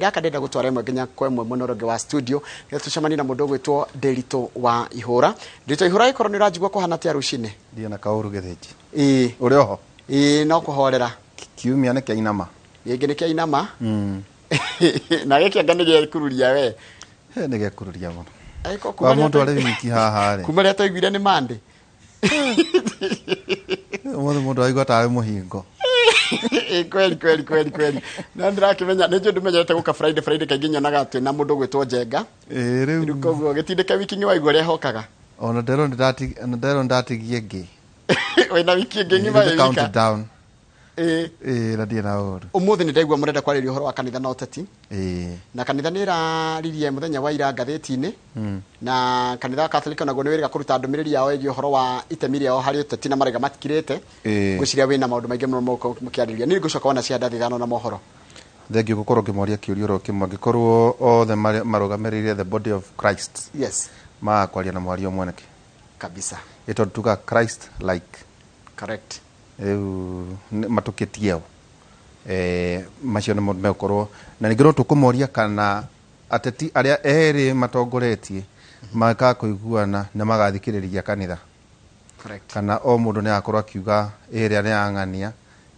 Gaka ndĩrenda gũtwara ĩmwe nginya kwa ĩmwe mwena ũrĩa ũngĩ wa studio nĩgetha tũcemanie na mũndũ ũgwĩtwo Ndĩritũ wa Ihũra. Ndĩritũ wa Ihũra, ĩkorwo nĩ ũranjigua, kũhana atĩa rũcinĩ? Ndiĩ na kaũru, Gĩthĩnji. Ĩĩ. Ũrĩ oho? Ĩĩ, no kũhorera. Kiumia nĩ kĩainama. Gĩkĩ nĩ kĩainama na gĩkĩ anga nĩ gĩkururia we. He nĩ gĩkururia mũno. Angĩkorwo Kwa kuma rĩrĩa mũndũ arĩ wiki haha rĩ. Kuma rĩrĩa twaiguire nĩ Monday. Ũmũthĩ mũndũ araigua tarĩ mũhingo. Ĩ, kweli kweli kweli kweli, no ndĩrakĩmenya nĩ njũĩ ndũmenyerete gũka Friday. Friday kaingĩ nyonaga twĩ na mũndũ ũgwĩtwo Njenga. Ĩ. Rĩu Rĩu koguo gĩtindĩke wiki nĩ waigua ũrĩa hokaga. Ona nderwo nĩ ndatigie ngĩ. Wĩna wiki ĩngĩ ng'ima wĩ Count wika. down. Ĩ. Ĩ, na ndirĩ na ũru. Ũmũthĩ nĩ ndaigua mũrenda kwarĩria ũhoro wa kanitha na ũteti. Ĩ. Na kanitha nĩ ĩraririe mũthenya wa ira ngathĩti-inĩ, na kanitha wa Catholic onaguo nĩ wĩrĩga kũruta ndũmĩrĩri yao ĩgiĩ ũhoro wa itemi rĩao harĩ ũteti, na maraiga matikirĩte. Ngwĩciria wĩna maũndũ maingĩ mũno mũgũkorwo mũkĩarĩrĩria. Niĩ ngũcoka wona cia ndathi 5 na mohoro. Thengiũ gũkorwo ngĩmoria kĩũria oro kĩmwe, angĩkorwo othe marũgamĩrĩire the body of Christ, maga kwaria na mwario ũmwe nĩkĩ? Kabisa. Ĩ tondũ tuga Christ like. Correct. Rĩu matũkĩtie o. Macio nĩmo megũkorwo, na ningĩ no tũkũmoria kana ateti arĩa erĩ matongoretie makaga kũiguana nĩ magathikĩrĩria kanitha, Correct. kana o mũndũ nĩ agakorwo akiuga ĩrĩa nĩ yang'ania,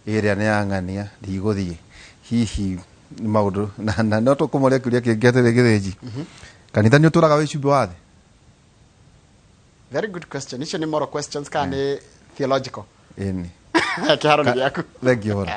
ĩrĩa nĩ yang'ania, ndigũthiĩ. Hihi nĩ maũndũ na no tũkũmoria kĩũria kĩngĩ atĩrĩ, Gĩthĩnji, kanitha nĩ ũtũraga wĩ cumbĩ wa thĩ? Very good question. Icio nĩ moral questions kana nĩ theological? Ĩni. Kĩharo nĩ gĩaku. Thengiũ mũno.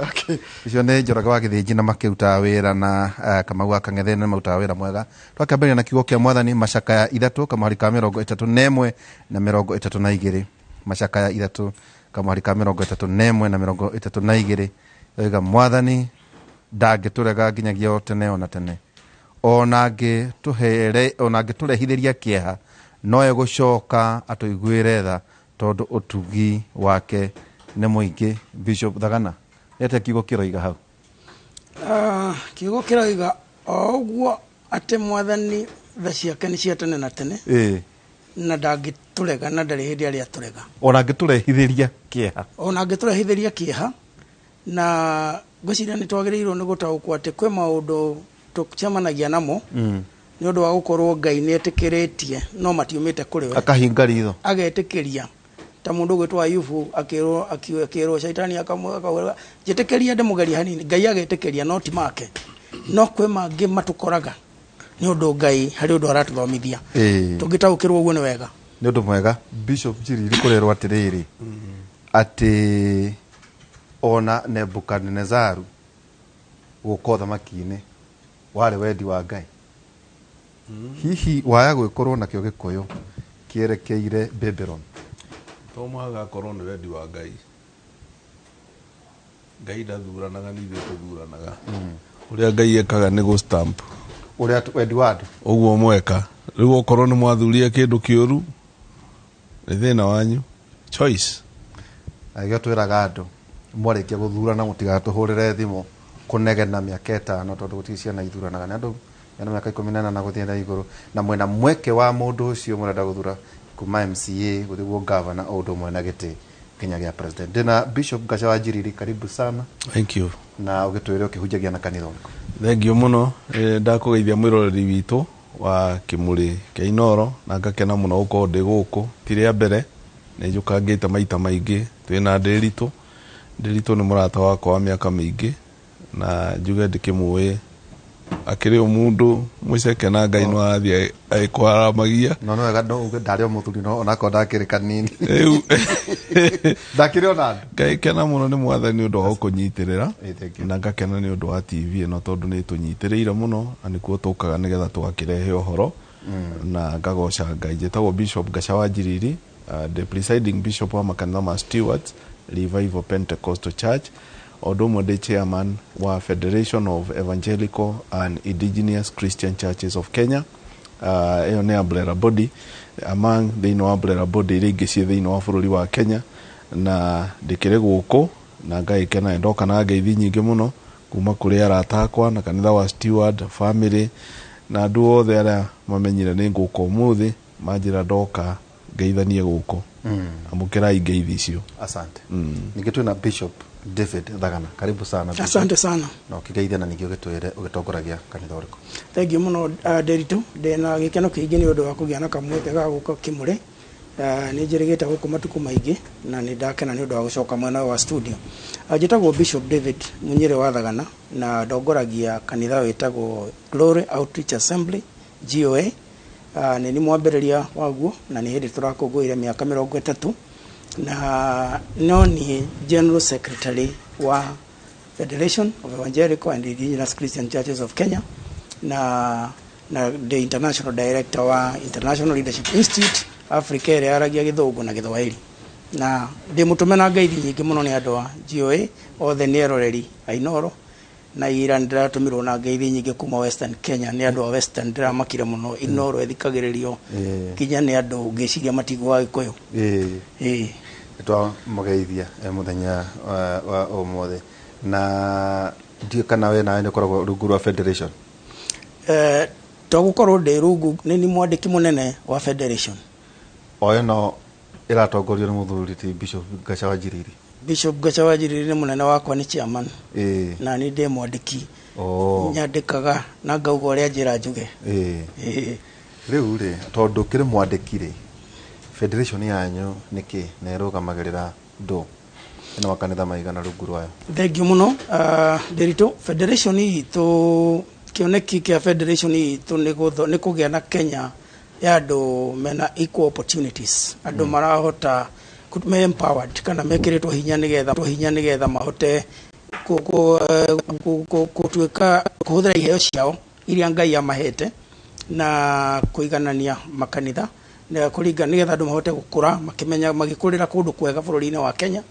Okay. Icio nĩ Njoroge wa Gĩthĩnji na makĩrutaga wĩra na Kamau wa Kang'ethe, nĩ marutaga wĩra mwega. Twakĩambĩrĩria na kiugo kĩa Mwathani, Macakaya 3, kamũhari ka 31 na 32. Macakaya 3, kamũhari ka 31 na 32, oiga, "Mwathani ndangĩtũrega nginyagia o tene ona tene. Ona angĩtũrehithĩria kĩeha, no egũcoka atũiguĩre tha, tondũ ũtugi wake nĩ mũingĩ." Bishop Thagana, nĩ atĩa kiugo kĩroiga hau? Ah, kiugo kĩroiga o ũguo atĩ Mwathani tha ciake nĩ cia tene na tene, na ndangĩtũrega na ndarĩ hĩndĩ arĩa atũrega. Ona angĩtũrehithĩria kĩeha. Ona angĩtũrehithĩria kĩeha. Na ngwĩciria nĩ twagĩrĩirwo nĩ gũtaũkwo atĩ kwĩ maũndũ tũcemanagia namo nĩ ũndũ wa gũkorwo Ngai nĩ etĩkĩrĩtie, no matiumĩte kũrĩ we. Akahinga ritho. Agetĩkĩria, ta mũndũ ũgwĩtwo Ayubu akĩrwo caitani akamwĩra, "Njĩtĩkĩria ndĩmũgerie hanini." Ngai agetĩkĩria, no ti make. No kwĩ mangĩ matũkoraga nĩ ũndũ Ngai harĩ ũndũ aratũthomithia. Tũngĩtaũkĩrwo ũguo nĩ wega. Nĩ ũndũ mwega. Bishop Njiriri, kũrerwo atĩrĩrĩ, atĩ ona Nebukadnezaru gũka ũthamaki-inĩ warĩ wendi wa Ngai. Hihi waya gwĩkorwo nakĩo gĩkũyũ kĩerekeire Babylon? To mũhaka akorwo nĩ wendi wa Ngai. Ngai ndathuranaga, nĩ ithuĩ tũthuranaga. Ũrĩa Ngai ekaga nĩ gũ stamp ũrĩa wendi wa andũ. Ũguo mweka rĩu, okorwo nĩ mwathurie kĩndũ kĩũru, nĩ thĩna wanyu, choice. Na nĩkĩo twĩraga andũ, mwarĩkia gũthurana mũtigatũhũrĩre thimũ kũnegena mĩaka 5, tondũ gũtirĩ ciana ithuranaga, nĩ andũ mena mĩaka 18 gũthiĩ na igũrũ, na mwĩna mweke wa mũndũ ũcio mũrenda gũthura, kuma MCA gũthiĩ guo gavana, o ũndũ ũmwe na gĩtĩ nginya gĩa president. Ndĩna Bishop Gacha wa Njiriri, karibu sana. Thank you. Na ũgĩtwĩre ũkĩhunjagia na kanitha ũrĩkũ? Thengiũ mũno. Ndakũgeithia mwĩroreri witũ wa Kĩmũrĩ kĩa Inoro, na ngakena mũno gũkorwo ndĩ gũkũ. Ti rĩa mbere, nĩ njũkangĩte maita maingĩ. Twĩna Ndĩritũ. Ndĩritũ nĩ mũrata wakwa wa mĩaka mĩingĩ, na njuge ndĩkĩmũĩ akĩrĩ o mũndũ mũceke, na Ngai no arathiĩ agĩkwaramagia. No nĩ wega no uge ndarĩ o mũthuri, no onakorwo ndakĩrĩ kanini, Rĩu ndakĩrĩ ona andũ. Ngakena mũno nĩ Mwathani ũndũ wa gũkũnyitĩrĩra. Thank you. Na ngakena nĩ ũndũ wa TV ĩno, tondũ nĩ ĩtũnyitĩrĩire mũno, na nĩkuo tũkaga nĩgetha tũgakĩrehe ũhoro, na ngagoca Ngai. Njĩtagwo Bishop Gacha wa Njiriri, the presiding bishop wa makanitha ma Stewards Revival Pentecostal Church, o ũndũ ũmwe ndĩ chairman wa Federation of Evangelical and Indigenous Christian Churches of Kenya. Ĩyo nĩ umbrella body among thĩinĩ wa umbrella body iria ingĩ ciĩ thĩinĩ wa bũrũri wa Kenya. Na ndĩkĩrĩ gũkũ na ngagĩkena, nĩ ndoka na ngeithi nyingĩ mũno kuma kũrĩ arata akwa na kanitha wa Steward family na andũ othe arĩa mamenyire nĩ ngũka ũmũthĩ, manjĩra ndoka ngeithanie gũkũ. Amũkĩrai ngeithi icio. Asante. Ningĩ twĩna Bishop David Thagana, karibu sana Bishop. Asante sana. Na ũkĩgeithia na ningĩ ũgĩtwĩre ũgĩtongoragia kanitha ũrĩkũ. Thank you mũno, Nderitu. Ndĩna gĩkeno kĩingĩ nĩ ũndũ wa kũgĩa na kamweke ga gũka Kĩmũrĩ. Nĩ njĩrĩgĩte gũkũ matukũ maingĩ na nĩ ndakena nĩ ũndũ wa gũcoka mwena ũyũ wa studio. Njĩtagwo Bishop David Munyĩrĩ wa Thagana na ndongoragia kanitha wĩtagwo Glory Outreach Assembly, GOA. Nĩ ni mwambĩrĩria waguo na nĩ hĩndĩ tũrakũngũĩra mĩaka 30, na no niĩ General Secretary wa Federation of Evangelical and Indigenous Christian Churches of Kenya na the International Director wa International Leadership Institute Africa ĩrĩa yaragia Gĩthũngũ na Gĩthwaĩri, na ndĩ mũtũme na ngeithi nyingĩ mũno nĩ andũ a GOA othe, nĩ eroreri a Inoro, na ira ndĩratũmirwo na ngeithi nyingĩ kuma Western Kenya nĩ andũ a Western. Ndĩramakire mũno, Inoro ĩthikagĩrĩrio nginya nĩ andũ ngĩciria matiguaga Gĩkũyũ. Ĩĩ. Nĩtwamũgeithia mũthenya wa ũmũthĩ, na ndiũ kana we nawe nĩ ũkoragwo rungu rwa federation. To gũkorwo ndĩ rungu, nĩ ni mwandĩki mũnene wa federation. O ĩno ĩratongorio nĩ mũthuri ti Bishop Gacha wa Njiriri. Bishop Gacha wa Njiriri nĩ mũnene wakwa, nĩ chairman, na nĩ ndĩ mwandĩki. Nyandĩkaga na ngauga ũrĩa njĩra njuge. Ĩĩ. Rĩu rĩ, tondũ kĩrĩ mwandĩki rĩ, federation yanyu nĩ kĩ na ĩrũgamagĩrĩra ndũ, ĩna makanitha maigana rungu rwayo? Thank you mũno, Nderitu. Federation itũ, kĩoneki kĩa federation itũ nĩ kũgĩa na Kenya ya andũ mena equal opportunities, andũ marahota me empowered kana mekĩrĩtwo hinya nĩgetha mahote gũtuĩka kũhũthĩra iheo ciao iria Ngai amahete na kũiganania makanitha na kũringa nĩgetha andũ mahote gũkũra makĩmenya magĩkũrĩra kũndũ kwega bũrũri-inĩ wa Kenya.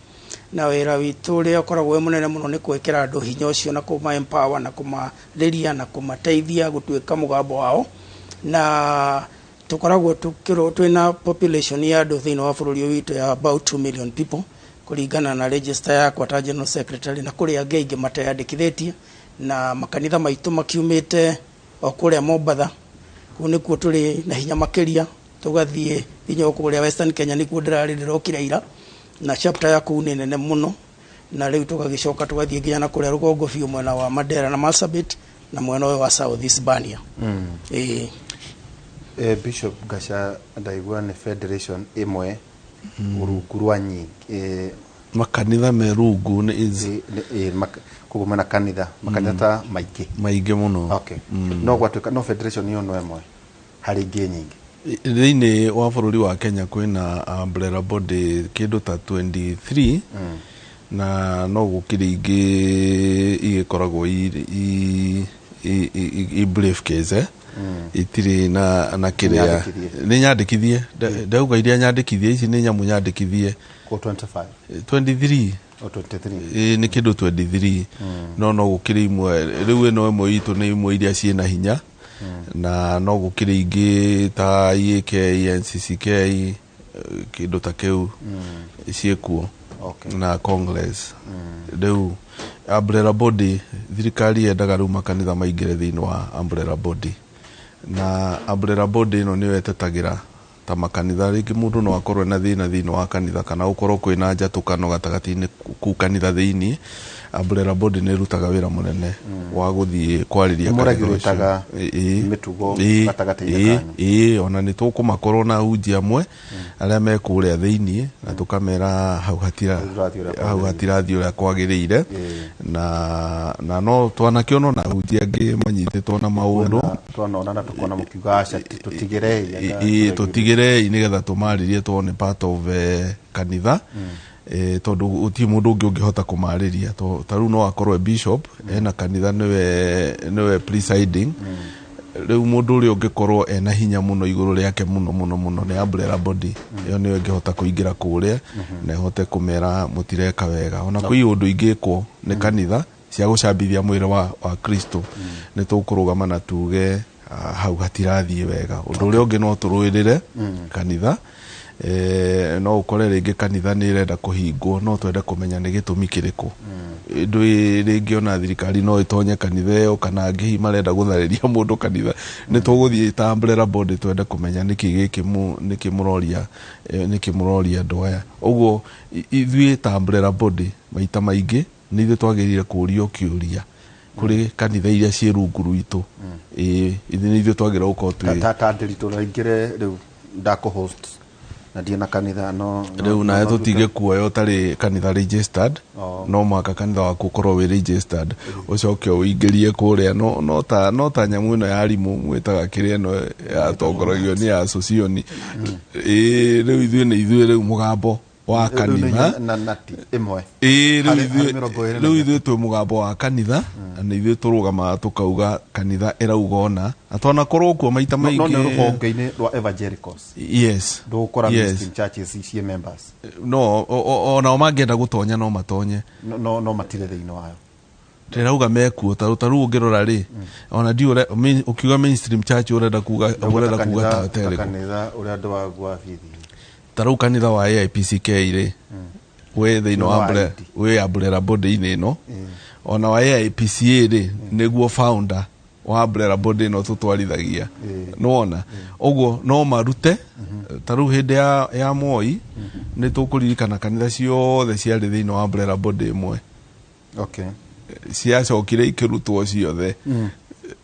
Na wĩra witũ ũrĩa ũkoragwo wĩ mũnene mũno nĩ gwĩkĩra andũ hinya ũcio na kũma empower na kũmarĩria na kũmateithia gũtuĩka mũgambo wao. Na tũkoragwo twĩna population ya andũ thĩinĩ wa bũrũri ũyũ witũ ya about 2 million people kũringana na register yakwa ta general secretary, na kũrĩ angĩ aingĩ mateyandĩkithĩtie, na makanitha maitũ makiumĩte o kũrĩa Mombatha, kũu nĩkuo tũrĩ na hinya makĩria, tũgathiĩ nginya o kũrĩa Western Kenya, nĩkuo ndĩrarĩ, ndĩrokire ira, na chapter ya kũu nĩ nene mũno, na rĩu tũgagĩcoka tũgathiĩ nginya na kũrĩa rũgongo biũ, mwena wa Mandera na Marsabit na mwena ũyũ wa South Hispania. Ĩĩ. Bishop Gacha, ndaigua nĩ federation ĩmwe rungu rwa nyingĩ. Makanitha me rungu nĩ is Koguo mena kanitha, makanitha ta maingĩ. Maingĩ mũno. Okay. No gwatuĩka no federation ĩyo no ĩmwe harĩ ingĩ nyingĩ. Thĩinĩ wa bũrũri wa Kenya kwĩna umbrella body kĩndũ ta 23, na no gũkĩrĩ ingĩ igĩkoragwo i briefcase, itirĩ na kĩrĩa. Nyandĩkithie. Nĩ nyandĩkithie. Ndauga iria nyandĩkithie, ici nĩ nyamũ nyandĩkithie. Ko 25? 23. O 23. Ĩ, nĩ kĩndũ 23, no gũkĩrĩ imwe rĩu, ĩno ĩmwe itũ nĩ imwe iria ciĩna hinya, na no gũkĩrĩ ingĩ ta IAK, NCCK, kĩndũ ta kĩu ciĩkuo na Congress. Rĩu umbrella body, thirikari yendaga rĩu makanitha maingĩre thĩinĩ wa umbrella body, na umbrella body ĩno nĩyo ĩtetagĩra ta makanitha. Rĩngĩ mũndũ no akorwo na thĩna thĩinĩ wa kanitha kana gũkorwo kwĩna njatũkano gatagatĩ-inĩ kũu kanitha thĩinĩ, umbrella body nĩ ĩrutaga wĩra mũnene wa gũthiĩ kwarĩria kanitha ũcio. Mũregulataga Ĩĩ. mĩtugo Ĩĩ, gatagatĩ-inĩ ĩĩ, kanyu. Ĩĩ, ona nĩ tũkũmakorwo na hunjia amwe arĩa me kũrĩa thĩinĩ na tũkamera hau hatira Hau ũrathiĩ ũrĩa hau kwagĩrĩire. hatirathiĩ ũrĩa kwagĩrĩire. Na no twanakĩonwo na hunjia angĩ manyitĩtwo na maũndũ. Twanona na tukona mũkiuga aca, tũtigĩrei. Ĩĩ, tũtigĩrei nĩgetha tũmarĩrie tondũ nĩ part of kanitha, tondũ gũtirĩ mũndũ ũngĩ ũngĩhota kũmarĩria. Ta rĩu no akorwo e bishop ena kanitha, nĩwe presiding. Rĩu mũndũ ũrĩa ũngĩkorwo ena hinya mũno igũrũ rĩake mũno mũno mũno nĩ umbrella body ĩyo, nĩyo ĩngĩhota kũingĩra kũrĩa na ĩhote kũmera mũtireka wega. Ona kwĩ ũndũ ingĩkwo nĩ kanitha cia gũcambithia mwĩrĩ wa Kristo, nĩ tũkũrũgama na tuge hau hatirathiĩ wega. Ũndũ ũrĩa ũngĩ, no tũrũĩrĩre kanitha. No ũkore rĩngĩ kanitha nĩ ĩrenda kũhingwo, no twende kũmenya nĩ gĩtũmi kĩrĩkũ. Ndũĩ rĩngĩ ona thirikari no ĩtonye kanitha ĩyo, kana angĩ hihi marenda gũtharĩria mũndũ kanitha. Nĩ tũgũthiĩ ta umbrella body twende kũmenya nĩkĩ gĩkĩ nĩkĩ mũroria, nĩkĩ mũroria andũ aya. Ũguo ithuĩ ta umbrella body maita maingĩ nĩ ithuĩ twagĩrĩire kũrio kĩũria kũrĩ kanitha iria ciĩ rungu rwitũ. Ĩĩ, ithuĩ nĩ ithuĩ twagĩrĩirwo gũkorwo twĩ Ta Ndiritu raingĩre rĩu ndakũ host na ndirĩ na kanitha no Rĩu nawe tũtingĩkuoya ũtarĩ kanitha registered. No mũhaka kanitha waku ũkorwo wĩ registered, ũcoke ũingĩrie kũrĩa. No ta nyamũ ĩno ya rimũ mwĩtaga kĩrĩa ĩno yatongoragio nĩ association. Ĩĩ, rĩu ithuĩ nĩ ithuĩ rĩu mũgambo wa kanitha. Na nati ĩmwe. Ĩĩ, rĩu Harĩ ithuĩ 23. Rĩu ithuĩ twĩ mũgambo wa kanitha, na nĩ ithuĩ tũrũgamaga tũkauga kanitha ĩrauga ũna, na twanakorwo kuo maita No nĩ maingĩ. rũhonge-inĩ rwa evangelicals? Yes. Ndũgũkora Yes. mainstream churches ciĩ members? No onao mangĩenda gũtonya no matonye. No matirĩ thĩinĩ wayo? Ndĩrauga mekuo ta rĩu ũngĩrora rĩ, ona ndiũ ũkiuga mainstream church ũrenda kuga ta ta terĩkũ? Kanitha ũrĩa andũ wa bithi. Ta rĩu kanitha wa AIPCK rĩ, wĩ thĩinĩ wa Wa ID. Wĩ umbrella body-inĩ ĩno. Ona wa AIPCA rĩ, nĩguo founder wa umbrella body ĩno tũtwarithagia. Nĩwona ũguo no marute. Ta rĩu hĩndĩ ya Moi nĩ tũkũririkana kanitha ciothe ciarĩ thĩinĩ wa umbrella body ĩmwe. Ciacokire ikĩrutwo ciothe,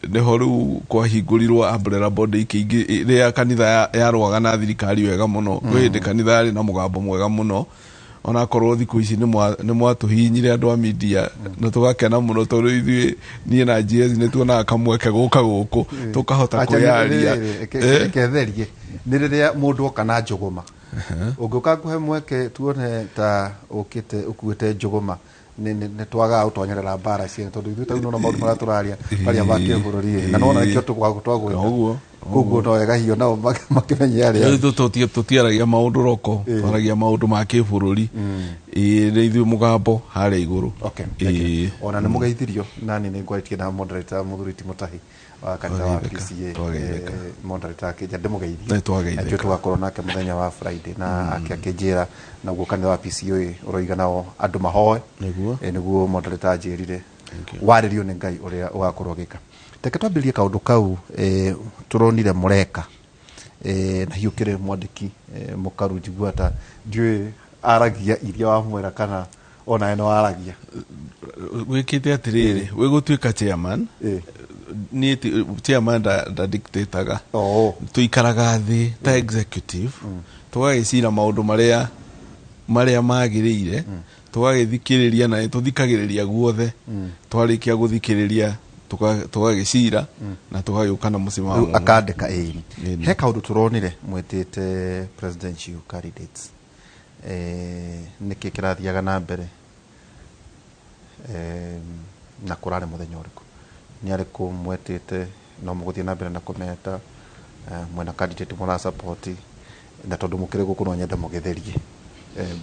nĩho rĩu kwahingũrirwo umbrella body ikĩingĩ rĩrĩa kanitha yarũaga na thirikari wega mũno. Kwĩ hĩndĩ kanitha yarĩ na mũgambo mwega mũno, onakorwo thikũ ici nĩ mwatũhihinyire andũ a media, na tũgakena mũno tondũ ithuĩ, niĩ na GS, nĩ tuonaga kamweke gũka gũkũ tũkahota Acha kwĩyaria. Reke therie nĩ rĩrĩa mũndũ oka na njũgũma, ũngĩũka ngũhe mweke tuone ta ũkĩte ũkuĩte njũgũma, nĩ twagaga gũtonyerera mbara ciene, tondũ ithuĩ tarĩu nona maũndũ marĩa tũraria marĩa ma kĩbũrũri ĩ, na nona nĩkĩo twagwĩka. Koguo no wega hiyo nao makĩmenye arĩa Rĩu tũtiaragia maũndũ roko, twaragia maũndũ ma kĩbũrũri. Ĩĩ, nĩ ithuĩ mũgambo harĩa igũrũ. Okay, thank you. Ĩĩ. Ona nĩ mũgeithirio nani nĩ ngwarĩtie na moderator mũthuri Timothy wa kanitha wa Twageithĩka, PCA. twageithĩka. Moderator akĩnja ndĩmũgeithie. Nĩ twageithĩka. Na tũgakorwo nake mũthenya wa Friday na akĩnjĩra naguo kanitha wa PCA ũroiga nao andũ mahoe. Nĩguo. Nĩguo moderator anjĩrire. Thank you. Warĩrio nĩ Ngai ũrĩa ũgakorwo ũgĩka. Reke twambĩrĩrie kaũndũ kau tũronire mũreka, na hiũ kĩrĩ mwandĩki, mũkaru njigua ta ndiũĩ aragia iria wamwĩra kana onawe no aragia. Gwĩkĩte atĩrĩrĩ, wĩ gũtuĩka chairman, niĩ chairman nda dictataga. Tũikaraga thĩ ta executive, tũgagĩcira maũndũ marĩa magĩrĩire, tũgagĩthikĩrĩria, na tũthikagĩrĩria guothe. Twarĩkia gũthikĩrĩria, tũgagĩcira na tũgagĩũka na mũsimamo. Rĩu akandĩka ĩĩ. Ĩni. He kaũndũ tũronire mwĩtĩte presidential candidates, nĩkĩ kĩrathiaga na mbere, na kũrarĩ mũthenya ũrĩkũ, nĩ arĩkũ mwetĩte, no mũgũthiĩ na mbere na kũmeta, mwena candidate mũra support, na tondũ mũkĩrĩ gũkũ no nyende mũgĩtherie,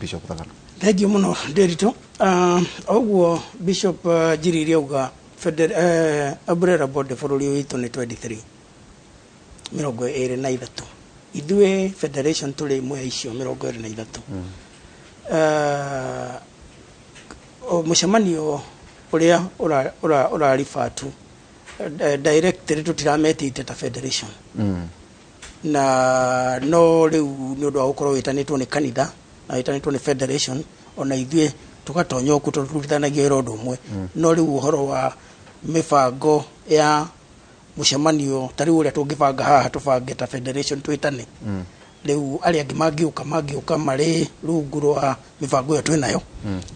Bishop Thagana. Thengiũ mũno Ndiritu. Ũguo Bishop Njiriri auga, umbrella body bũrũri ũyũ witũ nĩ 23, 23. Ithuĩ federation tũrĩ ĩmwe ya icio 23. Mũcemanio ũrĩa ũraribatu directly tũtirametĩte ta federation, na no rĩu nĩ ũndũ wa gũkorwo wĩtanĩtwo nĩ kanitha na wĩtanĩtwo nĩ federation, ona ithuĩ tũgatonya okuo tondũ tũrutithanagia wĩra ũndũ ũmwe. No rĩu ũhoro wa mĩbango ya mũcemanio ta rĩu ũrĩa tũngĩbanga haha, tũbange ta federation twĩtane, rĩu arĩa angĩ mangĩũka marĩ rungu rwa mĩbango ĩyo twĩnayo,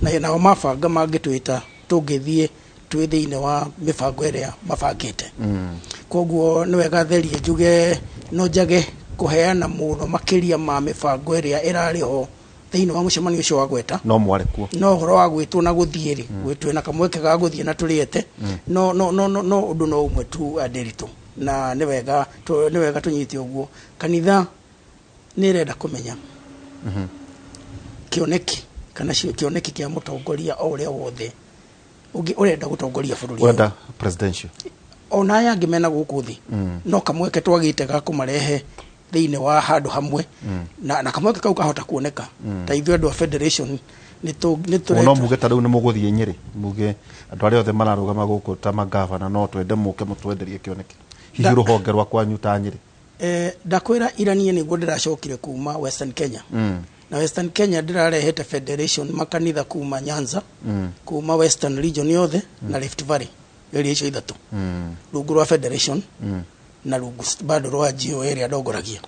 na nao mabanga mangĩtwĩta tũngĩthiĩ twĩ thĩinĩ wa mĩbango ĩrĩa mabangĩte. Koguo nĩ wega therie njuge no njage kũheana mũno makĩria ma mĩbango ĩrĩa ĩrarĩ ho thĩinĩ wa mũcemanio ũcio wa gweta. No mwarĩ kuo? No ũhoro wa gwĩtwo na gũthiĩ rĩ, twĩna kamweke ga gũthiĩ na tũrĩete, no ũndũ no ũmwe tu, Ndiritu, na nĩ wega tũnyite ũguo. Kanitha nĩ ĩrenda kũmenya kĩoneki kana kĩoneki kĩa mũtongoria o ũrĩa wothe ũngĩ ũrenda gũtongoria bũrũri ũyũ. Ũrenda presidential? Ona aya angĩ mena gũkũ thĩ, no kamweke twagĩte ga kũmarehe. Thĩinĩ wa handũ hamwe na kamweke kau kahota kuoneka ta ithuĩ andũ a federation nĩ O no muge ta rĩu nĩ mũgũthiĩ Nyĩrĩ, muge andũ arĩa othe mararũgama gũkũ ta magavana no twende mũke mũtwenderie kĩoneki, hihi rũhonge rwa kwanyu ta Nyĩrĩ. Ndakwĩra iranie nĩguo ndĩracokire kuma Western Kenya, na Western Kenya ndĩrarehete federation makanitha kuma Nyanza, kuma Western Region yothe na Rift Valley, area icio ithatũ, rungu rwa federation na rungu bado rwa GO ĩrĩa ndongoragia.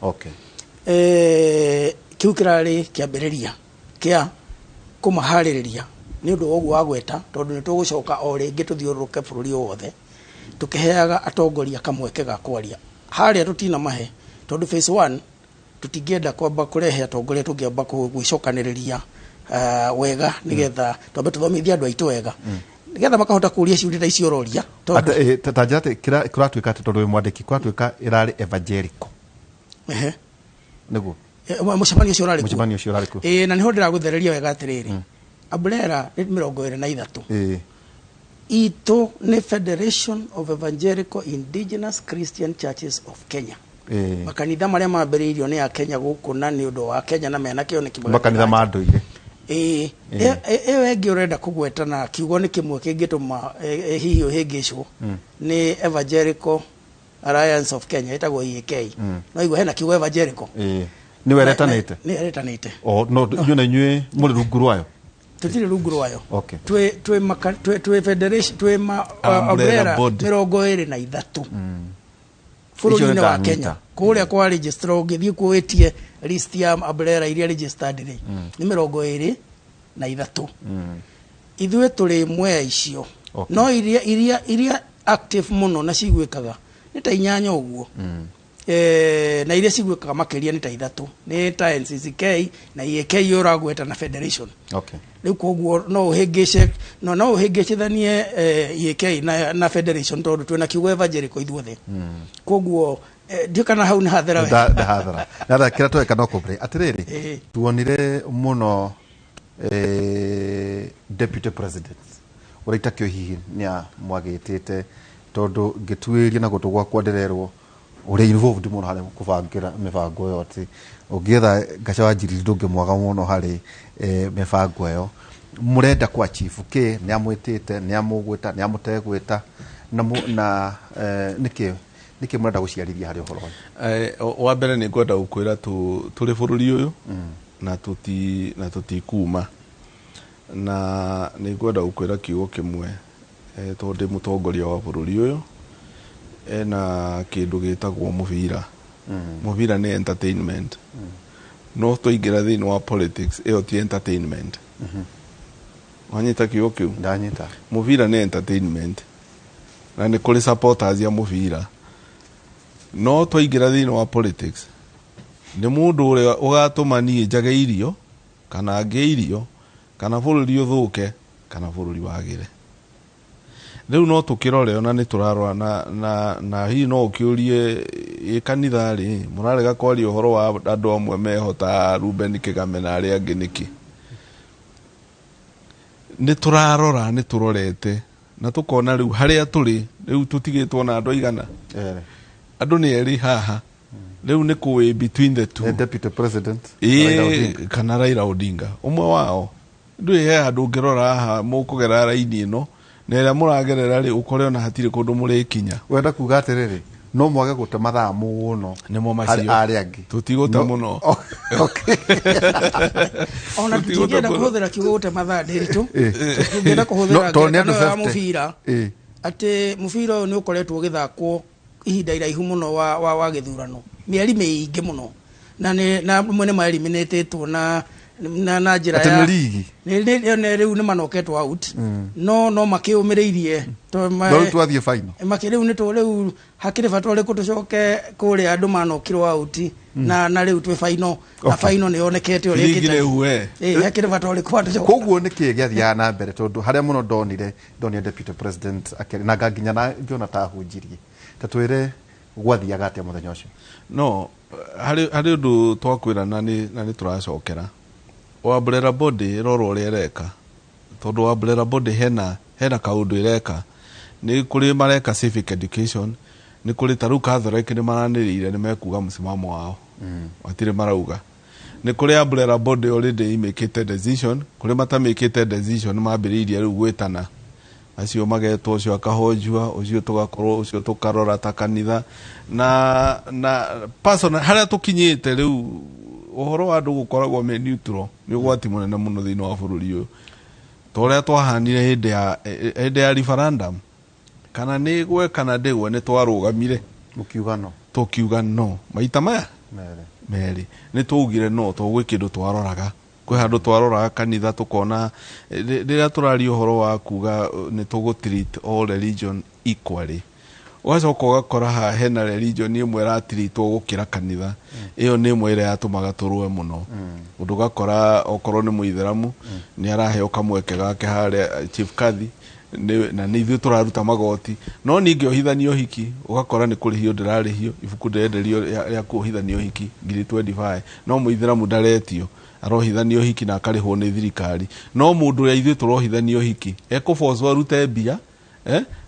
Kĩu kĩrarĩ kĩambĩrĩria kĩa kũmaharĩrĩria nĩ ũndũ wa ũguo wagweta, tondũ nĩ tũgũcoka o rĩngĩ tũthiũrũrũke bũrũri wothe tũkĩheaga atongoria kamweke ga kwaria. Harĩa tũtinamahe, tondũ phase one tũtingĩenda kwamba kũrehe atongoria, tũngĩamba gwĩcokanĩrĩria wega, nĩgetha twambe tũthomithie andũ aitũ wega, nĩgetha makahota kũria ciũria ta icio ũroria, tondũ Ta njĩra atĩ kũratuĩka atĩ tondũ wĩ mwandĩki, kũratuĩka ĩrarĩ evangelical? Ehe. Nĩguo? Mũcemanio ũcio ũrarĩ kuo. Mũcemanio ũcio ũrarĩ kuo. Ĩĩ, na nĩho ndĩragũthereria wega atĩrĩrĩ, umbrella nĩ 23. Itũ nĩ Federation of Evangelical Indigenous Christian Churches of Kenya. Makanitha marĩa mambĩrĩirio nĩ a Kenya gũkũ na nĩ ũndũ wa Kenya na mena kĩoneki. Makanitha ma ndũire. Ĩĩ. Ĩyo ĩngĩ ũrenda kũgweta na kiugo nĩ kĩmwe kĩngĩtũma hihi ũhĩngĩcwo nĩ Evangelical Alliance of Kenya, ĩtagwo EAK. No igua hena kiugo evangelical. Ĩĩ, nĩwe ĩretanĩte. Nĩ ĩretanĩte. O no inyuĩ na inyuĩ mũrĩ rungu rwayo? Tũtirĩ rungu rwayo. Twĩ federation, twĩ ma Umbrella umbrella body. 23 Icio bũrũri-inĩ nĩ wa ndanyita. Kenya. Kũrĩa kwa register, ũngĩthiĩ kuo wĩtie list ya umbrella iria registered rĩ, nĩ 23. Ithuĩ tũrĩ ĩmwe ya icio. No iria active mũno na ciguĩkaga nĩ ta inyanya ũguo. Na iria ciguĩkaga makĩria nĩ ta ithatũ, nĩ ta NCCK na EAK ũragweta na federation. Rĩu koguo no ũhĩngĩcithanie EAK na federation, tondũ twĩna kiugo evangelical ithuothe. Koguo ndiũ kana hau nĩ hathera wega. Ndahathara ndatha kĩrĩa tweka no kũmbre atĩrĩrĩ. Tuonire mũno deputy president ũrĩa itakĩo hihi nĩ a mwagĩtĩte, tondũ ngĩtuĩria na gũtũ gwakwa ndĩrerwo ũrĩa involved mũno harĩ kũbangĩra mĩbango ĩyo, atĩ ũngĩetha Ngaca wa Njiriri ndũngĩmwaga mũno harĩ mĩbango ĩyo. Mũrenda kwa chief kĩ? Nĩ amwĩtĩte, nĩ amũgwĩta, nĩ amũtegwĩta, na nĩkĩ mũrenda gũciarithia harĩ ũhoro ũyũ? Wa mbere nĩ ngwenda gũkwĩra tũrĩ bũrũri ũyũ na tũtikuma, na nĩ ngwenda gũkwĩra kiugo kĩmwe, tondũ ndĩ mũtongoria wa bũrũri ũyũ, ena kĩndũ gĩtagwo mũbira. Mũbira nĩ entertainment, no twaingĩra thĩinĩ wa politics ĩyo ti entertainment. Wanyita kiugo kĩu? Ndanyita. Mũbira nĩ entertainment na nĩ kũrĩ supporters ya mũbira, no twaingĩra thĩinĩ wa politics nĩ mũndũ ũrĩa ũgatũma niĩ njage irio kana ngĩe irio, kana bũrũri ũthũke kana bũrũri wagĩre. Rĩu no tũkĩrore ona nĩ tũrarora na hihi no ũkĩũrie, ĩ kanitha rĩ mũrarega kwaria ũhoro wa andũ amwe meho ta Ruben Kigame na arĩa angĩ nĩkĩ? Nĩ tũrarora, nĩ tũrorete na tũkona rĩu harĩa tũrĩ rĩu tũtigĩtwo na andũ aigana. Erĩ. Andũ nĩ erĩ haha rĩu nĩ kũĩ between the two. Nĩ deputy president Raila Odinga. Ĩĩ, kana Raila Odinga ũmwe wao. Ndũĩ he handũ ũngĩrora haha mũkũgerera raini ĩno na ĩrĩa mũragerera rĩ, ũkore ona hatirĩ kũndũ mũrĩkinya. Wenda kuga atĩrĩrĩ, no mwage gũte mathaa mũno Nĩmo harĩ macio. arĩa angĩ. Tũtigũte mũno. Oh, okay. Ona Tũtigũte tũtingĩenda mũno. kũhũthĩra kiugo gũte mathaa ndĩritũ, tũngĩenda No, kũhũthĩra tondũ nĩ andũ ngerekano ya 50. mũbira, atĩ mũbira ũyũ nĩ ũkoretwo ũgĩthakwo ihinda iraihu mũno wa gĩthurano, mĩeri mĩingĩ mũno, na nĩ na amwe nĩ maeliminatĩtwo na njĩra Atĩ ya nĩ ligi. Nĩ rĩu nĩ manoketwo out, no makĩũmĩrĩirie. No rĩu twathiĩ final. Makĩ rĩu nĩ rĩu hakĩrĩ bata ũrĩkũ tũcoke kũrĩa andũ manokirwo out na rĩu twĩ final na final nĩ yonekete ũrĩa Ligi ĩkĩte. rĩu we. Ĩĩ, hakĩrĩ bata ũrĩkũ wa tũcoke? Koguo nĩ kĩĩ gĩathiaga na mbere? Tondũ harĩa mũno ndonire deputy president akĩaria na nginya na ngĩona ta ahunjirie, ta twĩre gwathiaga atĩa mũthenya ũcio. No harĩ ũndũ twakwĩra na nĩ tũracokera umbrella body ĩrorwo ũrĩa ĩreka, tondũ umbrella body hena kaũndũ ĩreka. Nĩ kũrĩ mareka civic education, nĩ kũrĩ ta rĩu Catholic nĩ maranĩrĩire nĩ mekuga msimamo wao. Matirĩ marauga. Nĩ kũrĩ umbrella body already imĩkĩte decision, kũrĩ matamĩkĩte decision, mambĩrĩirie rĩu gwĩtana acio magetwo, ũcio akahonjua, ũcio tũgakorwo, ũcio tũkarora ta kanitha na personal harĩa tũkinyĩte rĩu. Ũhoro wa andũ gũkoragwo me neutral nĩ ũgwati mũnene mũno thĩinĩ wa bũrũri ũyũ, ta ũrĩa twahanire hĩndĩ ya referendum, kana nĩ gwe kana ndĩgwe, nĩ twarũgamire. Mũkiuga no. Tũkiuga no maita maya merĩ. Merĩ nĩ twaugire no, tondũ gwĩ kĩndũ twaroraga, kwĩ handũ twaroraga kanitha tũkona rĩrĩa tũraria ũhoro wa kuga nĩ tũgũ treat all religion equally, ũgacoka ũgakora haha hena religion ĩmwe ĩratiritwo gũkĩra kanitha ĩyo. Nĩ ĩmwe ĩrĩa yatũmaga tũrũe mũno. Ũndũ ũgakora okorwo nĩ mũithĩramu nĩ araheo kamweke gake harĩa chief kadhi na nĩ ithuĩ tũraruta magoti, no niĩ ngĩohithania ũhiki ũgakora nĩ kũrĩhio ndĩrarĩhio ibuku ndĩrenderio rĩa kuohithania ũhiki ngiri 25, no mũithĩramu ndaretio, arohithania ũhiki na akarĩhwo nĩ thirikari, no mũndũ ũrĩa ithuĩ tũrohithania ũhiki ekũbocwo arute mbia,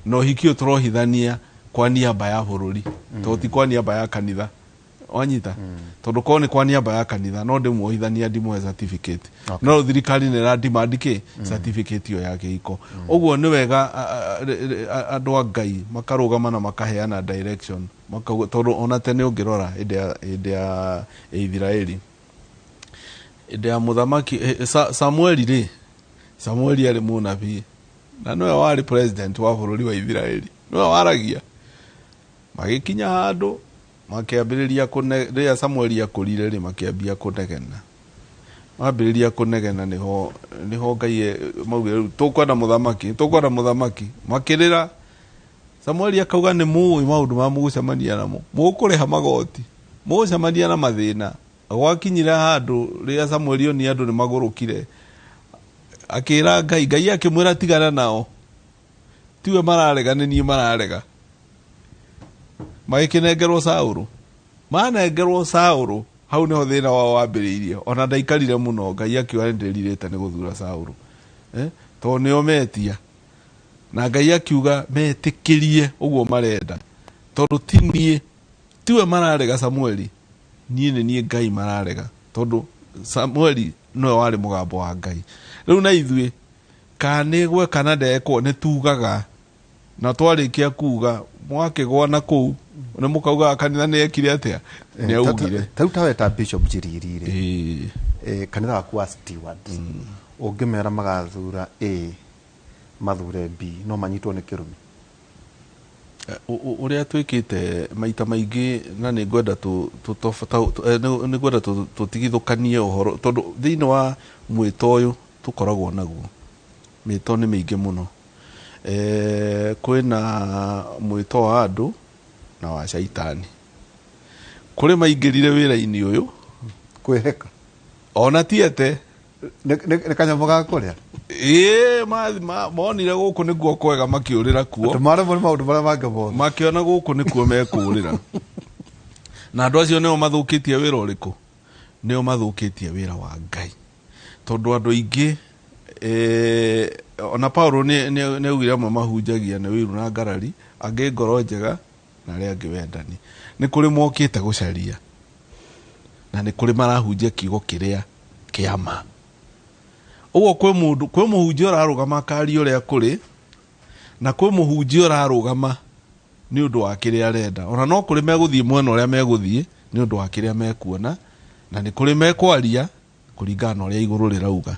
na ũhiki ũyũ tũrohithania kwa niaba ya bũrũri, tondũ ti kwa niaba ya kanitha. Wanyita? Tondũ korwo nĩ kwa niaba ya kanitha, no ndĩmuohithania ndimũhe certificate, no thirikari nĩ ĩra demand kĩ certificate ĩyo ya kĩhiko. Ũguo nĩ wega andũ a Ngai makarũgama na makaheana direction, makauga, tondũ ona tene ũngĩrora hĩndĩ ya Ithiraeli, hĩndĩ ya mũthamaki Samueli rĩ, Samueli arĩ mũnabii na nĩwe warĩ president wa bũrũri wa Ithiraeli, nĩwe waragia. Magĩkinya handũ makĩambĩrĩria kũne rĩrĩa Samueli akũrire rĩ, makĩambia kũnegena, mambĩrĩria kũnegena, nĩho Ngai maugire rĩu tũkwenda mũthamaki, tũkwenda mũthamaki. Makĩrĩra, Samueli akauga, nĩ mũĩ maũndũ ma mũgũcemania namo, mũkũrĩha magoti, mũgũcemania na mathĩna. Gwakinyire handũ rĩrĩa Samueli oni andũ nĩ magũrũkire, akĩra Ngai, Ngai akĩmwĩra, tigana nao, tiwe mararega, nĩ niĩ mararega. Magĩkĩnengerwo Saũlũ, manengerwo Saũlũ, hau nĩho thĩna wao wambĩrĩirie. Ona ndaikarire mũno, Ngai akiuga, nĩ ndĩrirĩte nĩ gũthura Saũlũ, tondũ nĩo metia, na Ngai akiuga metĩkĩrie ũguo marenda, tondũ ti niĩ, tiwe mararega Samueli, niĩ nĩ niĩ Ngai mararega, tondũ Samueli nĩwe warĩ mũgambo wa Ngai. Rĩu na ithuĩ kana nĩ gwe kana ndekwo, nĩ tugaga, na twarĩkia kuga mwakĩgwa na kũu nĩ mũkaugaga kanitha nĩ ekire atĩa, nĩ augire. Ta rĩu tawe ta Bishop Njiriri rĩ, kanitha waku wa Steward, ũngĩmera magathura A mathure B, no manyitwo nĩ kĩrumi? Ũrĩa twĩkĩte maita maingĩ, na nĩ ngwenda nĩ ngwenda tũtigithũkanie ũhoro, tondũ thĩinĩ wa mwĩto ũyũ tũkoragwo naguo, mĩto nĩ mĩingĩ mũno. Kwĩna mwĩto wa andũ na wa caitani, kũrĩ maingĩrire wĩra-inĩ ũyũ kwĩhĩka. Ona tiete. Nĩ kanyamũ ga kũrĩa. Ĩĩ, monire gũkũ nĩkuo kwega, makĩũrĩra kuo. Andũ maremwo nĩ maũndũ marĩa mangĩ mothe. Makĩona gũkũ nĩkuo mekũrĩra, na andũ acio nĩo mathũkĩtie wĩra ũrĩkũ? Nĩo mathũkĩtie wĩra wa Ngai, tondũ andũ aingĩ, ona Paulo nĩ augire amwe mahunjagia nĩ ũiru na ngarari, angĩ ngoro njega, na arĩa angĩ wendani. Nĩ kũrĩ mokĩte gũcaria, na nĩ kũrĩ marahunjia kiugo kĩrĩa kĩa ma. Ũguo kwĩ mũndũ, kwĩ mũhunjia ũrarũgama akaria ũrĩa kũrĩ, na kwĩ mũhunjia ũrarũgama nĩ ũndũ wa kĩrĩa arenda. Ona no kũrĩ megũthiĩ mwena ũrĩa megũthiĩ nĩ ũndũ wa kĩrĩa mekuona, na nĩ kũrĩ mekwaria kũringana na ũrĩa igũrũ rĩrauga.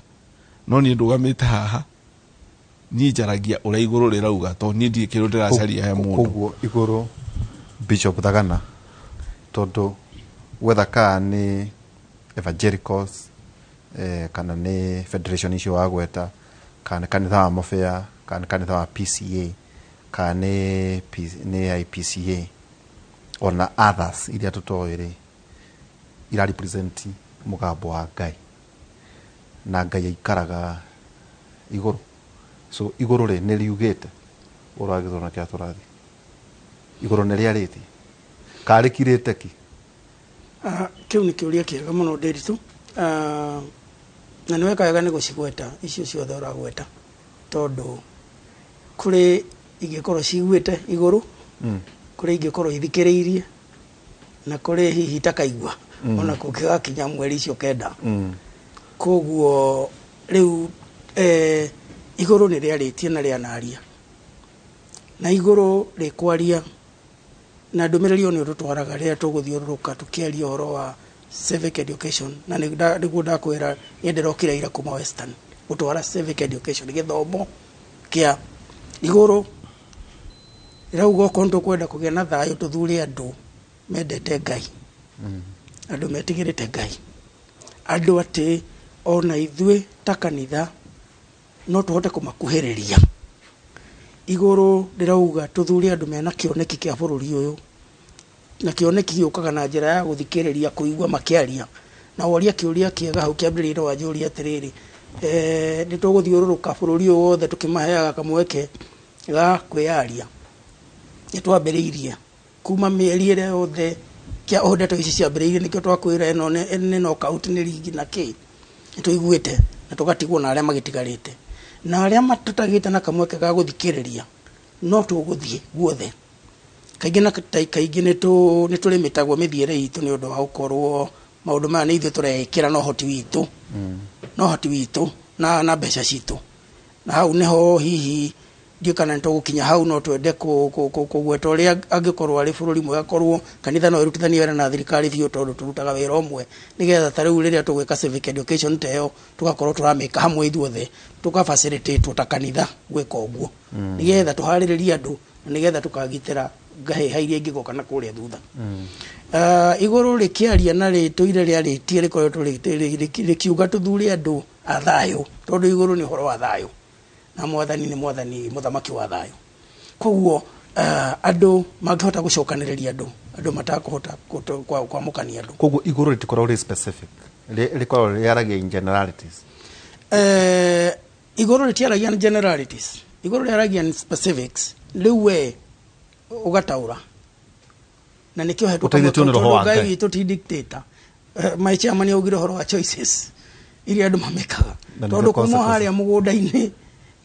No niĩ ndũgamĩte haha, niĩ njaragia ũrĩa igũrũ rĩrauga, tondũ niĩ ndirĩ kĩndũ ndĩracaria he mũndũ. Koguo igũrũ, Bishop Thagana, tondũ wetha kaa nĩ evangelicals, kana nĩ federation icio wagweta, kana nĩ kanitha wa Mũbĩa, kana nĩ kanitha wa PCA, kana nĩ IPCA, ona others iria tũtoĩ rĩ, ira represent mũgambo wa Ngai, na Ngai aikaraga igũrũ. So igũrũ rĩ, nĩ riugĩte ũhoro wa gĩthurano kĩrĩa tũrathiĩ? Igũrũ nĩ rĩarĩtie kana rĩkirĩte ki? Kĩu nĩ kĩũria kĩega mũno, Ndĩritũ. Na nĩ weka wega nĩ gũcigweta icio ciothe ũragweta, tondũ kũrĩ ingĩkorwo ciguĩte igũrũ, kũrĩ ingĩkorwo ithikĩrĩirie, na kũrĩ hihi itakaigua. Ona kũngĩgakinya mweri icio 9. Koguo rĩu igũrũ nĩ rĩarĩtie na rĩanaria, na igũrũ rĩkwaria na ndũmĩrĩri ĩyo nĩ tũtwaraga rĩrĩa tũgũthiũrũrũka tũkĩaria ũhoro wa civic education. Na nĩguo ndakwĩra niĩ ndĩrokire ira kuma Western gũtwara civic education, gĩthomo kĩa igũrũ. Rĩrauga okorwo nĩtũkwenda kũgĩa na thayũ, tũthure andũ mendete Ngai, andũ metigĩrĩte Ngai, andũ atĩ ona ithuĩ ta kanitha no tũhote kũmakuhĩrĩria. Igũrũ rĩrauga tũthure andũ mena kĩoneki kĩa bũrũri ũyũ, na kĩoneki gĩũkaga na njĩra ya gũthikĩrĩria, kũigua makĩaria. Na woria kĩũria kĩega hau kĩambĩrĩria-inĩ, wanjũria atĩrĩrĩ, nĩ tũgũthiũrũrũka bũrũri ũyũ wothe tũkĩmaheaga kamweke ga kwĩyaria. Nĩ twambĩrĩirie kuma mĩeri ĩrĩa yothe kĩa o ndeto ici ciambĩrĩirie, nĩkĩo twakwĩra ĩno nĩ knockout, nĩ rigi na kĩ. Nĩ tũiguĩte na tũgatigwo na arĩa magĩtigarĩte, na arĩa matũtagĩte na kamweke ga gũthikĩrĩria. No tũgũthiĩ guothe. Kaingĩ na kaingĩ nĩ tũrĩmĩtagwo mĩthiĩre itũ nĩ ũndũ wa gũkorwo maũndũ maya nĩ ithuĩ tũreĩkĩra na ũhoti witũ, na ũhoti witũ na mbeca citũ. Na hau nĩho hihi ndiũ kana nĩ tũgũkinya hau, no twende kũgweta ũrĩa angĩkorwo arĩ bũrũri mwega, korwo kanitha no ĩrutithanie wĩra na thirikari biũ, tondũ tũrutaga wĩra ũmwe, nĩgetha ta rĩu rĩrĩa tũgwĩka civic education ta ĩyo, tũgakorwo tũramĩka hamwe ithuothe, tũgafacilitatwo ta kanitha gwĩka ũguo, nĩgetha tũharĩrĩrie andũ na nĩgetha tũkagitĩra ngahĩha iria ingĩgoka na kũrĩa thutha. Igũrũ rĩkĩaria na rĩtũire rĩarĩtie, rĩkoretwo rĩkiuga tũthure andũ a thayũ, tondũ igũrũ nĩ ũhoro wa thayũ na mwathani nĩ mwathani mũthamaki wa thayũ. Koguo andũ mangĩhota gũcokanĩrĩria andũ, andũ matakũhota kwamũkania andũ. Koguo igũrũ rĩtikoragwo rĩ specific, rĩkoragwo rĩaragia in generalities? Igũrũ rĩtiaragia in generalities, igũrũ rĩaragia in specifics. Rĩu we ũgataũra, na nĩkĩo hetwo Ũteithĩtio nĩ Roho wa Ngai Ngai. witũ ti dictator. My chairman augire ũhoro wa choices iria andũ mamĩkaga, Na nĩcio tondũ kuma consequences. harĩa mũgũnda-inĩ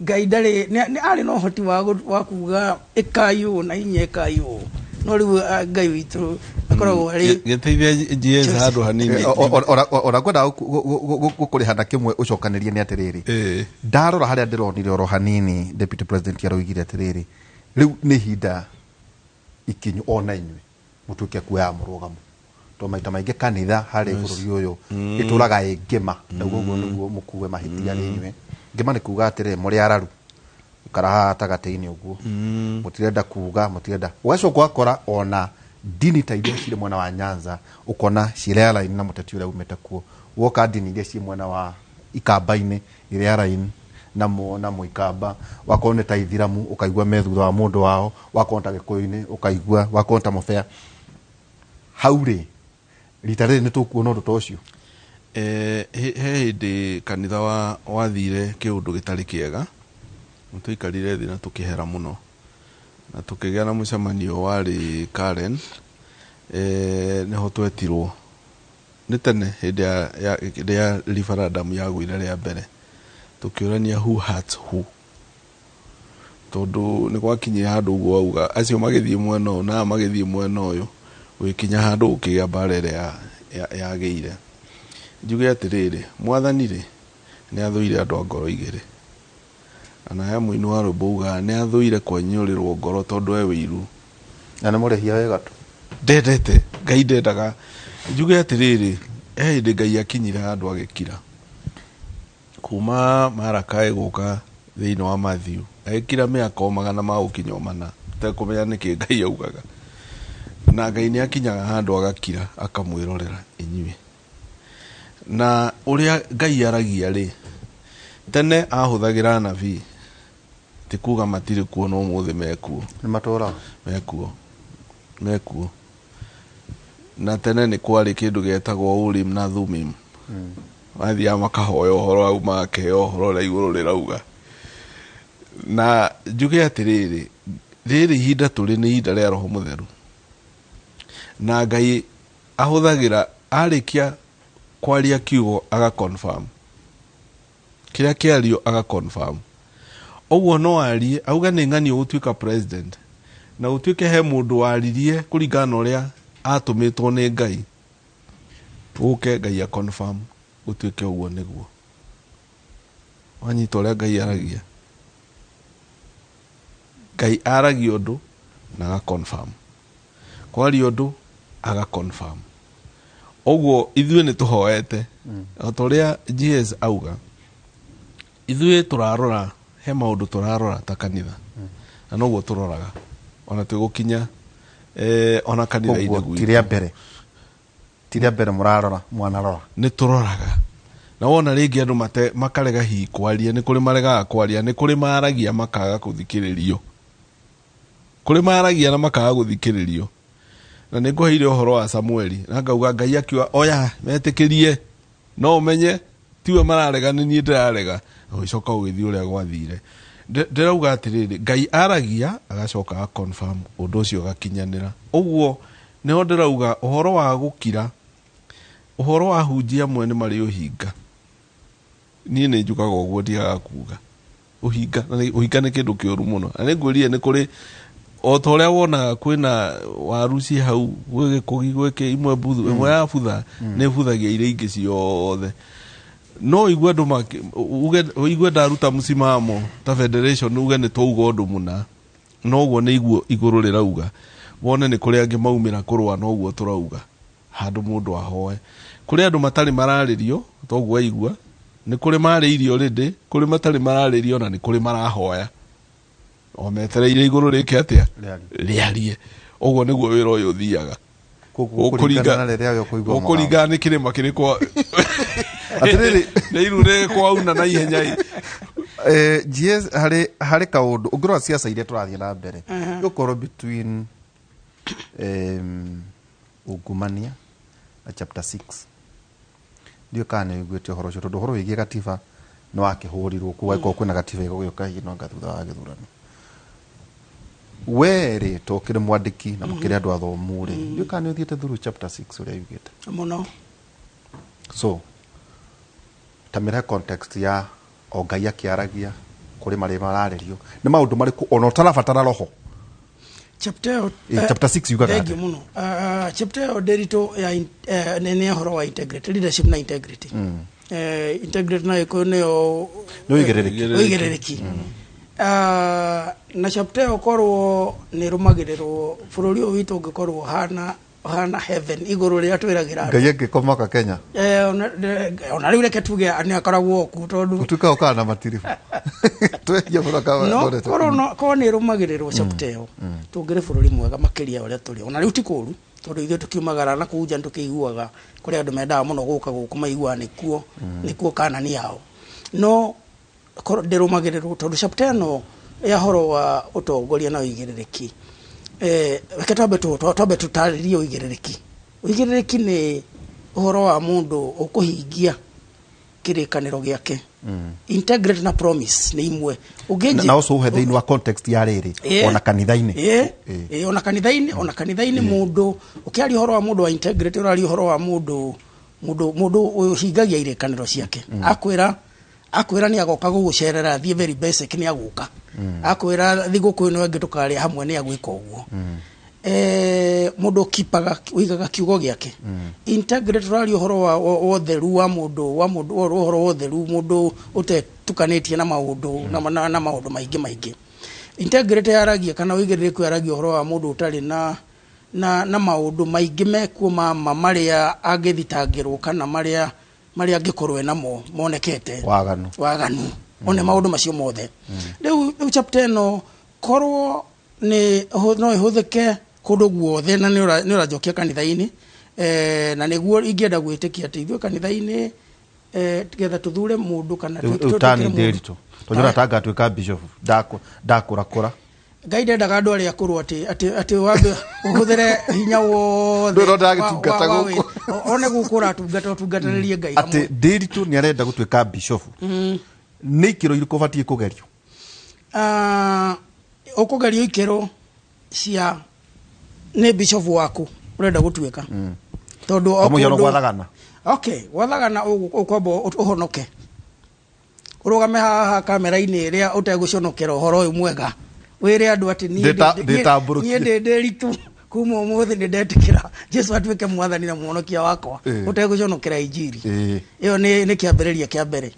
Ngai ndarĩ nĩ arĩ na ũhoti wa kuga ĩkai ũũ na inya ĩkai ũũ, no rĩu Ngai witũ akoragwo arĩ Gĩteithia GS handũ hanini. Ona ngwenda gũkũrĩha na kĩmwe ũcokanĩrie nĩ atĩrĩrĩ, ndarora harĩa ndĩronire oro hanini deputy president aroigire atĩrĩrĩ, rĩu nĩ ihinda ikinyu ona inyuĩ mũtuĩke kuoya mũrũgamo, tondũ maita maingĩ kanitha harĩ bũrũri ũyũ ĩtũraga ĩ ngĩma. Naguo ũguo nĩguo mũkue mahĩtia rĩ inyuĩ. Ngĩma nĩ kuga atĩrĩ, mũrĩ araru ikara haha gatagatĩ-inĩ ũguo, mũtirenda kuga, mũtirenda. Ũgacoka ũgakora ona ndini ta iria cirĩ mwena wa Nyanza, ũkona cirĩ align na mũteti ũrĩa umĩte kuo. Woka ndini iria ciĩ mwena wa Ikamba-inĩ irĩ align na mũikamba. Wakorwo nĩ ta Ithiramu, ũkaigua me thutha wa mũndũ wao. Wakorwo ta Gĩkũyũ-inĩ, ũkaigua. Wakorwo ta Mũbea hau rĩ, rita rĩrĩ nĩ tũkuona ũndũ ta ũcio. He hĩndĩ kanitha wathire kĩũndũ gĩtarĩ kĩega, nĩ tũikarire thĩ na tũkĩhera mũno, na tũkĩgĩa na mũcemanio warĩ Karen. Nĩho twetirwo nĩ tene hĩndĩ ya referendum yagũire rĩa mbere, tũkĩũrania who hurts who, tondũ nĩ gwakinyire handũ ũguo wauga acio magĩthiĩ mwena ũyũ na aya magĩthiĩ mwena ũyũ, gũgĩkinya handũ gũkĩgĩa mbara ĩrĩa yagĩire. Njuge atĩrĩrĩ, mwathani rĩ nĩ athũire andũ a ngoro igĩrĩ, na he mũini wa rwĩmbo ugaga nĩ athũire kwenyũrĩrwo ngoro tondũ e wĩiru. Na nĩ mũrĩhia wĩ gatũ. Ndendete Ngai, ndendaga. Njuge atĩrĩrĩ, he hĩndĩ Ngai akinyire handũ agĩkira kuma Maraka ĩgũka thĩinĩ wa Matthew, agĩkira mĩaka o magana ma gũkinya o mana ũtekũmenya nĩkĩ Ngai augaga. Na Ngai nĩ akinyaga handũ agakira akamwĩrorera inyuĩ. Na ũrĩa Ngai aragia rĩ, tene ahũthagĩra anabii, ti kuga matirĩ kuo no ũmũthĩ mekuo. Nĩ matũraga. Mekuo, mekuo. Na tene nĩ kwarĩ kĩndũ gĩetagwo Urim na Thummim. Mathiaga makahoya ũhoro hau, magakĩheo ũhoro ũrĩa igũrũ rĩrauga. Na njuge atĩrĩrĩ, rĩrĩ ihinda tũrĩ nĩ ihinda rĩa Roho Mũtheru, na Ngai ahũthagĩra arĩkia kwaria kiugo aga confirm kĩrĩa kĩario, aga confirm ũguo. No arie auge nĩ ng'ani ũgũtuĩka president, na gũtuĩke he mũndũ waririe kũringana na ũrĩa atũmĩtwo nĩ Ngai. Ũke Ngai a confirm gũtuĩke ũguo nĩguo. Wanyita ũrĩa Ngai aragia. Ngai aragia ũndũ na aga confirm. Kwaria ũndũ aga confirm. Ũguo ithuĩ nĩ tũhoete. O ta ũrĩa GS auga, ithuĩ tũrarora, he maũndũ tũrarora ta kanitha. Na noguo tũroraga. Ona twĩgũkinya ona kanitha-inĩ Koguo ti gwitũ. rĩa mbere. Ti rĩa mbere mũrarora, mwanarora. Nĩ tũroraga. Na wona rĩngĩ andũ makarega hihi kwaria, nĩ kũrĩ maregaga kwaria, nĩ kũrĩ maragia makaga gũthikĩrĩrio. Kũrĩ maragia na makaga gũthikĩrĩrio. Na nĩ ngũheire ũhoro wa Samueli, na ngauga Ngai akiuga, oya, metĩkĩrie, no ũmenye, tiwe mararega, nĩ niĩ ndĩrarega. Na ũgĩcoka ũgĩthiĩ ũrĩa gwathire. Ndĩrauga atĩrĩrĩ, Ngai aragia, agacoka a confirm ũndũ ũcio ũgakinyanĩra. Ũguo, nĩho ndĩrauga, ũhoro wa gũkira, ũhoro wa hunjia amwe nĩ marĩ ũhinga. Niĩ nĩ njugaga ũguo ndiagaga kuga. Ũhinga, na ũhinga nĩ kĩndũ kĩũru mũno. Na nĩ ngwĩrire nĩ kũrĩ, o ta ũrĩa wonaga kwĩna waru ciĩ hau, gwĩ gĩkũgi, gwĩ kĩ, imwe mbuthu, ĩmwe ya butha, nĩ ĩbuthagia iria ingĩ ciothe. No ũigue andũ uge, ũigue ndaruta msimamo ta federation, uge nĩ twauga ũndũ mũna. No ũguo nĩ iguo igũrũ rĩrauga. Wone nĩ kũrĩ angĩ maumĩra kũrũa na ũguo tũrauga. Handũ mũndũ ahoe. Kũrĩ andũ matarĩ mararĩrio, toguo waigua, nĩ kũrĩ marĩirio rĩndĩ, kũrĩ matarĩ mararĩrio na nĩ kũrĩ marahoya. O metereire igũrũ rĩke atĩa? Rĩarie. Ũguo nĩguo wĩra ũyũ ũthiaga. Koguo kũringana na rĩrĩa we ũkũigua mũgambo. Ũkũringana nĩ kĩrĩma kĩrĩkũ. Atĩrĩrĩ. Nĩ iru rĩrĩkũ wauna na ihenya ĩ? GS, harĩ kaũndũ ũngĩrora ciaca iria tũrathiĩ na mbere, gũkorwo between ungumania na chapter 6. Ndiũĩ kana nĩ ũiguĩte ũhoro ũcio, tondũ ũhoro wĩgiĩ gatiba nĩ wakĩhũrirwo kuga gũkorwo kwĩna gatiba ĩgũgĩũka hihi no anga thutha wa gĩthurano. We rĩ, to ũkĩrĩ mwandĩki na mũkĩrĩ andũ athomu rĩ, ndiũĩ kana nĩ ũthiĩte through chapter 6 ũrĩa yugĩte. Mũno. So, ta mĩrehe context ya o Ngai akĩaragia kũrĩ marĩa mararĩrio, nĩ maũndũ marĩkũ ona ũtarabatara roho? Chapter ĩyo, Chapter 6 yugaga thank you atĩa? mũno. Chapter ĩyo ndĩritũ ya nĩ ũhoro wa integrity, leadership na integrity. Integrity na ĩkũyũ nĩyo Nĩ ũigĩrĩrĩki. Ũigĩrĩrĩki. Na chapter ĩyo korwo nĩ ĩrũmagĩrĩrwo, bũrũri ũyũ witũ ũngĩkorwo hana heaven, igũrũ rĩrĩa twĩragĩra andũ. Ngai angĩkomoka Kenya. Ona rĩu reke tuge nĩ akoragwo kuo tondũ Gũtuĩka ũkaga na matiribũ. Tweria mũno kama No, ndorete. korwo no, korwo nĩ ĩrũmagĩrĩrwo chapter ĩyo, tũngĩrĩ bũrũri mwega makĩria ũrĩa tũrĩ. Ona rĩu ti kũũru, tondũ ithuĩ tũkiumagara na kũu nja nĩtũkĩiguaga kũrĩ andũ mendaga mũno gũka gũkũ maiguaga nĩkuo kanani yao. No korwo ndĩrũmagĩrĩrwo, tondũ chapter ĩno ya ũhoro wa ũtongoria na ũigĩrĩrĩki, reke twambe tũtarĩrie ũigĩrĩrĩki. Ũigĩrĩrĩki nĩ ũhoro wa mũndũ ũkũhingia kĩrĩkanĩro gĩake. Integrity na promise nĩ imwe. Ũngĩnjĩ- Na ũcio ũhe thĩinĩ wa context ya rĩrĩ, ona kanitha-inĩ. Ona kanitha-inĩ, ona kanitha-inĩ mũndũ, ũkĩaria ũhoro wa mũndũ wa integrity, ũraria ũhoro wa mũndũ ũhingagia irĩkanĩro ciake. Akwĩra nĩ agoka gũgũcerera, thiĩ very basic nĩ agũka. Akwĩra thigũkũ ĩno ĩngĩ tũkarĩa hamwe nĩ agwĩka ũguo. Mũndũ ũkipaga, ũigaga kiugo gĩake. Integrity ũraria ũhoro wa ũtheru wa mũndũ, wa mũndũ, wa ũhoro wa ũtheru, mũndũ ũtetukanĩtie na maũndũ, na maũndũ maingĩ maingĩ. Integrity yaragia kana ũigĩrĩrĩku yaragia ũhoro wa mũndũ ũtarĩ na maũndũ maingĩ mekuo ma marĩa angĩthitangĩrwo kana marĩa angĩkorwo enamo monekete. Waganu. Waganu. One maũndũ macio mothe. Rĩu chapter ĩno korwo nĩ no ĩhũthĩke kũndũ guothe na nĩ ũranjokia kanitha-inĩ. Na nĩguo ingĩenda gwĩtĩkia atĩ ithuĩ kanitha-inĩ, getha tũthure mũndũ kana Rĩu twĩkĩre tani mũndũ. ndĩritũ. Tondũ ũratanga atuĩka bishop, ndakũrakũra. Ngai ndendaga andũ arĩa akũrũ atĩ wambe ũhũthĩre hinya wothe Ndũrĩ ndagĩtungata gũkũ. one gũkũ ũratungata, ũtungatĩrĩrie Ngai Atĩ hamwe. ndĩritũ nĩ arenda gũtuĩka bishop. Nĩ ikĩro irĩkũ ũbatiĩ kũgerio? Ũkũgerio ikĩro cia nĩ bishop waku ũrenda gũtuĩka. Tondũ o Kwa mũhiano kũndũ gwathagana. Okay, gwathagana ũkwamba ũhonoke. Ũrũgame haha kamera-inĩ ĩrĩa ũtegũconokera ũhoro ũyũ mwega. Wĩre andũ atĩ Ndĩtambũrũkie. niĩ ndĩ ndĩritũ. Kuma ũmũthĩ nĩ ndetĩkĩra Jesu atuĩke mwathani na mũhonokia wakwa, ũtegũconokera injiri. Ĩyo nĩ kĩambĩrĩria kĩa mbere.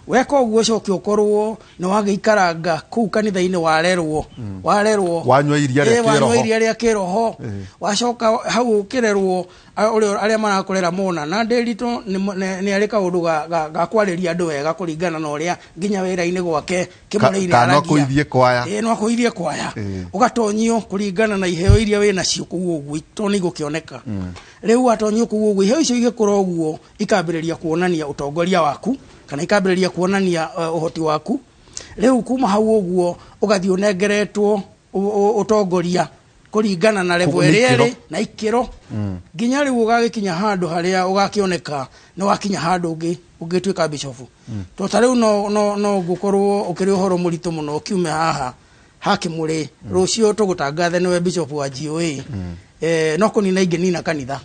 Weka ũguo, ũcoke ũkorwo nĩ wagĩikaranga kũu kanitha-inĩ, warerwo, warerwo. Wanyua iria rĩa Wanyua kĩroho. iria rĩa kĩroho. Wacoka hau ũkĩrerwo, ũrĩa arĩa marakũrera mona na Ndĩritũ nĩ arĩ kaũndũ ga kwarĩria andũ wega kũringana na ũrĩa nginya wĩra-inĩ gwake kĩmũrĩ-inĩ Kana no aragia. akũithie kwaya. Ĩĩ, no akũithie kwaya. Ũgatonyio kũringana na iheo iria wĩ nacio kũu ũguo, to nĩ igũkĩoneka rĩu. Watonyio kũu ũguo, iheo icio igĩkũra ũguo, ikambĩrĩria kuonania ũtongoria waku kana ikambĩrĩria kuonania ũhoti waku. Rĩu kuma hau ũguo ũgathiĩ ũnengeretwo ũtongoria kũringana na level Koguo nĩ ĩrĩa ikĩro. ĩrĩ na ikĩro, nginya rĩu ũgagĩkinya handũ harĩa ũgakĩoneka nĩ wakinya handũ ũngĩ ũngĩtuĩka bishofu. To ta rĩu no ngũkorwo ũkĩrĩ ũhoro mũritũ mũno ũkiume haha hakĩmũrĩ rũciũ tũgũtangathe nĩwe bishofu wa GOA, no kũnina ingĩnina kanitha,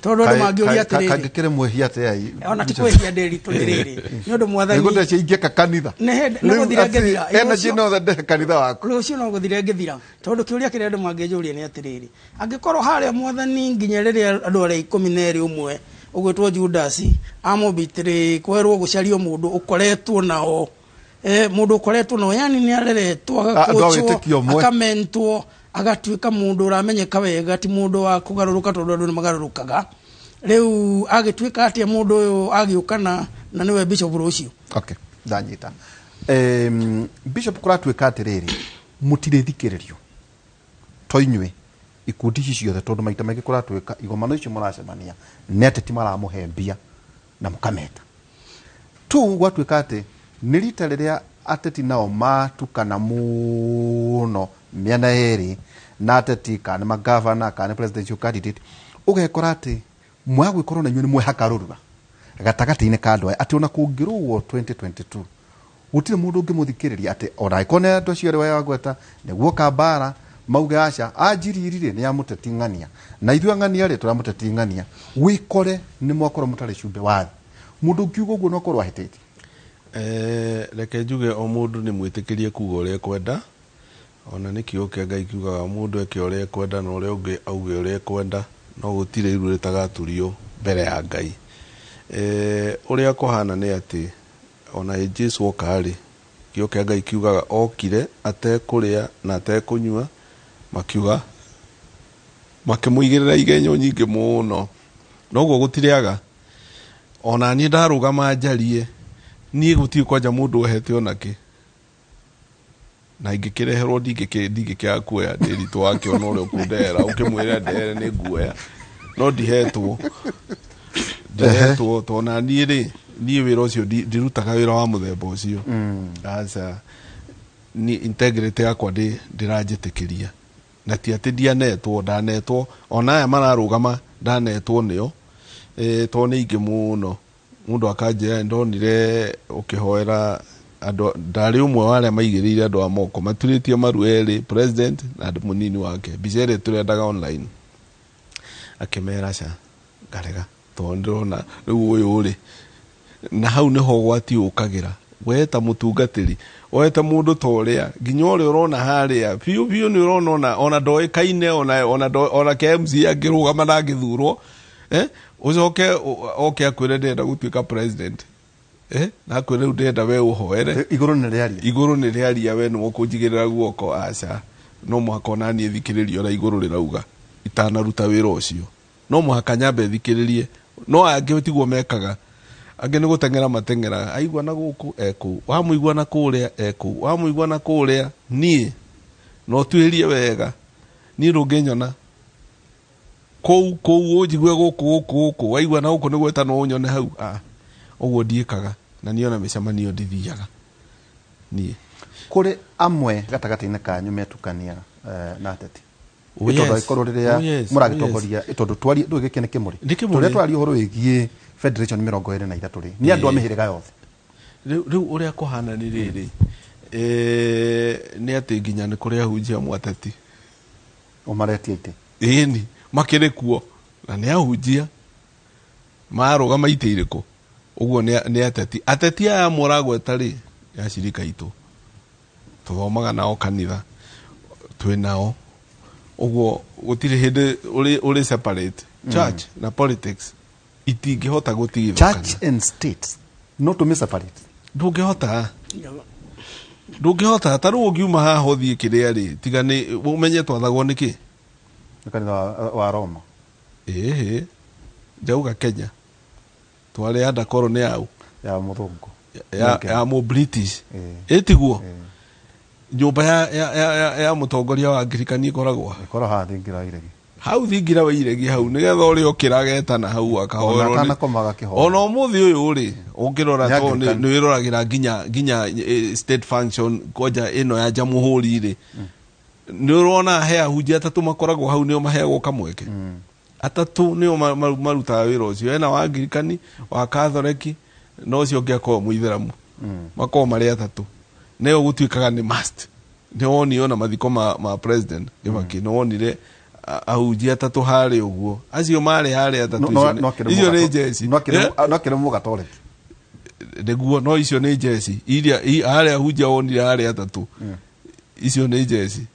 tondũ andũ mangĩũria atĩrĩrĩ, Kangĩkĩrĩ mwĩhia atĩa? Ona ti kwĩhia, Ndĩritũ, nĩ rĩrĩ, nĩ ũndũ mwathani Nĩgũtecia ingĩka kanitha. Nĩ gũthira ngĩthira. Energy no ndehe kanitha waku. Rũciũ no gũthire ngĩthira, tondũ kĩũria kĩrĩa andũ mangĩnjũria nĩ atĩrĩrĩ, angĩkorwo harĩa mwathani nginya rĩrĩa andũ arĩa 12 ũmwe ũgwĩtwo Judas amũbitĩrĩ kwerwo gũcario mũndũ ũkoretwo nao, mũndũ ũkoretwo nao, yani nĩ areretwo, Andũ a agakũcwo, wĩtĩkio ũmwe. akamentwo, agatuĩka mũndũ ũramenyeka wega, ti mũndũ wa kũgarũrũka, tondũ andũ nĩ magarũrũkaga. Rĩu agĩtuĩka atĩa mũndũ ũyũ agĩũka na nĩwe bishop rũciũ? Okay, ndanyita. Bishop, kũratuĩka atĩrĩrĩ, mũtirĩthikĩrĩrio to inyuĩ ikundi ici ciothe, tondũ maita maingĩ kũratuĩka igomano icio mũracemania nĩ ateti maramũhe mbia na mũkameta tu. Gwatuĩka atĩ nĩ rita rĩrĩa ateti nao matukana mũno mĩena ĩrĩ, na ateti kana nĩ magavana kana nĩ presidential candidate, ũgekora atĩ mwaga gwĩkorwo na inyuĩ nĩ mwehaka rũrua gatagatĩ-inĩ ka andũ aya, atĩ ona kũngĩrũo 2022 gũtirĩ mũndũ ũngĩmũthikĩrĩria, atĩ ona angĩkorwo nĩ andũ acio arĩa wagweta nĩguo mbara mauge aca anjiriri rĩ nĩ amũteti ng'ania na ithuĩ ang'ania rĩ tũramũteti ng'ania, wĩkore nĩ mwakorwo mũtarĩ cumbĩ wa thĩ. Mũndũ ũngiuga ũguo no akorwo ahĩtĩtie? Reke njuge o mũndũ nĩ mwĩtĩkĩrie kuga ũrĩa ekwenda, ona nĩ kiugo kĩa Ngai kiugaga mũndũ eke ũrĩa ekwenda na ũrĩa ũngĩ auge ũrĩa ekwenda, no gũtirĩ iru rĩtagaturio mbere ya Ngai. Ũrĩa kũhana nĩ atĩ ona Jesu oka rĩ, kiugo kĩa Ngai kiugaga okire atekũrĩa na atekũnyua, makiuga makĩmũigĩrĩra igenyo nyingĩ mũno. Noguo gũtirĩaga ona niĩ ndarũgama njarie, niĩ gũtirĩ kwanja mũndũ ohete onakĩ na ingĩkĩreherwo ndingĩkĩaga kuoya. Ndĩritũ wakĩona ũrĩa ũkũndehera, ũkĩmwĩra ndehere nĩ nguoya, no ndihetwo tondũ niĩ rĩ, niĩ wĩra ũcio ndirutaga wĩra wa mũthemba ũcio, aca. Ni integrity yakwa ndĩranjĩtĩkĩria, na ti atĩ ndianetwo, ndanetwo ona aya mararũgama ndanetwo nĩo, tondũ nĩ aingĩ mũno. Mũndũ akanjĩra ndonire ũkĩhoera andũ, ndarĩ ũmwe wa arĩa maigĩrĩire andũ a moko maturĩtie maru erĩ, president na mũnini wake, mbica ĩrĩa tũrendaga online, akĩmera ca ngarega tondũ ndĩrona rĩu ũyũ rĩ. Na hau nĩho ũgwati ũkagĩra we ta mũtungatĩri oete mũndũ ta ũrĩa nginya ũrĩa ũrona harĩa biũ biũ nĩ ũrona ona ndoĩkaine ona KMC angĩrũgama na angĩthurwo, ũcoke oke akwĩre ndĩrenda gũtuĩka president, na akwĩre rĩu ndĩrenda we ũhoere. Igũrũ nĩ rĩaria. Igũrũ nĩ rĩaria, we nĩwe ũkũnjigĩrĩra guoko? Aca, no mũhaka ona niĩ thikĩrĩrie ũrĩa igũrũ rĩrauga itanaruta wĩra ũcio, no mũhaka nyambe thikĩrĩrie. No angĩ tiguo mekaga, angĩ nĩ gũteng'era mateng'eraga, aigua na gũkũ ekũu, wamũigua na kũrĩa ekũu, wamũigua na kũrĩa. Niĩ no tuĩrie wega, niĩ ndũngĩnyona kũu kũu, ũnjigue gũkũ gũkũ gũkũ, waigua na gũkũ nĩ gwĩtanwo ũnyone hau. Ah, ũguo ndiĩkaga, na niĩ ona mĩcemanio ndithiaga niĩ. Kũrĩ amwe gatagatĩ-inĩ kanyu metukania na ateti? Oh, Nĩ tondũ yes. angĩkorwo rĩrĩa Oh, yes. mũragĩtongoria, tondũ twarie ndũĩ gĩkĩ nĩ kĩmũrĩ. Nĩ kĩmũrĩ. Tũrĩa twaria ũhoro wĩgiĩ federation 23 rĩ, nĩ andũ a mĩhĩrĩga yothe. Rĩu ũrĩa kũhana nĩ rĩrĩ, nĩ atĩ nginya nĩ kũrĩ ahunjia mwateti. Ũmaretie itĩ. Ĩni, makĩrĩ kuo na nĩ ahunjia marũgama itĩ irĩkũ ũguo nĩ ateti. Ateti aya mũragweta rĩ, nĩ acirika itũ, tũthomaga nao kanitha, twĩ nao. Ũguo gũtirĩ hĩndĩ ũrĩ separate church na politics itingĩhota gũtigithũkana. Church and state no tũmĩ separate. Ndũngĩhota, ndũngĩhota. Ta rĩu ũngiuma haha ũthiĩ kĩrĩa rĩ, tiga nĩ ũmenye twathagwo nĩkĩ. Nĩ kanitha wa Roma. Ĩhĩ, njauga Kenya twarĩ under colony yau. Ya mũthũngũ. Ya mũ British. Ĩtiguo nyũmba ya mũtongoria wa Angirikani ĩkoragwo ĩkorwo haha thingira iregi. Hau thingira wa iregi hau, nĩgetha ũrĩa ũkĩra agetana hau akahoerwo. Ona atanakoma agakĩhoya. Ona ũmũthĩ ũyũ rĩ, ũngĩrora Nĩ to Anglican. nĩ wĩroragĩra nginya state function kwanja ĩno ya jamũhũri rĩ, nĩ ũrona he ahunjia atatũ makoragwo hau, nĩo maheagwo kamweke. Atatũ nĩo marutaga wĩra ũcio. Hena wa Angirikani, wa Katholeki, na ũcio ũngĩ akoragwo mũithĩramu. Makoragwo marĩ atatũ. Nĩyo gũtuĩkaga nĩ must. Nĩ wonire ona mathiko ma president Kibaki, nĩ wonire ahunjia atatũ harĩa ũguo. Acio marĩ harĩa atatũ, icio nĩ njeci. No akĩrĩ mũgatoleki. Nĩguo, no icio nĩ njeci iria harĩa ahunjia wonire harĩa atatũ, icio nĩ njeci.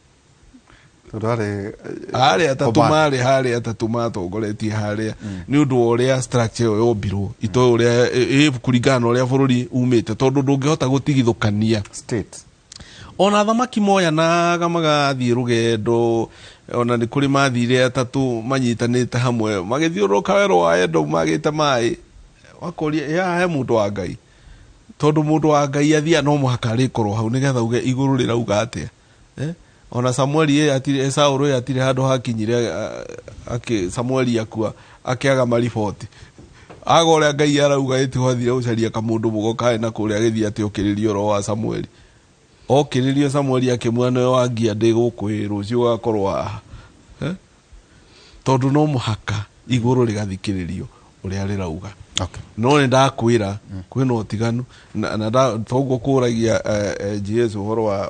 Tondũ harĩ harĩa atatũ command. Marĩ harĩa atatũ matongoretie harĩa nĩ ũndũ wa ũrĩa structure ĩyo yombirwo, itoĩ ũrĩa kũringana na ũrĩa bũrũri umĩte, tondũ ndũngĩhota gũtigithũkania state. Ona thamaki moyanaga magathiĩ rũgendo, ona nĩ kũrĩ mathire atatũ manyitanĩte hamwe magĩthiũrũrũka werũ wa Edom magĩte maĩ, wakoria ya he mũndũ wa Ngai, tondũ mũndũ wa Ngai athia no mũhaka arĩkorwo hau nĩgetha uge igũrũ rĩrauga atĩa. Ona Samueli ĩ atirĩ, Saũlũ ĩ atirĩ handũ hakinyire, akĩ Samueli akua akĩaga mariboti aga ũrĩa Ngai arauga, ĩtiho athire gũcaria kamũndũ mũgo kaĩ na kũrĩa, agĩthiĩ atĩ okĩrĩrio ũhoro wa Samueli. Okĩrĩrio Samueli akĩmwĩra nĩwe wangia ndĩ gũkũ ĩ rũciũ ũgakorwo haha. Tondũ no mũhaka igũrũ rĩgathikĩrĩrio ũrĩa rĩrauga. No nĩ ndakwĩra kwĩna ũtiganu na toguo kũragia Jesu ũhoro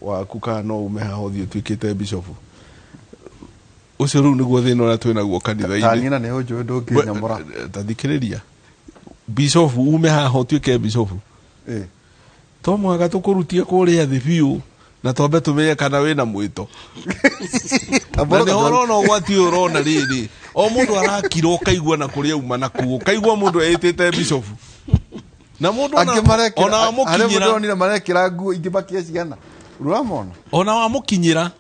waku kana no ume haha ũthiĩ ũtuĩkĩte bishop. Ũcio rĩu nĩguo thĩna ũrĩa twĩnaguo kanitha-inĩ. Ta niĩ na nĩ ũnjũĩ ndũngĩnyamũra. Ta thikĩrĩria, bishop ume haha ũtuĩke bishop. To mũhaka tũkũrutie kũrĩa thĩ biũ na twambe tũmenye kana wĩna mwĩto. Na nĩ ũrona ũgwati ũyũ ũrona rĩrĩ, o mũndũ arakira ũkaigua na kũrĩa auma na kuo, ũkaigua mũndũ eĩtĩte bishop. Na mũndũ Angĩ marekĩra, ona harĩa mũndũ wamũkinyĩra, onire marekĩra nguo ingĩ makie ciana. Ũramona? Ona wamũkinyĩra,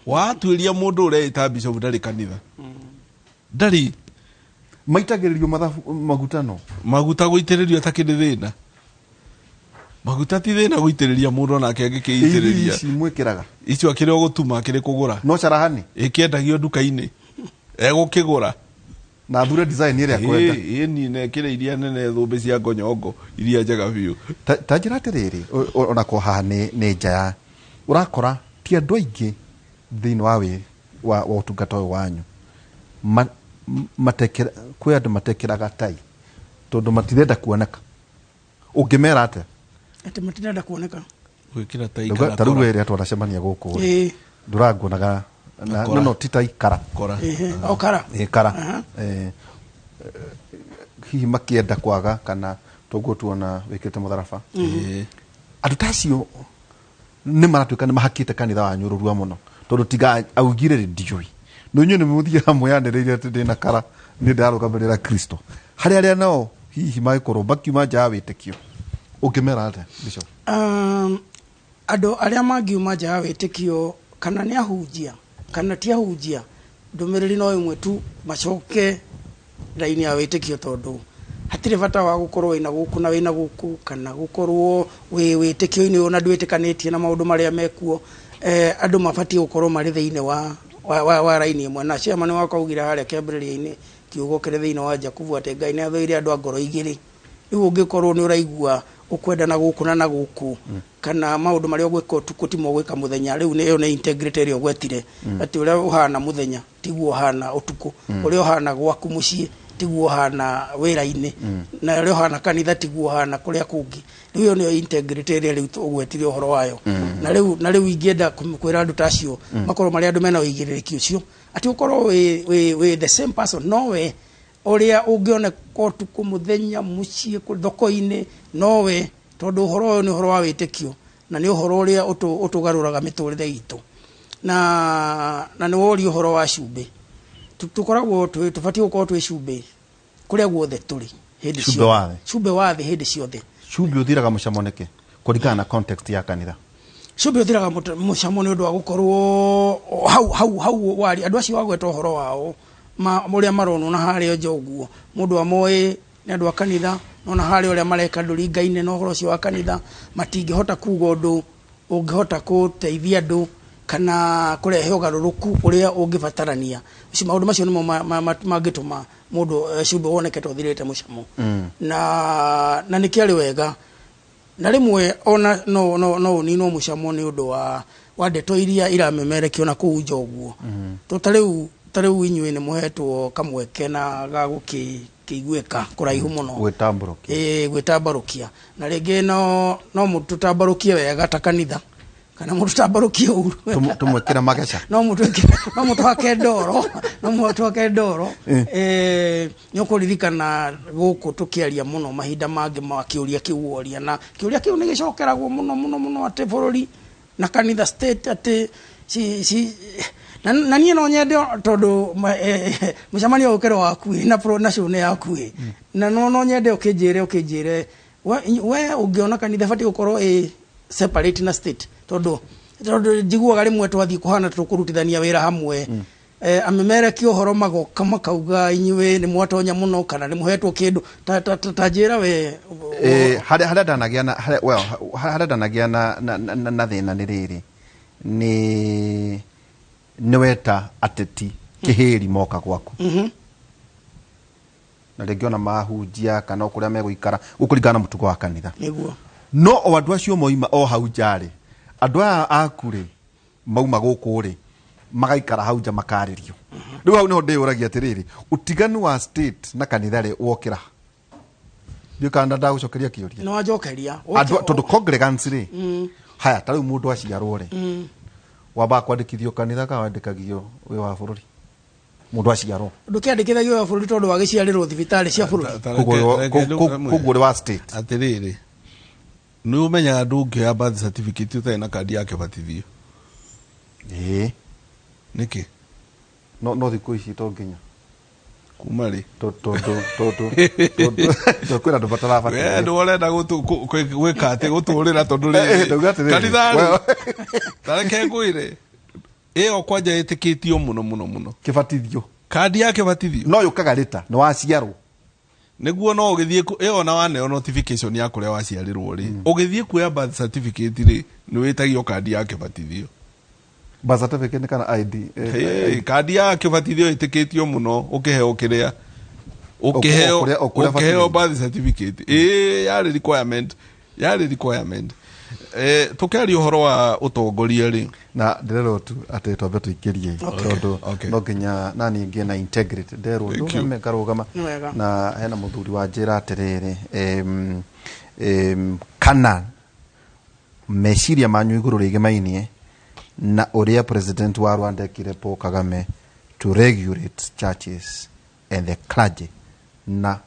watuĩria mũndũ ũreĩta bishop ndarĩ kanitha. Ndarĩ. Maitagĩrĩrio mathabu maguta no. Maguta gũitĩrĩrio ta kĩndĩ thĩna. Maguta ti thĩna gũitĩrĩria mũndũ onake angĩkĩitĩrĩria. Ici mwĩkĩraga. Icio akĩrĩ o gũtuma, akĩrĩ kũgũra. No carahani. Ĩkĩendagio nduka-inĩ. Egũkĩgũra. Na athure design ĩrĩa akwenda. Ĩ, niĩ nekĩre iria nene thũmbĩ cia ngonyongo iria njega biũ. Ta njĩra atĩrĩrĩ, ona ko haha nĩ nja ya ũrakora ti andũ aingĩ thĩinĩ wa ũtungata ũyũ wanyu. Kwĩ andũ matekĩraga tai tondũ matirenda kuoneka. Ũngĩmera atĩa? Atĩ matirenda kuoneka. Gwĩkĩra tai Ndauga, kana ta rĩu kora. we rĩrĩa twanacemania gũkũ rĩ, ndũranguonaga na, Kora. no, no, ti tai kara. Kora. Ehe, o kara. Ĩ, kara. Aha. Hihi makĩenda kwaga kana toguo tuona wĩkĩrĩte mũtharaba. Andũ ta acio nĩ maratuĩka nĩ mahakĩte kanitha wanyu rũrua mũno tondũ tiga augire rĩ ndiũĩ. No inyuĩ nĩ mũthiaga mwĩanĩrĩire atĩ ndĩna kara nĩ ndarũgamĩrĩra Kristo. Harĩ arĩa nao hihi mangĩkorwo makiuma nja ya wĩtĩkio, ũngĩmera atĩa, Bishop? Andũ arĩa mangiuma nja ya wĩtĩkio kana nĩ ahunjia kana ti ahunjia, ndũmĩrĩri no ĩmwe tu, macoke raini ya wĩtĩkio, tondũ hatirĩ bata wa gũkorwo wĩna gũkũ na wĩna gũkũ kana gũkorwo wĩ wĩtĩkio-inĩ ũyũ na ndwĩtĩkanĩtie na maũndũ marĩa mekuo. Andũ mabatiĩ gũkorwo marĩ thĩinĩ wa raini ĩmwe. Na chairman wakwa augire harĩa kĩambĩrĩria-inĩ kiugo kĩrĩ thĩinĩ wa Jakubu atĩ Ngai nĩ athũire andũ a ngoro igĩrĩ. Rĩu ũngĩkorwo nĩ ũraigua ũkwenda na gũkũ na na gũkũ kana maũndũ marĩa ũgwĩka ũtukũ ti mo ũgwĩka mũthenya, rĩu ĩyo nĩ integrity ĩrĩa ũgwetire, atĩ ũrĩa ũhana mũthenya tiguo ũhana ũtukũ, ũrĩa ũhana gwaku mũciĩ tiguo ũhana wĩra-inĩ, na ũrĩa ũhana kanitha tiguo ũhana kũrĩa kũngĩ. Rĩu ĩyo nĩyo integrity ĩrĩa rĩu ũgwetire ũhoro wayo. Na rĩu ingĩenda kwĩra andũ ta acio makorwo marĩ andũ mena ũigĩrĩrĩki ũcio, atĩ ũkorwo wĩ the same person, no we ũrĩa ũngĩoneka ũtukũ mũthenya mũciĩ thoko-inĩ nowe, tondũ ũhoro ũyũ nĩ ũhoro wa wĩtĩkio na nĩ ũhoro ũrĩa ũtũgarũraga mĩtũrĩre itũ. Na nĩ woria ũhoro wa cumbĩ, tũkoragwo tũbatiĩ gũkorwo twĩ cumbĩ kũrĩa guothe tũrĩ hĩndĩ ciothe. Cumbĩ wa thĩ hĩndĩ ciothe. Cumbĩ ũthiraga mũcamo nĩkĩ kũringana na context ya kanitha? Cumbĩ ũthiraga mũcamo nĩ ũndũ wa gũkorwo hau hau hau wari andũ acio wagweta ũhoro wao ũrĩa maronwo na harĩa nja ũguo, mũndũ amoĩ nĩ andũ a kanitha, no na harĩa ũrĩa mareka ndũringaine na ũhoro ũcio wa kanitha, matingĩhota kuga ũndũ ũngĩhota gũteithia andũ kana kũrehe ũgarũrũku ũrĩa ũngĩbatarania. Maũndũ macio nĩmo mangĩtũma mũndũ cumbĩ woneke ta ũthirĩte mũcamo. Na nĩkĩarĩ wega na rĩmwe ona no ũninwo mũcamo nĩ ũndũ wa ndeto iria iramemerekio na kũu nja ũguo. To ta rĩu inyuĩ nĩ mũhetwo kamweke na ga gũkĩiguĩka kũraihu mũno, gwĩtambarũkia, na rĩngĩ no mũtũtambarũkie wega ta kanitha kana mũtũtambarũkie ũru, tũmwĩkĩre mageca, no mũtũhake ndoro, no mũtũhake ndoro. Nĩ ũkũririkana gũkũ tũkĩaria mũno mahinda mangĩ ma kĩũria kĩu woria, na kĩũria kĩu nĩ gĩcokeragwo mũno mũno mũno atĩ bũrũri na kanitha state atĩ na niĩ no nyende tondũ mũcemanio ũkĩrĩ wakuhĩ na show nĩ yakuhĩ, na no nyende ũkĩnjĩre we ũngĩona kanitha ĩbatiĩ gũkorwo ĩ separate na state, tondũ njiguaga rĩmwe twathiĩ kũhana tũkũrutithania wĩra hamwe, amemerekia ũhoro magoka makauga inyuĩ nĩ mwatonya mũno kana nĩ mũhetwo kĩndũ ta njĩra we. Harĩa ndanagĩa na harĩa ndanagĩa na thĩna nĩ rĩrĩ, nĩ weta ateti kĩhĩri moka gwaku, na rĩngĩ ona mahunjia kana kũrĩa megũikara gũkũringana na mũtugo wa kanitha, no o andũ acio moima o hau nja rĩ, andũ aya aku rĩ mauma gũkũ rĩ magaikara hau nja makarĩrio. Rĩu hau nĩho ndĩyũragia atĩrĩrĩ, ũtiganu wa state na kanitha rĩ wokĩra? Ndiũĩ kana ndagũcokeria kĩũria. No wanjokeria. Tondũ congregants rĩ, haya ta rĩu mũndũ aciarwo rĩ, wambaga kwandĩkithio kanitha kana wandĩkagio wĩ wa bũrũri? Mũndũ aciarwo ndũkĩandĩkithagio wa bũrũri tondũ wagĩciarĩrwo thibitarĩ cia bũrũri, koguo ũrĩ wa state. Atĩrĩrĩ, nĩ ũmenyaga ndũngĩoya birth certificate ũtarĩ na kandi ya kĩbatithio? Ĩĩ. Nĩkĩ? No thikũ ici to nginya kuma rĩ, tondũ kwĩna andũ matarabatithio. We ndũ ũrenda gwĩka atĩ gũtũrĩra tondũ rĩrĩ kanitha rĩ, ta reke ngwĩre ĩyo kwanja ĩtĩkĩtio mũno mũno mũno, kĩbatithio, kandi ya kĩbatithio no yũkaga rĩta nĩ waciarwo nĩguo, no ũgĩthiĩ ĩyo na waneo notification ya kũrĩa waciarĩrwo rĩ, ũgĩthiĩ kuoya birth certificate rĩ, nĩ wĩtagio kandi ya kĩbatithio. Birth certificate nĩ kana ID? Kandi ya kĩbatithio ĩtĩkĩtio mũno ũkĩheo kĩrĩa ũkĩheo birth certificate, ĩĩ yarĩ requirement, yarĩ requirement. Tũkĩaria ũhoro wa ũtongoria rĩ, na ndĩrerwo tu atĩ twambe tũikĩrie tondũ no nginya na niĩ ngĩe na integrity, nderwo ndũgame ngarũgama. Na hena mũthuri wa njĩra atĩrĩrĩ, kana meciria manyu igũrũ rĩgĩmainie na ũrĩa president wa Rwanda ekire Paul Kagame to regulate churches and the clergy, na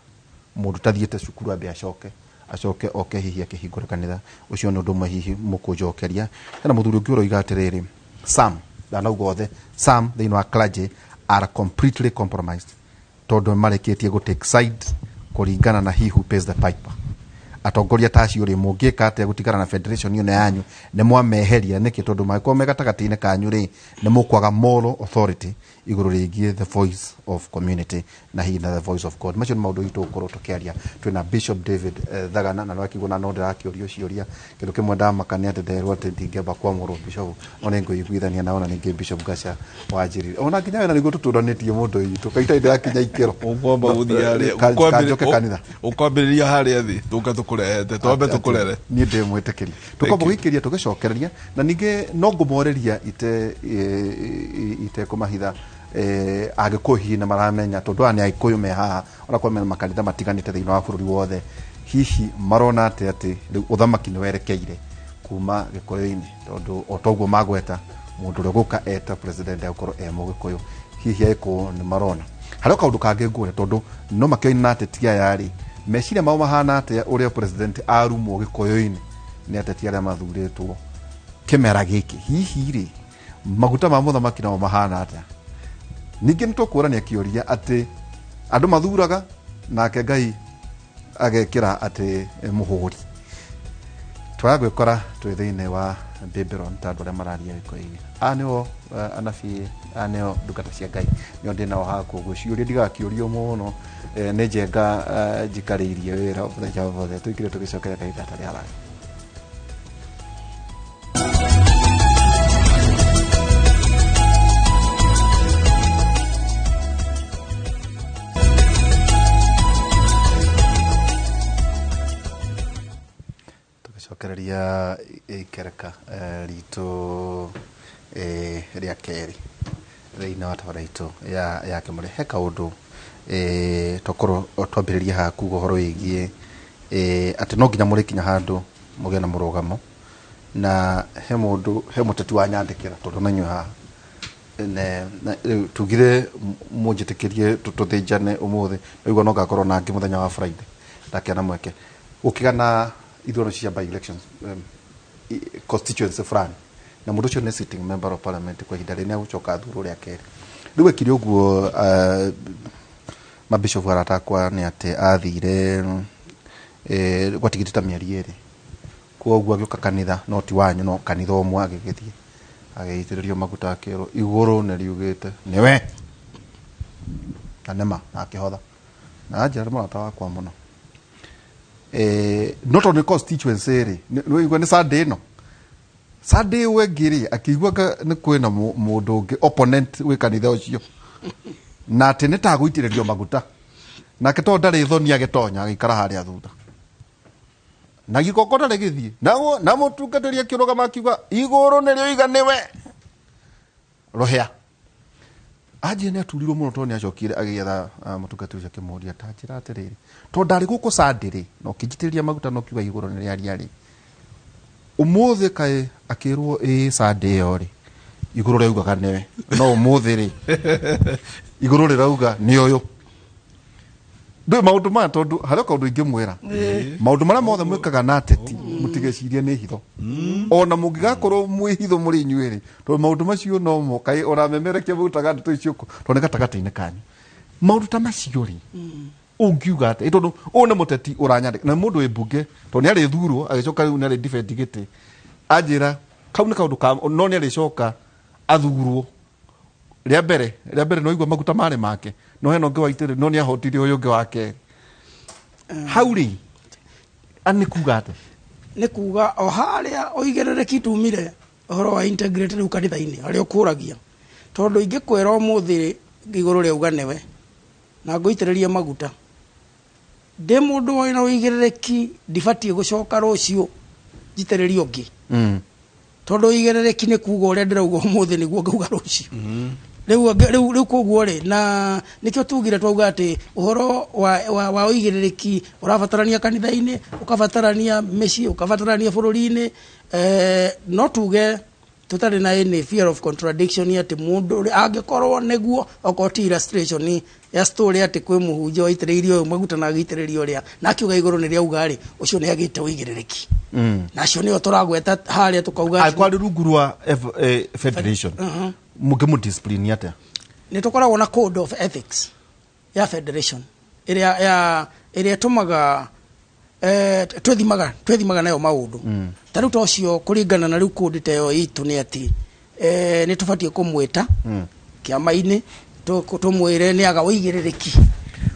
mũndũ tathiĩte cukuru ambe acoke oke hihi akĩhingũra kanitha, ũcio nĩ ũndũ ũmwe hihi mũkũnjokeria. Hena mũthuri ũngĩ ũroiga atĩrĩrĩ, some ndanauga othe, some thĩinĩ wa clergy are completely compromised tondũ marĩkĩtie gũ take side kũringana na he who pays the piper. Atongoria ta acio rĩ, mũngĩka atĩa gũtigana na federation ĩno yanyu? Nĩ mwameheria nĩkĩ? Tondũ mangĩkorwo me gatagatĩ-inĩ kanyu rĩ, nĩ mũkwaga moral authority igũrũ rĩgiĩ the voice of community na hihi na the voice of God. Macio nĩ maũndũ itũ gũkorwo tũkĩaria. Twĩna Bishop David Thagana, na nĩwakĩigua na no ndĩrakĩũrio ciũria. Kĩndũ kĩmwe ndamaka nĩ atĩ nderwo atĩ ndingĩamba kwamũrwo Bishop, no nĩ ngũiguithania na ona ningĩ Bishop Gacha wa Njiriri. Ona nginya we na nĩguo tũtũranĩtie mũndũ witũ, kaita ndĩrakinya ikĩro. Ũkwamba gũthiĩ harĩa, Kanjoke kanitha. Ũkwambĩrĩria harĩa thĩ, tũke tũkũrehete, twambe tũkũrere. Niĩ ndĩ mwĩtĩkĩri. Tũkwamba gũikĩria tũgĩcokereria, na ningĩ no ngũmorĩria itekũmahitha, Agĩkũyũ hihi nĩ maramenya, tondũ aya nĩ Agĩkũyũ me haha, onakorwo mena makanitha matiganĩte thĩinĩ wa bũrũri wothe, hihi marona atĩ atĩ rĩu ũthamaki nĩ werekeire kuma Gĩkũyũ-inĩ, tondũ o toguo magweta mũndũ ũrĩa ũgũka eta president egũkorwo e Mũgĩkũyũ, hihi Agĩkũyũ nĩ marona harĩ o kaũndũ kangĩ ngũria, tondũ no makĩoina na ateti aya rĩ, meciria mao mahana atĩa ũrĩa president arumwo Gĩkũyũ-inĩ nĩ ateti arĩa mathurĩtwo kĩmera gĩkĩ? Hihi rĩ Maguta ma mũthamaki namo mahana atĩa? Ningĩ nĩ tũkũrania kĩũria atĩ andũ mathuraga nake Ngai agekĩra atĩ mũhũri. Twaga gwĩkora twĩ thĩinĩ wa Babylon ta andũ arĩa mararia Gĩkũyũ-inĩ. Aya nĩo anabii, aya nĩo ndungata cia Ngai, nĩo ndĩ nao haha, koguo ciũria ndigakĩũrio mũno. Nĩ njenga njikarĩirie wĩra mũthenya wothe tũikire tũgĩcokera kahinda hatarĩ haraka. Tũgĩcokereria ikereka ritũ rĩa kerĩ thĩinĩ wa tabara itũ ya Kĩmũrĩ, he kaũndũ twakorwo twambĩrĩria haha kuga ũhoro wĩgiĩ atĩ no nginya mũrĩkinya handũ mũgĩe na mũrũgamo, na he mũndũ, he mũteti wanyandĩkĩra tondũ na inyuĩ haha rĩu tugire mũnjĩtĩkĩrie tũthĩnjane ũmũthĩ, naigua no ngakorwo na angĩ mũthenya wa Friday ndakĩona mweke gũkĩgana ithurano cia by elections constituency fulani, na mũndũ ũcio nĩ sitting member of parliament kwa ihinda rĩrĩ, nĩagũcoka athurwo rĩa kerĩ. Rĩu ekire ũguo, mabishop arata akwa, nĩ atĩ athire gwatigĩte ta mĩeri 2, koguo agĩũka kanitha, no ti wanyu, no kanitha ũmwe, agĩgĩthiĩ agĩitĩrĩrio maguta, akĩrwo igũrũ nĩ riugĩte nĩwe, na nĩma na akĩhotha, na anjĩra nĩ mũrata wakwa mũno. No tondũ nĩ constituency rĩ, nĩ Sunday ĩno, Sunday ĩyo ĩngĩ rĩ, akĩigua nĩ kwĩna mũndũ ũngĩ opponent wĩ kanitha ũcio, na atĩ nĩ ta gũitĩrĩrio maguta, nake tondũ ndarĩ thoni agĩtonya agĩikara harĩa thutha na gĩgongona rĩgĩthiĩ na mũtungatĩri akĩrũgama akiuga igũrũ nĩrĩoiga nĩwe rũhĩa. Anjia nĩ aturirwo mũno tondũ nĩ acokire agĩetha mũtungatĩri ũcio akĩmũria, ta njĩra atĩrĩrĩ, tondũ ndarĩ gũkũ Sunday rĩ, na ũkĩnjitĩrĩria maguta na ũkiuga igũrũ nĩ rĩaria rĩ, ũmũthĩ kaĩ akĩrwo ĩĩ Sunday ĩyo rĩ igũrũ rĩaugaga nĩwe, no ũmũthĩ rĩ igũrũ rĩrauga nĩ ũyũ. Ndũĩ maũndũ maya, tondũ harĩ o kaũndũ ingĩmwĩra, maũndũ marĩa mothe mwĩkaga na ateti mũtigecirie nĩ hitho, ona mũngĩgakorwo mwĩ hitho mũrĩ inyuĩ rĩ, tondũ maũndũ macio no mo kaĩ ona memerekia mũrutaga ndeto icio kũ, tondũ nĩ gatagatĩ-inĩ kanyu maũndũ ta macio rĩ, ũngiuga atĩa? Tondũ ũyũ nĩ mũteti ũranyandĩka na mũndũ wĩ mbunge, tondũ nĩ arĩthurwo agĩcoka rĩu nĩ arĩ defend gĩtĩ, anjĩra kau nĩ kaũndũ ka no nĩ arĩcoka athurwo rĩa mbere no igua maguta marĩ make, no hena ũngĩ waitĩrĩ, no nĩ ahotire ũyũ ũngĩ wa kerĩ hau rĩ, nĩ kuga atĩa? Nĩ kuga o harĩa ũigĩrĩrĩki tumire ũhoro wa integrate rĩu kanitha-inĩ harĩa ũkũragia, tondũ ingĩkwĩra ũmũthĩ igũrũ rĩauga nĩwe na ngũitĩrĩrie maguta ndĩ mũndũ wĩna ũigĩrĩrĩki, ndibatiĩ gũcoka rũciũ njitĩrĩrie ũngĩ, tondũ ũigĩrĩrĩki nĩ kuga ũrĩa ndĩrauga ũmũthĩ nĩguo ngauga rũciũ. Rĩu koguo rĩ, na nĩkĩo tugire twauga atĩ ũhoro wa ũigĩrĩrĩki ũrabatarania kanitha-inĩ, ũkabatarania mĩciĩ, ũkabatarania bũrũri-inĩ. No tuge tũtarĩ na any fear of contradiction atĩ mũndũ ũrĩa angĩkorwo nĩguo, okorwo ti illustration ya story atĩ kwĩ mũhunjia waitĩrĩirie ũyũ maguta na agĩitĩrĩria ũrĩa na akiuga igũrũ nĩ rĩauga rĩ, ũcio nĩ agĩte ũigĩrĩrĩki, na acio nĩo tũragweta harĩa tũkauga atĩ Angĩkorwo arĩ rungu rwa federation, mũngĩmũ discipline atĩa? Nĩ tũkoragwo na code of ethics ya federation ĩrĩa ya ĩrĩa ĩtũmaga twĩthimaga nayo maũndũ ta rĩu ta ũcio. Kũringana na rĩu code ta ĩyo itũ nĩ atĩ nĩ tũbatiĩ kũmwĩta kĩama-inĩ, tũmwĩre nĩ aga ũigĩrĩrĩki.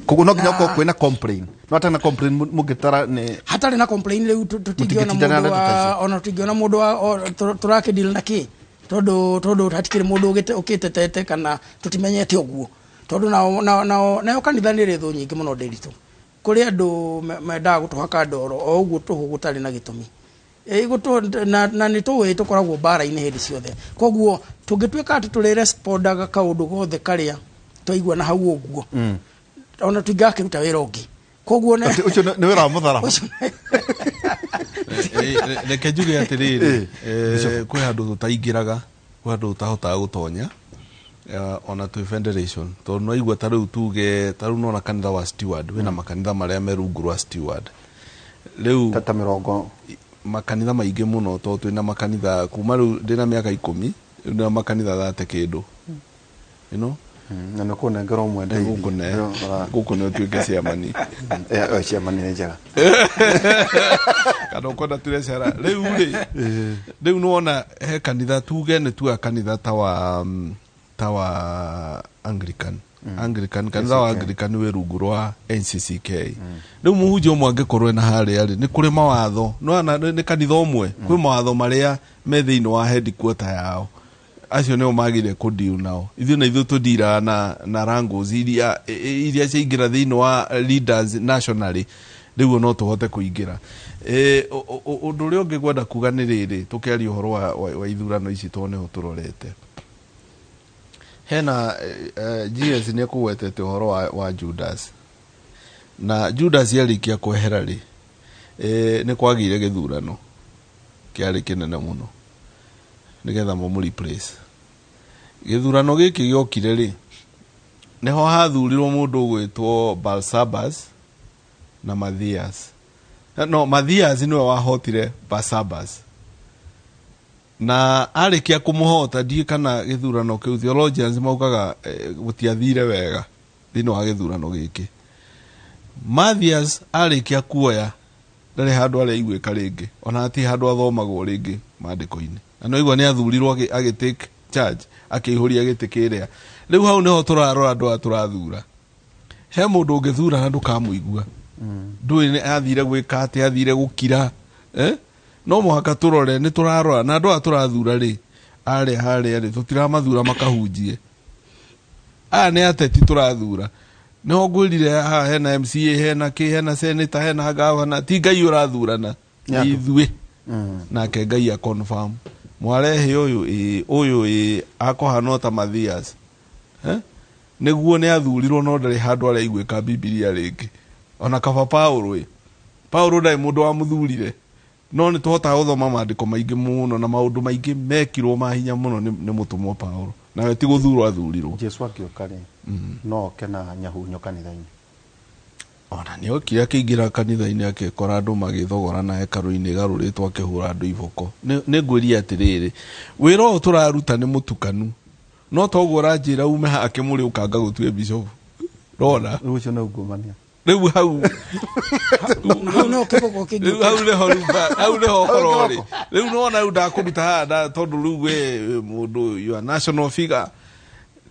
Koguo no nginya ũkorwo kwĩna complain, no atarĩ na complain mũngĩtara nĩ Hatarĩ na complain rĩu tũtingĩona Mũtingĩtindana mũndũ na ndeto ta wa icio. Ona tũtingĩona mũndũ wa tũrakĩdeal na kĩ, tondũ hatikĩrĩ mũndũ ũkĩtetete kana tũtimenyete ũguo, tondũ nao nayo kanitha nĩ ĩrĩ thũ nyingĩ mũno ndĩritũ. Kũrĩ andũ mendaga gũtũhaka ndoro o ũguo tũhũ gũtarĩ na gĩtũmi. Na nĩ tũĩ tũkoragwo mbara-inĩ hĩndĩ ciothe, koguo tũngĩtuĩka atĩ tũrĩ respondaga kaũndũ gothe karĩa twaigua na hau ũguo, ona tũtingakĩruta wĩra ũngĩ, koguo Atĩ ũcio nĩ wĩra wa mũtharaba. Reke njuge atĩrĩrĩ, kwĩ handũ tũtaingĩraga, kwĩ handũ tũtahotaga gũtonya ona twĩ federation, tondũ no igua ta rĩu tuge ta rĩu nona kanitha wa Steward wĩna makanitha marĩa me rungu rwa Steward rĩu ta 20. Makanitha maingĩ mũno, tondũ twĩna makanitha kuma rĩu ndĩna mĩaka 10. Na makanitha thate kĩndũ, you know. Na nä kå nengera å mwe. Gũkũ nĩ ũtuĩke ciamani. Ciamani nä njega. Kana ũkwenda treasurer rĩu rĩ, rĩu nĩwona he kanitha, tuge nĩ tuga kanitha ta wa Anglican, Anglican kanitha wa Anglican wĩ rungu rwa NCCK. Rĩu mũhunjia ũmwe angĩkorwo ena harĩa rĩ, nĩ kũrĩ mawatho nĩwona nĩ kanitha ũmwe, kwĩ mawatho marĩa me thĩinĩ wa headquarter yao, acio nĩo magĩrĩire kũdeal nao. Ithuĩ na ithuĩ tũndiraga na wrangles iria ciaingĩra thĩinĩ wa leaders nationally, rĩu no tũhote kũingĩra. Ũndũ ũrĩa ũngĩ ngwenda kuga nĩ rĩrĩ, tũkĩaria ũhoro wa ithurano ici, tondũ nĩho tũrorete hena GS nĩ ekũgwetete ũhoro wa Judas, na Judas arĩkia kwehera rĩ, nĩ kwagĩire gĩthurano kĩarĩ kĩnene mũno nĩgetha mamũ replace. Gĩthurano gĩkĩ gĩokire rĩ, nĩho hathurirwo mũndũ ũgwĩtwo Barsabas na Mathias. No Mathias nĩwe wahotire Barsabas, na arĩkia kũmũhota, ndiĩ kana gĩthurano kĩu, theologians maugaga gũtiathire wega thĩinĩ wa gĩthurano gĩkĩ. Mathias arĩkia kuoya, ndarĩ handũ arĩa aiguĩka rĩngĩ, ona hatirĩ handũ athomagwo rĩngĩ maandĩko-inĩ, na no igua nĩ athurirwo agĩ take charge, akĩihũria gĩtĩ kĩrĩa. Rĩu hau nĩho tũrarora andũ aya tũrathura. He mũndũ ũngĩthura na ndũkamũigua, ndũĩ nĩ athire gwĩka atĩ athire gũkira, eh? No mũhaka tũrore, nĩ tũrarora na andũ aya tũrathura rĩ, arĩa harĩa rĩ, tũtiramathura makahunjie, aya nĩ ateti tũrathura. Nĩho ngwĩrire haha hena MCA, hena kĩ, hena senator, hena gavana, ti Ngai ũrathurana. Nĩ andũ. Nĩ ithuĩ nake Ngai a confirm mwarehe ũyũ, ĩ ũyũ ĩ akũhana ta Mathias, eh? Nĩguo nĩ athurirwo, no ndarĩ handũ arĩa aiguĩka Bibilia rĩngĩ. Ona kaba Paulo, ĩ Paulo ndarĩ mũndũ wamũthurire, no nĩ tũhotaga gũthoma maandĩko maingĩ mũno na maũndũ maingĩ mekirwo ma hinya mũno nĩ mũtũmwo Paulo, nawe ti gũthurwo athurirwo. Jesu angĩũka rĩ, no oke na nyahunyo kanitha-inĩ? Ona nĩ okire akĩingĩra kanitha-inĩ, akĩkora andũ magĩthogorana hekarũ-inĩ ĩgarũrĩtwo, akĩhũra andũ iboko. Nĩ ngwĩria atĩrĩrĩ, wĩra ũyũ tũraruta nĩ mũtukanu, no toguo ũranjĩra ume haha kĩmũrĩ ũkanga gũtue bishofu rona. Rĩu ũcio nĩ ungumania. Rĩu hau Hau no kĩboko rĩu kĩngĩ. Hau nĩho rĩu hau nĩho ũhoro rĩ. Rĩu nĩwona rĩu ndakũruta haha tondũ rĩu we wĩ mũndũ, you are national figure,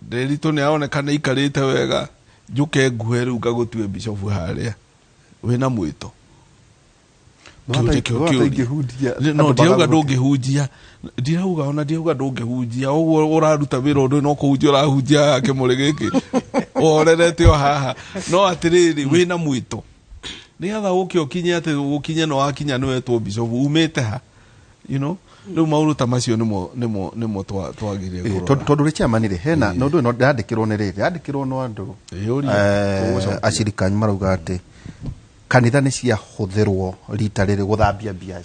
Ndĩritũ nĩ aroneka nĩ aikarĩte wega, njũke nguhe rĩu ngagũtue bishofu harĩa wĩna mwĩto. Kĩũria kĩo kĩũria. Ingĩhunjia No ndirauga ndũngĩhunjia, ndirauga, ona ndirauga ndũngĩhunjia. Ũguo ũraruta wĩra ũndũ no kũhunjia ũrahunjia haha kĩmũrĩ gĩkĩ ũhorerete o haha, no atĩrĩrĩ, wĩna mwĩto nĩgetha ũke ũkinye atĩ ũkinye no wakinya nĩ wetwo bishofu umĩte ha, you know. Rĩu maũndũ ta macio nĩmo twagĩrĩire kũrora. Tondũ rĩ, chairman rĩ, hena na ũndũ ũyũ no ndandĩkĩrwo nĩ rĩrĩ, ndandĩkĩrwo no andũ. Ĩyũria, tũgũcokia. Acirika anyu marauga atĩ kanitha nĩ ciahũthĩrwo rita rĩrĩ gũthambia mbia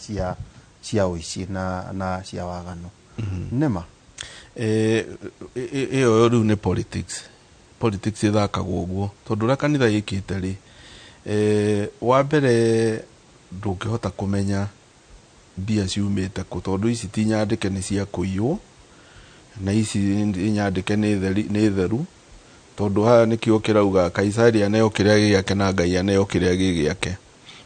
cia ũici na cia waganu, nĩma? Ĩyo rĩu nĩ politics. Politics ĩthakagwo ũguo tondũ ũrĩa kanitha ĩkĩte rĩ, wa mbere ndũngĩhota kũmenya mbia ciumĩte kũ, tondũ ici ti nyandĩke nĩ cia kũiywo na ici nĩ nyandĩke nĩ theru, tondũ haha nĩkĩo kĩrauga Kaisari aneo kĩrĩa gĩ gĩake na Ngai aneo kĩrĩa gĩ gĩake.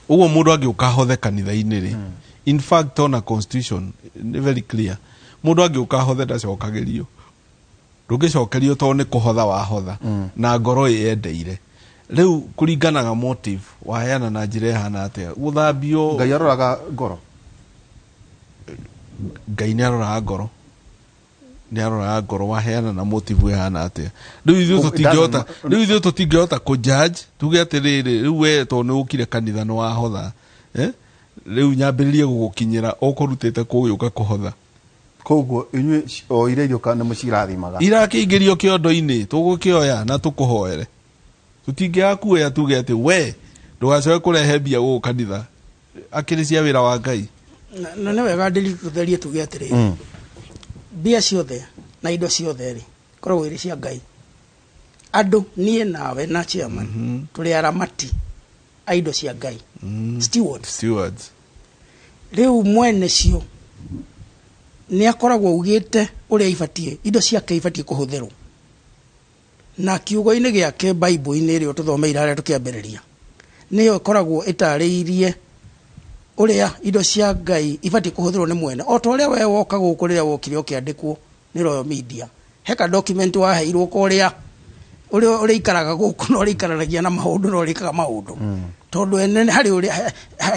Ũguo mũndũ angĩũka ahothe kanitha-inĩ rĩ, in fact ona constitution nĩ very clear, mũndũ angĩũka ahothe ndacokagĩrio, ndũngĩcokerio tondũ nĩ kũhotha wahotha na ngoro ĩyendeire. Rĩu kũringanaga motive waheana na njĩra ĩhana atĩa gũthambio. Ngai aroraga ngoro. Ngai nĩ aroraga ngoro, nĩ aroraga ngoro waheana na motive ĩhana atĩa. Rĩu ithuĩ tũtingĩhota, rĩu ithuĩ tũtingĩhota kũ judge tuge atĩrĩrĩ, rĩu we tondũ nĩ ũkire kanitha nĩ wahotha, eh? Rĩu nyambĩrĩrie gũgũkinyĩra ũkũrutĩte kũgĩũka kũhotha. Koguo inyuĩ o iria irio nĩ mũcirathimaga? Irakĩingĩrio kĩondo-inĩ, tũgũkĩoya na tũkũhoere, tũtingĩaga kuoya tuge atĩ we ndũgacoke kũrehe mbia gũkũ kanitha akĩrĩ cia wĩra wa Ngai. Na nĩ wega ndĩri tũtherie tuge atĩrĩrĩ, mbia ciothe na indo ciothe rĩ, ikoragwo irĩ cia Ngai. Andũ, niĩ nawe na chairman, tũrĩ aramati a indo cia Ngai, stewards. Stewards. Rĩu mwene cio Nĩ akoragwo augĩte ũrĩa ibatiĩ indo ciake ibatiĩ kũhũthĩrwo. Na kiugo-inĩ gĩake Bible-inĩ ĩrĩa tũthomeire harĩa tũkĩambĩrĩria, nĩyo ĩkoragwo ĩtarĩirie ũrĩa indo cia Ngai ibatiĩ kũhũthĩrwo nĩ mwene. O ta ũrĩa we woka gũkũ rĩrĩa wokire ũkĩandĩkwo nĩ Royal Media, he ka document waheirwo kũrĩa ũrĩa ũrĩikaraga gũkũ na ũrĩikaranagia na maũndũ na ũrĩkaga maũndũ. Tondũ ene harĩ ũrĩa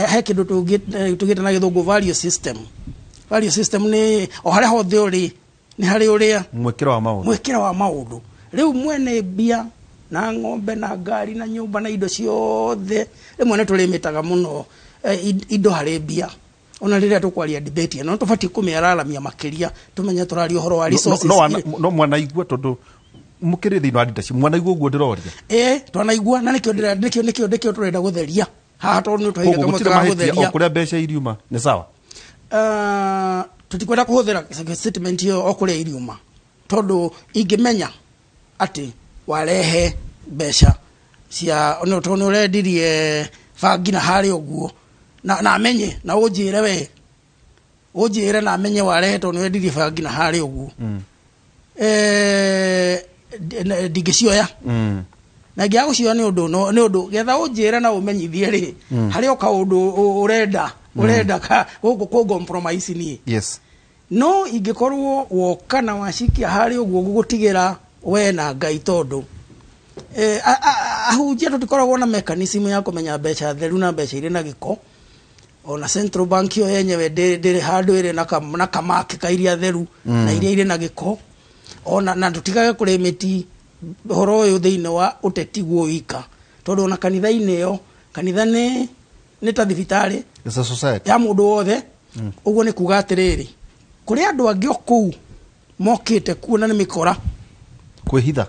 he kĩndũ tũgĩte na gĩthũngũ value system. Value system nĩ o harĩa hothe ũrĩ nĩ harĩ ũrĩa Mwĩkĩro wa maũndũ. Mwĩkĩro wa maũndũ. Rĩu mwene mbia na ng'ombe na ngari na nyũmba na indo ciothe, rĩmwe nĩ tũrĩmĩtaga mũno indo harĩ mbia. Ona rĩrĩa tũkwaria debate ĩno tũbatiĩ kũmĩararamia makĩria, tũmenye tũraria ũhoro wa resources. No mwanaigua tondũ mũkĩrĩ thĩinĩ wa leadership, mwanaigua ũguo ndĩroria. Twanaigua na nĩkĩo ndĩra, nĩkĩo, nĩkĩo, nĩkĩo tũrenda gũtheria haha, tondũ nĩ twaigua Koguo kamwe gũtirĩ ka mahĩtia gũtheria. o kũrĩa mbeca iriuma nĩ sawa. Tũtikwenda kũhũthĩra statement ĩyo o kũrĩa iriuma, tondũ ingĩmenya atĩ warehe mbeca cia no tondũ nĩ ũrendirie bangi na harĩa ũguo, na amenye na ũnjĩre we, ũnjĩre na amenye warehe tondũ nĩ ũrendirie bangi na harĩa ũguo. Ndingĩcioya. Na ingĩaga gũcioya nĩ ũndũ, no, nĩ ũndũ getha ũnjĩre na ũmenyithie rĩ, harĩ o kaũndũ ũrenda ka gũkũ kũ compromise niĩ. No ingĩkorwo woka na wacikia harĩ ũguo gũgũtigĩra we na Ngai, tondũ ahunjia tũtikoragwo na mechanism ya kũmenya mbeca theru na mbeca irĩ na gĩko. Ona Central Bank ĩyo yenyewe ndĩrĩ handũ ĩrĩ na kamaki ka iria theru na iria irĩ na gĩko. Ona na tũtigage kũrĩmĩti ũhoro ũyũ thĩinĩ wa ũteti guo wika, tondũ ona kanitha-inĩ ĩyo, kanitha nĩ ta thibitarĩ It's a society. ya mũndũ wothe. Ũguo nĩ kuga atĩrĩrĩ, kũrĩ andũ angĩ o kũu mokĩte kuo na nĩ mĩkora. Kwĩhitha.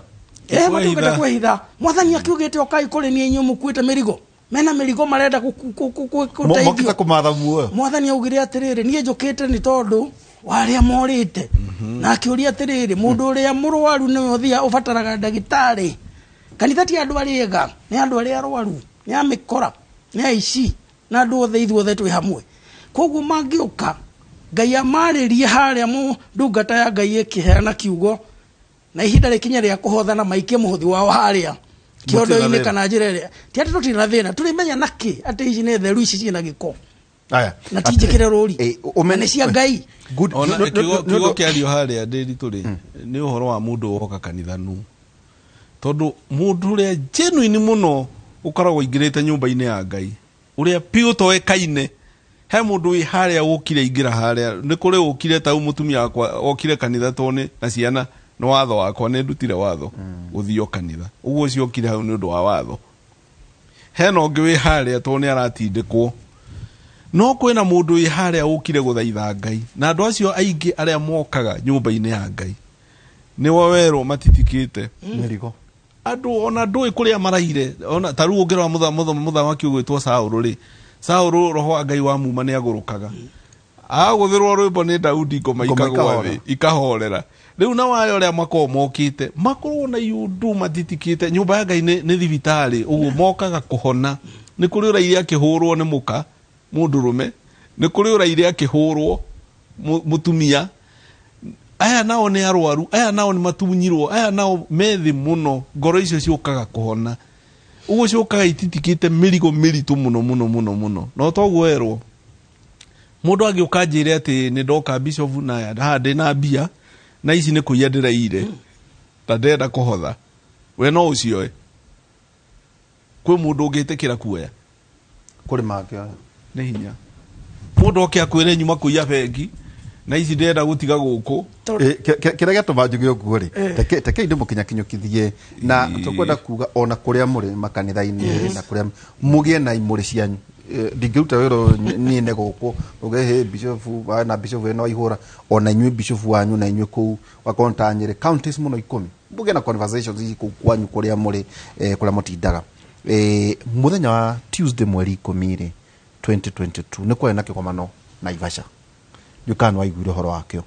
Matũkĩte kwĩhitha. Mwathani akiugĩte ũkai kũrĩ niĩ inyuĩ mũkuĩte mĩrigo. Mena mĩrigo marenda gũteithio. Mokĩte kũmatha muoyo. Mwathani augire atĩrĩrĩ, niĩ njũkĩte nĩ tondũ wa arĩa morĩte. Na akĩũria atĩrĩrĩ, mũndũ ũrĩa mũrwaru nĩwe ũthiaga ũbataraga ndagĩtarĩ. Kanitha ti andũ arĩa ega, nĩ andũ arĩa arwaru, nĩ a mĩkora, nĩ aici, na andũ othe ithuothe twĩ hamwe. Koguo mangĩũka, Ngai amarĩrie harĩa ndungata ya Ngai ĩkĩheana kiugo, na ihinda rĩkinye rĩa kũhotha na maikie mũhothi wao harĩa kĩondo-inĩ Mũtirĩ na kana njĩra ĩrĩa. Ti atĩ tũtirĩ na thĩna, tũrĩmenya nakĩ atĩ ici nĩ theru, ici ciĩna gĩko. Aya. Na ti njĩkĩre rũri. Ũmenye Na nĩ cia Ngai. Good. Ona kiugo kĩario harĩa ndĩritũ rĩ, nĩ ũhoro wa mũndũ woka kanitha nu. Tondũ mũndũ ũrĩa genuine mũno ũkoragwo aingĩrĩte nyũmba-inĩ ya Ngai, ũrĩa biũ toĩkaine, he mũndũ wĩ harĩa wũkire aingĩra harĩa, nĩ kũrĩ ũkire ta mũtumia wakwa okire kanitha tondũ nĩ na ciana, nĩ watho wakwa, nĩ ndutire watho gũthiĩ kanitha. Ũguo ũcio okire hau nĩ ũndũ wa watho. Hena ũngĩ wĩ harĩa tondũ nĩ aratindĩkwo. No kwĩna mũndũ wĩ harĩa ũkire gũthaitha Ngai, na andũ acio aingĩ arĩa mokaga nyũmba-inĩ ya Ngai nĩo werwo matitikĩte mĩrigo. Andũ ona ndũĩ kũrĩa maraire, ona ta rĩu ũngĩrora mũthamaki ũgwĩtwo Saũlũ rĩ, Saũlũ roho wa Ngai wa muma nĩ agũrũkaga. Agũthĩrwo rwĩmbo nĩ Daudi, ngoma Ngoma ikagwa ikahora. thĩ, ikahorera. Rĩu na waya ũrĩa makoragwo mokĩte, makorwo na iundu matitikĩte. Nyũmba ya Ngai nĩ thibitarĩ, ũguo mokaga kũhona. Nĩ kũrĩ ũraire akĩhũrwo nĩ mũka, mũndũrũme, nĩ kũrĩ ũraire akĩhũrwo mũtumia. Aya nao nĩ arwaru, aya nao nĩ matunyirwo, aya nao me thĩ mũno, ngoro icio ciũkaga kũhona. Ũguo ciũkaga ititikĩte mĩrigo mĩritũ mũno mũno mũno mũno. No toguo werwo, mũndũ angĩũka anjĩre atĩ nĩ ndoka bishop na haha ndĩna mbia, na ici nĩ kũiya ndĩraire, na ndĩrenda kũhotha, we no ũcioe. Kwĩ mũndũ ũngĩtĩkĩra kuoya? Kũrĩ mangĩoya. Nĩ hinya. Mũndũ oke akwĩre nyuma kũiya bengi, na ici ndĩrenda gũtiga gũkũ. Kĩrĩa gĩatũma njuge ũguo rĩ, teke indĩ mũkinyakinyũkithie, na tũkwenda kuga ona kũrĩa mũrĩ makanitha-inĩ na kũrĩa mũgĩe na imũrĩ cianyu. Ndingĩruta wĩra ũyũ niĩ nĩ gũkũ, uge hĩ bishop, na bishop ĩno ihũra, ona inyuĩ bishop wanyu na inyuĩ kũu, wakorwo ta Nyĩrĩ counties mũno 10, mũgĩe na conversations ici kũu kwanyu kũrĩa mũrĩ, kũrĩa mũtindaga. Mũthenya wa Tuesday mweri 10 rĩ, 2022, nĩ kwarĩ na kĩgomano Naivasha. Ndiũĩ kana nĩ waiguire ũhoro wakĩo.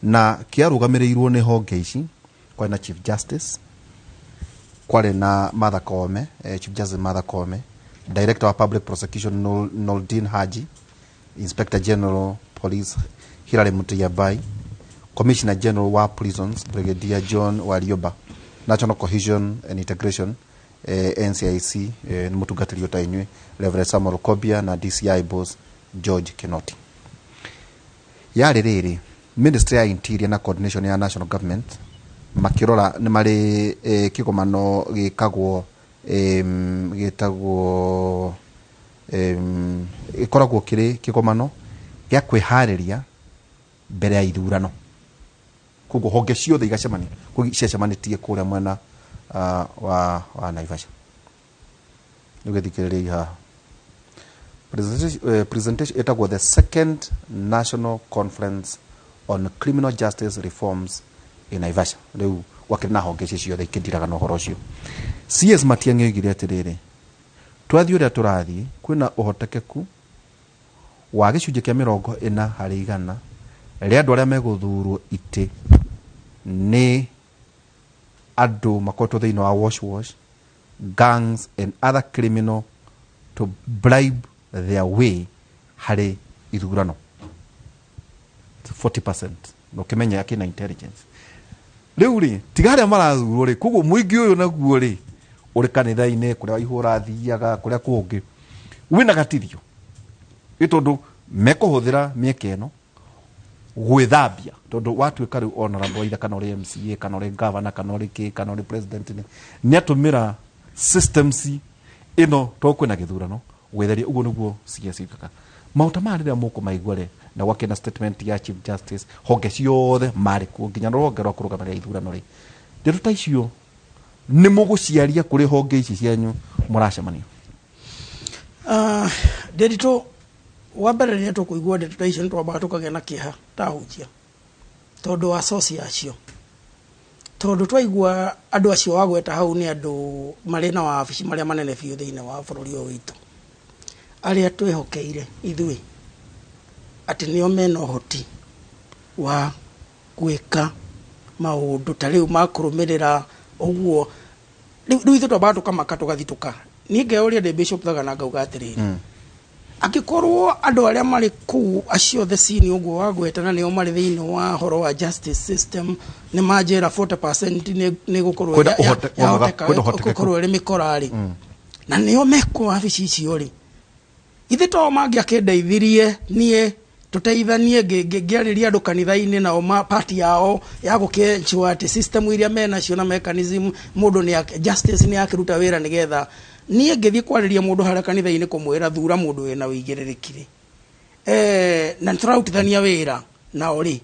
Na kĩarũgamĩrĩirwo nĩ honge ici, kwarĩ na Chief Justice, kwarĩ na Martha Koome, Chief Justice Martha Koome, Director wa Public Prosecution Noordin Haji, Inspector General Police Hilary Mutyambai, Commissioner General wa Prisons Brigadier John Warioba, National Cohesion and Integration, NCIC, nĩ mũtungatĩri ũta inyuĩ Reverend Samuel Kobia na DCI boss George Kinoti. Yarĩ rĩrĩ Ministry ya Interior na Coordination ya National Government makĩrora nĩ marĩ kĩgomano gĩkagwo, gĩtagwo, ĩkoragwo kĩrĩ kĩgomano gĩa kwĩharĩria mbere ya ithurano. Koguo honge ciothe igacemania, koguo ciacemanĩtie kũrĩa mwena wa Naivasha. Rĩu gĩthikĩrĩriei haha. Presentation ĩtagwo the Second National Conference on Criminal Justice Reforms in Naivasha. Rĩu gwakĩrĩ na honge ici ciothe ikĩndiraga na ũhoro ũcio. CS Matiang'i oigire atĩrĩrĩ, twathiĩ ũrĩa tũrathiĩ kwĩna ũhotekeku wa gĩcunjĩ kĩa 40% rĩa andũ arĩa megũthurwo itĩ nĩ andũ makoretwo thĩinĩ wa wash wash, gangs and other criminal to bribe their way harĩ ithurano 40%. Na ũkĩmenya akĩna intelligence rĩu rĩ, tiga arĩa marathurwo rĩ, koguo mũingĩ ũyũ naguo rĩ ũrĩ kanitha-inĩ kũrĩa Waihũra athiaga kũrĩa kũngĩ wĩna gatithio nĩ tondũ mekũhũthĩra mĩeke ĩno gwĩthambia, tondũ watuĩka rĩu honorable either kana ũrĩ MCA kana ũrĩ governor kana ũrĩ kĩ kana ũrĩ president nĩ atũmĩra systems ĩno tondũ kwĩna gĩthurano gwĩtheria. Ũguo nĩguo CS ĩkaga maũta maya rĩrĩa mũkũmaigua rĩ, na gwakĩna statement ya Chief Justice, honge ciothe marĩ kuo nginya rũhonge rwa kũrũgamĩrĩra ithurano rĩ, ndeto ta icio nĩ mũgũciaria kũrĩ honge ici cianyu mũracemania? Ndĩritũ wa mbere rĩrĩa tũkũigua ndeto ta icio nĩ twambaga tũkagĩa na kĩeha ta ahunjia tondũ wa source yacio, tondũ twaigua andũ acio wagweta hau nĩ andũ marĩ na wabici marĩa manene biũ thĩinĩ wa bũrũri ũyũ witũ, arĩa twĩhokeire ithuĩ atĩ nĩo mena ũhoti wa gwĩka maũndũ ta rĩu ma kũrũmĩrĩra ũguo. Rĩu ithuĩ twambaga tũkamaka tũgathitũka. Niĩ ngeyũria ndĩ Bishop Thagana ngauga atĩrĩrĩ, angĩkorwo andũ arĩa marĩ kũu acio the senior ũguo wagweta na nĩo marĩ thĩinĩ wa ũhoro wa justice system nĩ manjĩra 40% nĩ gũkorwo Kwĩna ũhotekeku. gũkorwo ĩrĩ mĩkora rĩ, na nĩo mekuo wabici icio rĩ, ithe to mangĩakĩndeithirie niĩ tũteithanie ngĩarĩria andũ kanitha-inĩ nao party yao ya gũkĩensure atĩ system iria menacio na mechanism mũndũ nĩ justice nĩ akĩruta wĩra, nĩgetha niĩ ngĩthiĩ kwarĩria mũndũ harĩa kanitha-inĩ kũmwĩra thura mũndũ wĩna ũigĩrĩrĩki rĩ, na nĩtũrarutithania wĩra nao rĩ,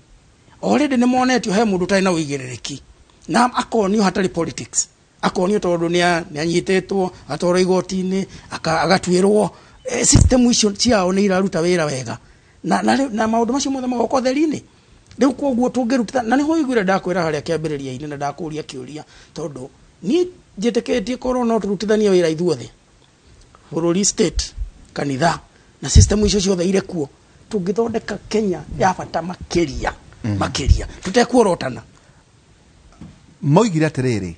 already nĩ monetio he mũndũ ũtarĩ na ũigĩrĩrĩki na akonio hatarĩ politics, akonio tondũ nĩ anyitĩtwo atwarwo igoti-inĩ agatuĩrwo. System icio ciao nĩ iraruta wĩra wega na maũndũ macio mothe magoka ũtheri-inĩ. Rĩu koguo tũngĩrutĩra na nĩho ũiguire ndakwĩra harĩa kĩambĩrĩria-inĩ na ndakũria kĩũria, tondũ niĩ njĩtĩkĩtie korwo no tũrutithanie wĩra ithuothe, bũrũri, state, kanitha na system icio ciothe irĩ kuo, tũngĩthondeka Kenya ya bata makĩria makĩria tũtekuorotana. Moigire atĩrĩrĩ,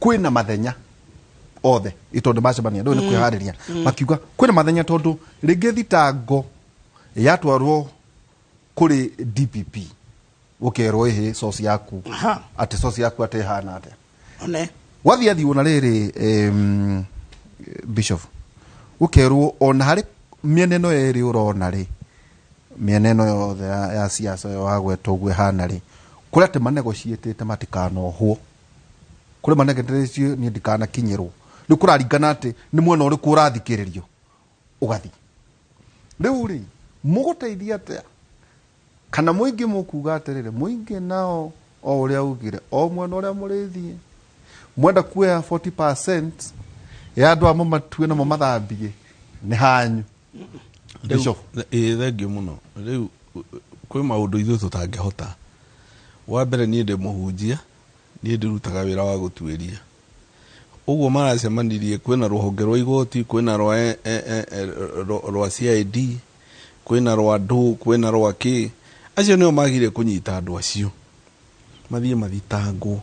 kwĩna mathenya othe tondũ macemania rĩu nĩ kwĩharĩria, makiuga kwĩna mathenya tondũ rĩngĩ thitango yatwarwo kũrĩ DPP ũkerwo ĩhĩ source yaku atĩ source yaku atĩ ĩhana atĩa. One gwathiĩ athiĩ ona rĩrĩ, Bishop, ũkerwo ona harĩ mĩena ĩno ĩrĩ ũrona rĩ, mĩena ĩno yothe ya siasa ĩyo wagweta ũguo ĩhana rĩ, kũrĩa atĩ manegotiatĩte matikanohwo, kũrĩ manegotiatĩte niĩ ndikanakinyĩrwo. Rĩu kũraringana atĩ nĩ mwena ũrĩkũ ũrathikĩrĩrio ũgathiĩ. Rĩu rĩ, mũgũteithia atĩa kana mũingĩ mũkuga atĩrĩrĩ, mũingĩ nao o ũrĩa ugire o mwena ũrĩa mũrĩthiĩ mwenda kuoya 40% ya andũ aya mũmatue na mũmathambie nĩ hanyu? Bishop. Ĩĩ, thengiũ mũno. Rĩu kwĩ maũndũ ithuĩ tũtangĩhota. Wa mbere, niĩ ndĩ mũhunjia, niĩ ndĩrutaga wĩra wa gũtuĩria ũguo maracemanirie. Kwĩna rũhonge rwa igoti, kwĩna rwa CID, kwĩna rwa ndũ, kwĩna rwa kĩ. Acio nĩo magire kũnyita andũ acio mathiĩ mathitangwo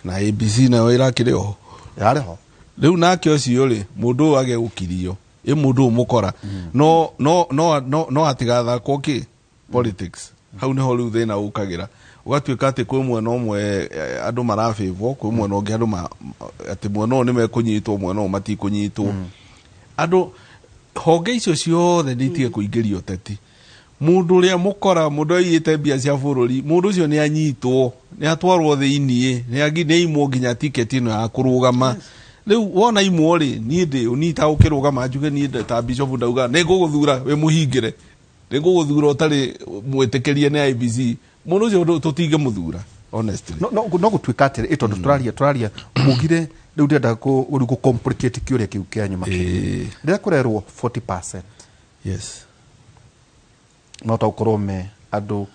na ABC nayo ĩrakĩrĩ oho. Yarĩ ho. Rĩu nake ũcio rĩ, mũndũ ũyũ age gũkirio ĩ mũndũ ũyũ mũkora no no no no no atigathakwo kĩ politics. Hau niho rĩu thĩna ũkagĩra. Ũgatuĩka atĩ kwĩ mwena ũmwe andũ marabĩvwo, kwĩ mwena ũngĩ andũ atĩ mwena ũyũ nĩ mekũnyitwo, mwena ũyũ matikũnyitwo. Andũ honge icio ciothe nĩ itige kũingĩria ũteti. Mũndũ ũrĩa mũkora, mũndũ aiyĩte mbia cia bũrũri, mũndũ ũcio nĩ anyitwo, nĩ atwarwo thĩiniĩ, nĩ aimwo nginya tiketi ĩno ya kũrũgama. Rĩu wona imwo rĩ, niĩ ndĩ ũnita ũkĩrũgama njuge niĩ ta bishop ndauga nĩ ngũgũthura wĩ mũhingĩre, nĩ ngũgũthura ũtarĩ mwĩtĩkĩrie nĩ IEBC, mũndũ ũcio tũtingĩmũthura honestly. No gũtuĩka atĩrĩ, tondũ tũraria mugire rĩu ndĩrenda rĩu gũ complicate kĩũria kĩu kĩanyu makĩria. Rĩrĩa kũrerwo 40%, no ta gũkorwo me andũ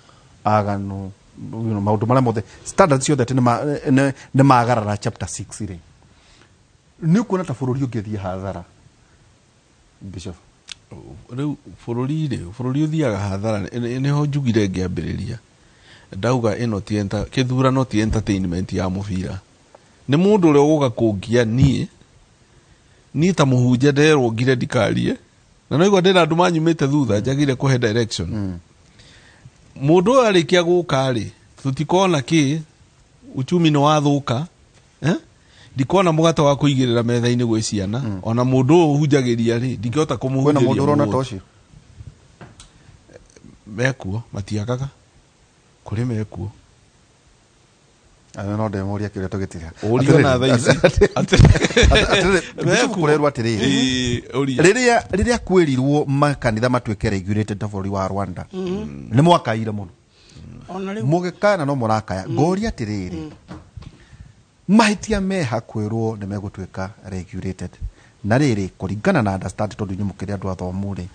aganu, maũndũ marĩa mothe standards ciothe atĩ nĩ magarara chapter 6 rĩ, nĩ ũkuona ta bũrũri ũngĩthiĩ hathara, Bishop? Rĩu bũrũri rĩ, bũrũri ũthiaga hathara nĩho njugire ngĩambĩrĩria ndauga ĩno ti kĩthurano ti entertainment ya mũbira. Nĩ mũndũ ũrĩa ũgũka kũngia niĩ ta mũhunjia nderwo ngire ndikarie, na no igua ndĩna andũ manyumĩte thutha njagire kũhe direction. Mũndũ ũyũ arĩkia gũka rĩ, tũtikona kĩ uchumi nĩ wathũka, ndikona mũgate wa kũigĩrĩra metha-inĩ gwĩ ciana, ona mũndũ ũyũ ũhunjagĩria rĩ, ndingĩhota Kwĩna mũndũ kũmũhunjĩria. Ũrona ta ũcio Mekuo matiagaga, kũrĩ mekuo. Aya no ndemũria kĩũria tũgĩtiga. Ũrio na thaa ici. Atĩrĩrĩ, Bishop, kũrerwo atĩrĩrĩ, Ĩĩ, ũria. Rĩrĩa kwĩrirwo makanitha matuĩke regulated ta bũrũri wa Rwanda, nĩ mwakaire mũno. Ona rĩu. Mũgĩkaya na no mũrakaya. Ngoria atĩrĩrĩ, mahĩtia meha kwĩrwo nĩ megũtuĩka regulated? Na rĩrĩ, kũringana na understand, tondũ inyuĩ mũkĩrĩ andũ athomu rĩ,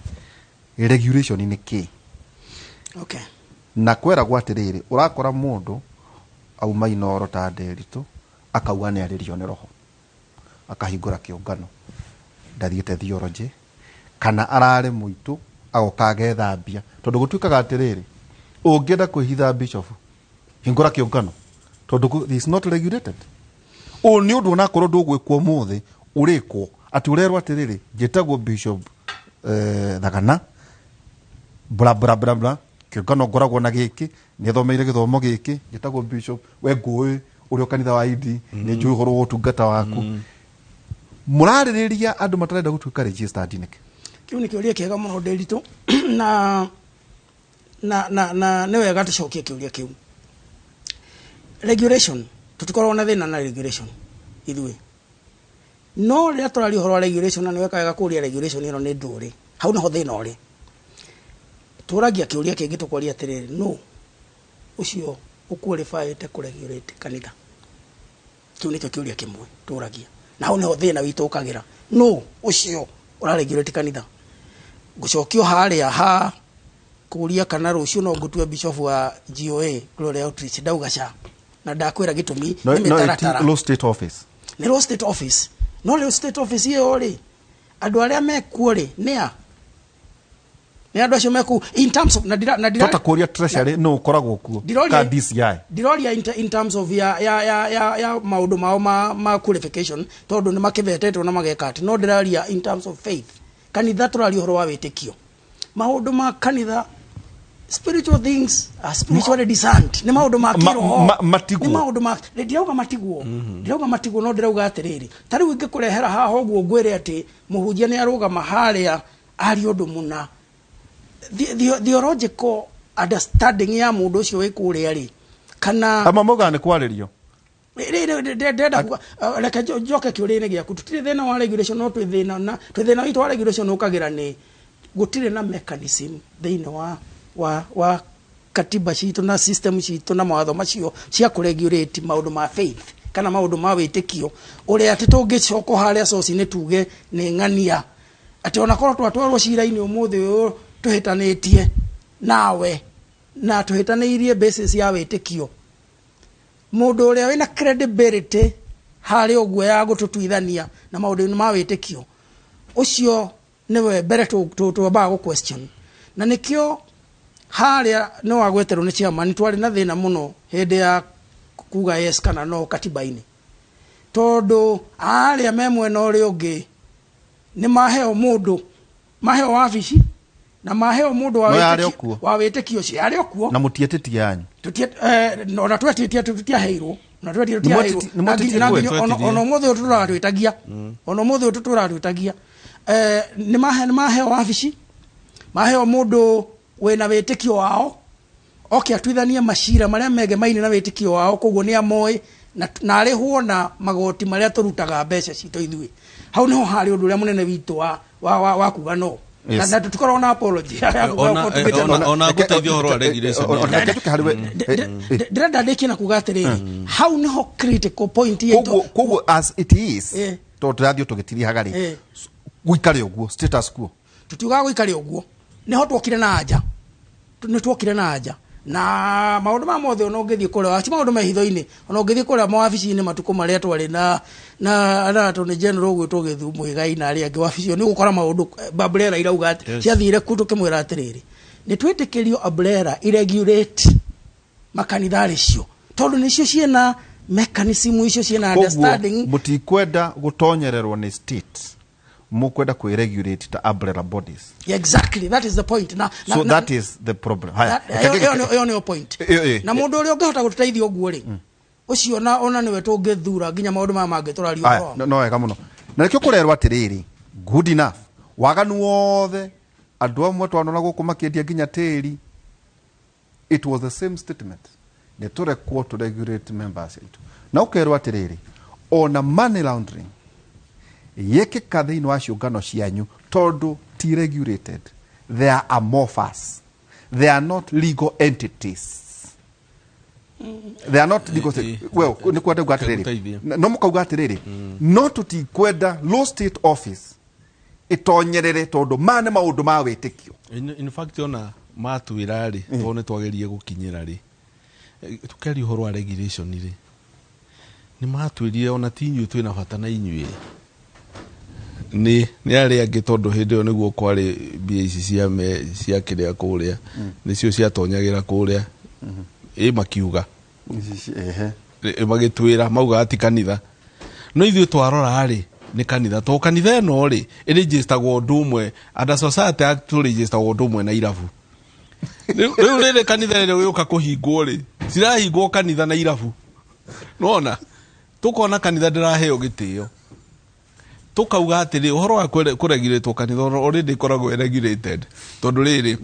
regulation nĩ kĩ? Na kweragwo atĩrĩrĩ, ũrakora mũndũ auma Inoro ta Nderitu, akauga nĩ arĩrio nĩ roho, akahingũra kĩũngano, ndathiĩte theology, kana ararĩ mũitũ, agoka agethambia, tondũ gũtuĩkaga atĩrĩrĩ, ũngĩenda kwĩhitha, bishop, hingũra kĩũngano, tondũ is not regulated. Ũũ nĩ ũndũ onakorwo ndũgwĩkwo ũmũthĩ, ũrĩkwo atĩ ũrerwo atĩrĩrĩ, njĩtagwo Bishop Thagana bla bla bla bla, kĩũngano ngoragwo na gĩkĩ, nĩ thomeire gĩthomo gĩkĩ, njĩtagwo bishop, we ngũĩ ũrĩa kanitha wa idi, nĩ njũĩ ũhoro wa ũtungata waku. Mũrarĩrĩria andũ matarenda gũtuĩka registered nĩkĩ? Kĩu nĩ kĩũria kĩega mũno, Ndĩritũ, na nĩ wega tũcokie kĩũria kĩu. Regulation, tũtikoragwo na thĩna na regulation ithuĩ, no rĩrĩa tũraria ũhoro wa regulation, na nĩ weka wega kũũria regulation ĩno nĩ ndũrĩ, hau nĩho thĩna ũrĩ. Tũragia kĩũria kĩngĩ, tũkoria atĩrĩrĩ, no ũcio ũqualifyĩte kũregulate kanitha? Kĩu nĩkĩo kĩũria kĩmwe tũragia, na hau nĩho thĩna witũ ũkagĩra. No ũcio ũraregulate kanitha? Ngũcokio harĩa ha kũria kana rũciũ no ngũtue bishop wa GOA, Glory Outreach, ndauga ca, na ndakwĩra gĩtũmi. No, Nĩ no, mĩtaratara. Low state office. Nĩ low state office, no rĩu state office ĩyo rĩ, andũ arĩa mekuo rĩ, nĩ a nĩ andũ acio mekuu in terms of na ndira Tota kũria treasury no ũkoragwo kuo Ndiroria- ka DCI. Ndiroria in terms of ya maũndũ mao ma qualification, tondũ nĩ makĩvetetwo na mageka atĩ, no ndĩraria in terms of faith. Kanitha, tũraria ũhoro wa wĩtĩkio, maũndũ ma kanitha, spiritual things are spiritually discerned, nĩ maũndũ ma kĩroho. Matigwo. Nĩ maũndũ ma ndirauga matigwo, ndirauga matigwo, no ndĩrauga atĩrĩrĩ, ta rĩu ingĩkũrehera haha ũguo ngwĩre atĩ mũhunjia nĩ arũgama harĩa aria ũndũ mũna, theological understanding ya mũndũ ũcio wĩ kũrĩa rĩ, kana Ama maugaga nĩ kwarĩrio. Ndĩrenda kuga, reke njoke kĩũria-inĩ gĩaku. Tũtirĩ thĩna wa regulation, no twĩ thĩna na twĩ thĩna witũ wa regulation ũkagĩra nĩ gũtirĩ na mechanism thĩinĩ wa katiba citũ na system citũ na mawatho macio cia kũregulate maũndũ ma faith kana maũndũ ma wĩtĩkio, ũrĩa atĩ tũngĩcoka harĩa source-inĩ tuge nĩ ng'ania, atĩ onakorwo twatwarwo cira-inĩ ũmũthĩ ũyũ tũhĩtanĩtie nawe na tũhĩtanĩirie basis ya wĩtĩkio, mũndũ ũrĩa wĩna credibility harĩ ũguo ya gũtũtuithania na maũndũ ma wĩtĩkio ũcio nĩwe mbere twambaga gũ question. Na nĩkĩo harĩa nĩ wagweterwo nĩ chairman, twarĩ na thĩna mũno hĩndĩ ya kuga yes kana no katiba-inĩ, tondũ arĩa me mwena ũrĩa ũngĩ nĩ maheo mũndũ, maheo wabici. Na maheo mũndũ wa No yarĩ wĩtĩkio- o kuo. wa wĩtĩkio ũcio yarĩ o kuo. Na mũtietĩtie yanyu? Ona twetĩtie tũtiaheirwo, ona twetĩtie tũtiaheirwo. Nĩ mwetĩtie Na kuo? nginya ona ũmũthĩ ũyũ tũratwĩtagia, ona ũmũthĩ ũyũ tũratwĩtagia. Nĩ maheo wabici, maheo mũndũ wĩna wĩtĩkio wao oke atuithanie macira marĩa megemaine na wĩtĩkio wao, koguo nĩ amoĩ na arĩhwo na magoti marĩa tũrutaga mbeca citũ ithuĩ. Hau niho harĩ ũndũ ũrĩa mũnene witũ wa kuga no. Yes. Na tũtikoragwo na apology ya kuga ũguo tũgĩte Ona ngũteithia ũhoro wa regulation. Reke tũke harĩ we. Ndĩrenda ndĩkie na kuga atĩrĩrĩ, hau niho critical point itũ. Koguo as it is, tondũ tũrathiĩ tũgĩtirihaga rĩ, gũikare ũguo status quo? Tũtiugaga gũikare ũguo, niho twokire na anja, nĩ twokire na anja na maũndũ ma mothe. Ona ũngĩthiĩ kũrĩa, ti maũndũ me hitho-inĩ, ona ũngĩthiĩ kũrĩa mawabici-inĩ matukũ marĩa twarĩ na Attorney General ũgwĩtwo Gĩthu Mũigai na arĩa angĩ wabici ĩyo, nĩ ũgũkora maũndũ umbrella irauga atĩ ciathire ku tũkĩmwĩra atĩrĩrĩ, nĩ twĩtĩkĩrio umbrella iregulate makanitha arĩ cio, tondũ nĩcio ciĩna mechanism icio, ciĩna Koguo understanding. Mũtikwenda gũtonyererwo nĩ state, mũkwenda kwĩregulate ta umbrella bodies. Exactly, that is the point na, So na, that is the problem. Haya. Ĩyo nĩyo point. Ĩyo, ĩyo. Na mũndũ ũrĩa ũngĩhota gũtũteithia ũguo rĩ, ũcio ona nĩwe tũngĩthura nginya maũndũ maya mangĩ tũraria Aya, ũhoro wamo. no wega mũno. Na nĩkĩo kũrerwo atĩrĩrĩ, good enough, waganu wothe andũ amwe twanona gũkũ makĩendia nginya tĩri, it was the same statement, nĩ tũrekwo to regulate members aitũ. Na ũkerwo atĩrĩrĩ, ona money laundering yĩkĩka thĩinĩ wa ciũngano cianyu, tondũ ti regulated, they are amorphous, they are not legal entities, they are not legal. Well, nĩ kwenda kuga atĩrĩrĩ, Ngũteithie. no mũkauga atĩrĩrĩ, no tũtikwenda low state office ĩtonyerere, tondũ maya nĩ maũndũ ma wĩtĩkio. In fact, ona matwĩra rĩ, tondũ nĩ twagerie gũkinyĩra rĩ, tũkĩaria ũhoro wa regulation rĩ, nĩ matwĩrire ona ti inyuĩ twĩna bata na inyuĩ, nĩ arĩa angĩ, tondũ hĩndĩ ĩyo nĩguo kwarĩ mbia ici cia me cia kĩrĩa kũrĩa, nĩcio ciatonyagĩra kũrĩa ĩ makiuga. Magĩtwĩra maugaga ti kanitha, no ithuĩ twarora rĩ, nĩ kanitha, tondũ kanitha ĩno rĩ ĩrĩnjĩstagwo ũndũ ũmwe under Society Act, tũrĩnjĩstagwo ũndũ ũmwe na irabu. Rĩu rĩrĩ kanitha rĩrĩ gũka kũhingwo rĩ, cirahingwo kanitha na irabu, nona tũkona kanitha ndĩraheo gĩtĩo. Tũkauga atĩrĩ, ũhoro wa kũregulatwo kanitha already ĩkoragwo ĩregulated, tondũ rĩrĩ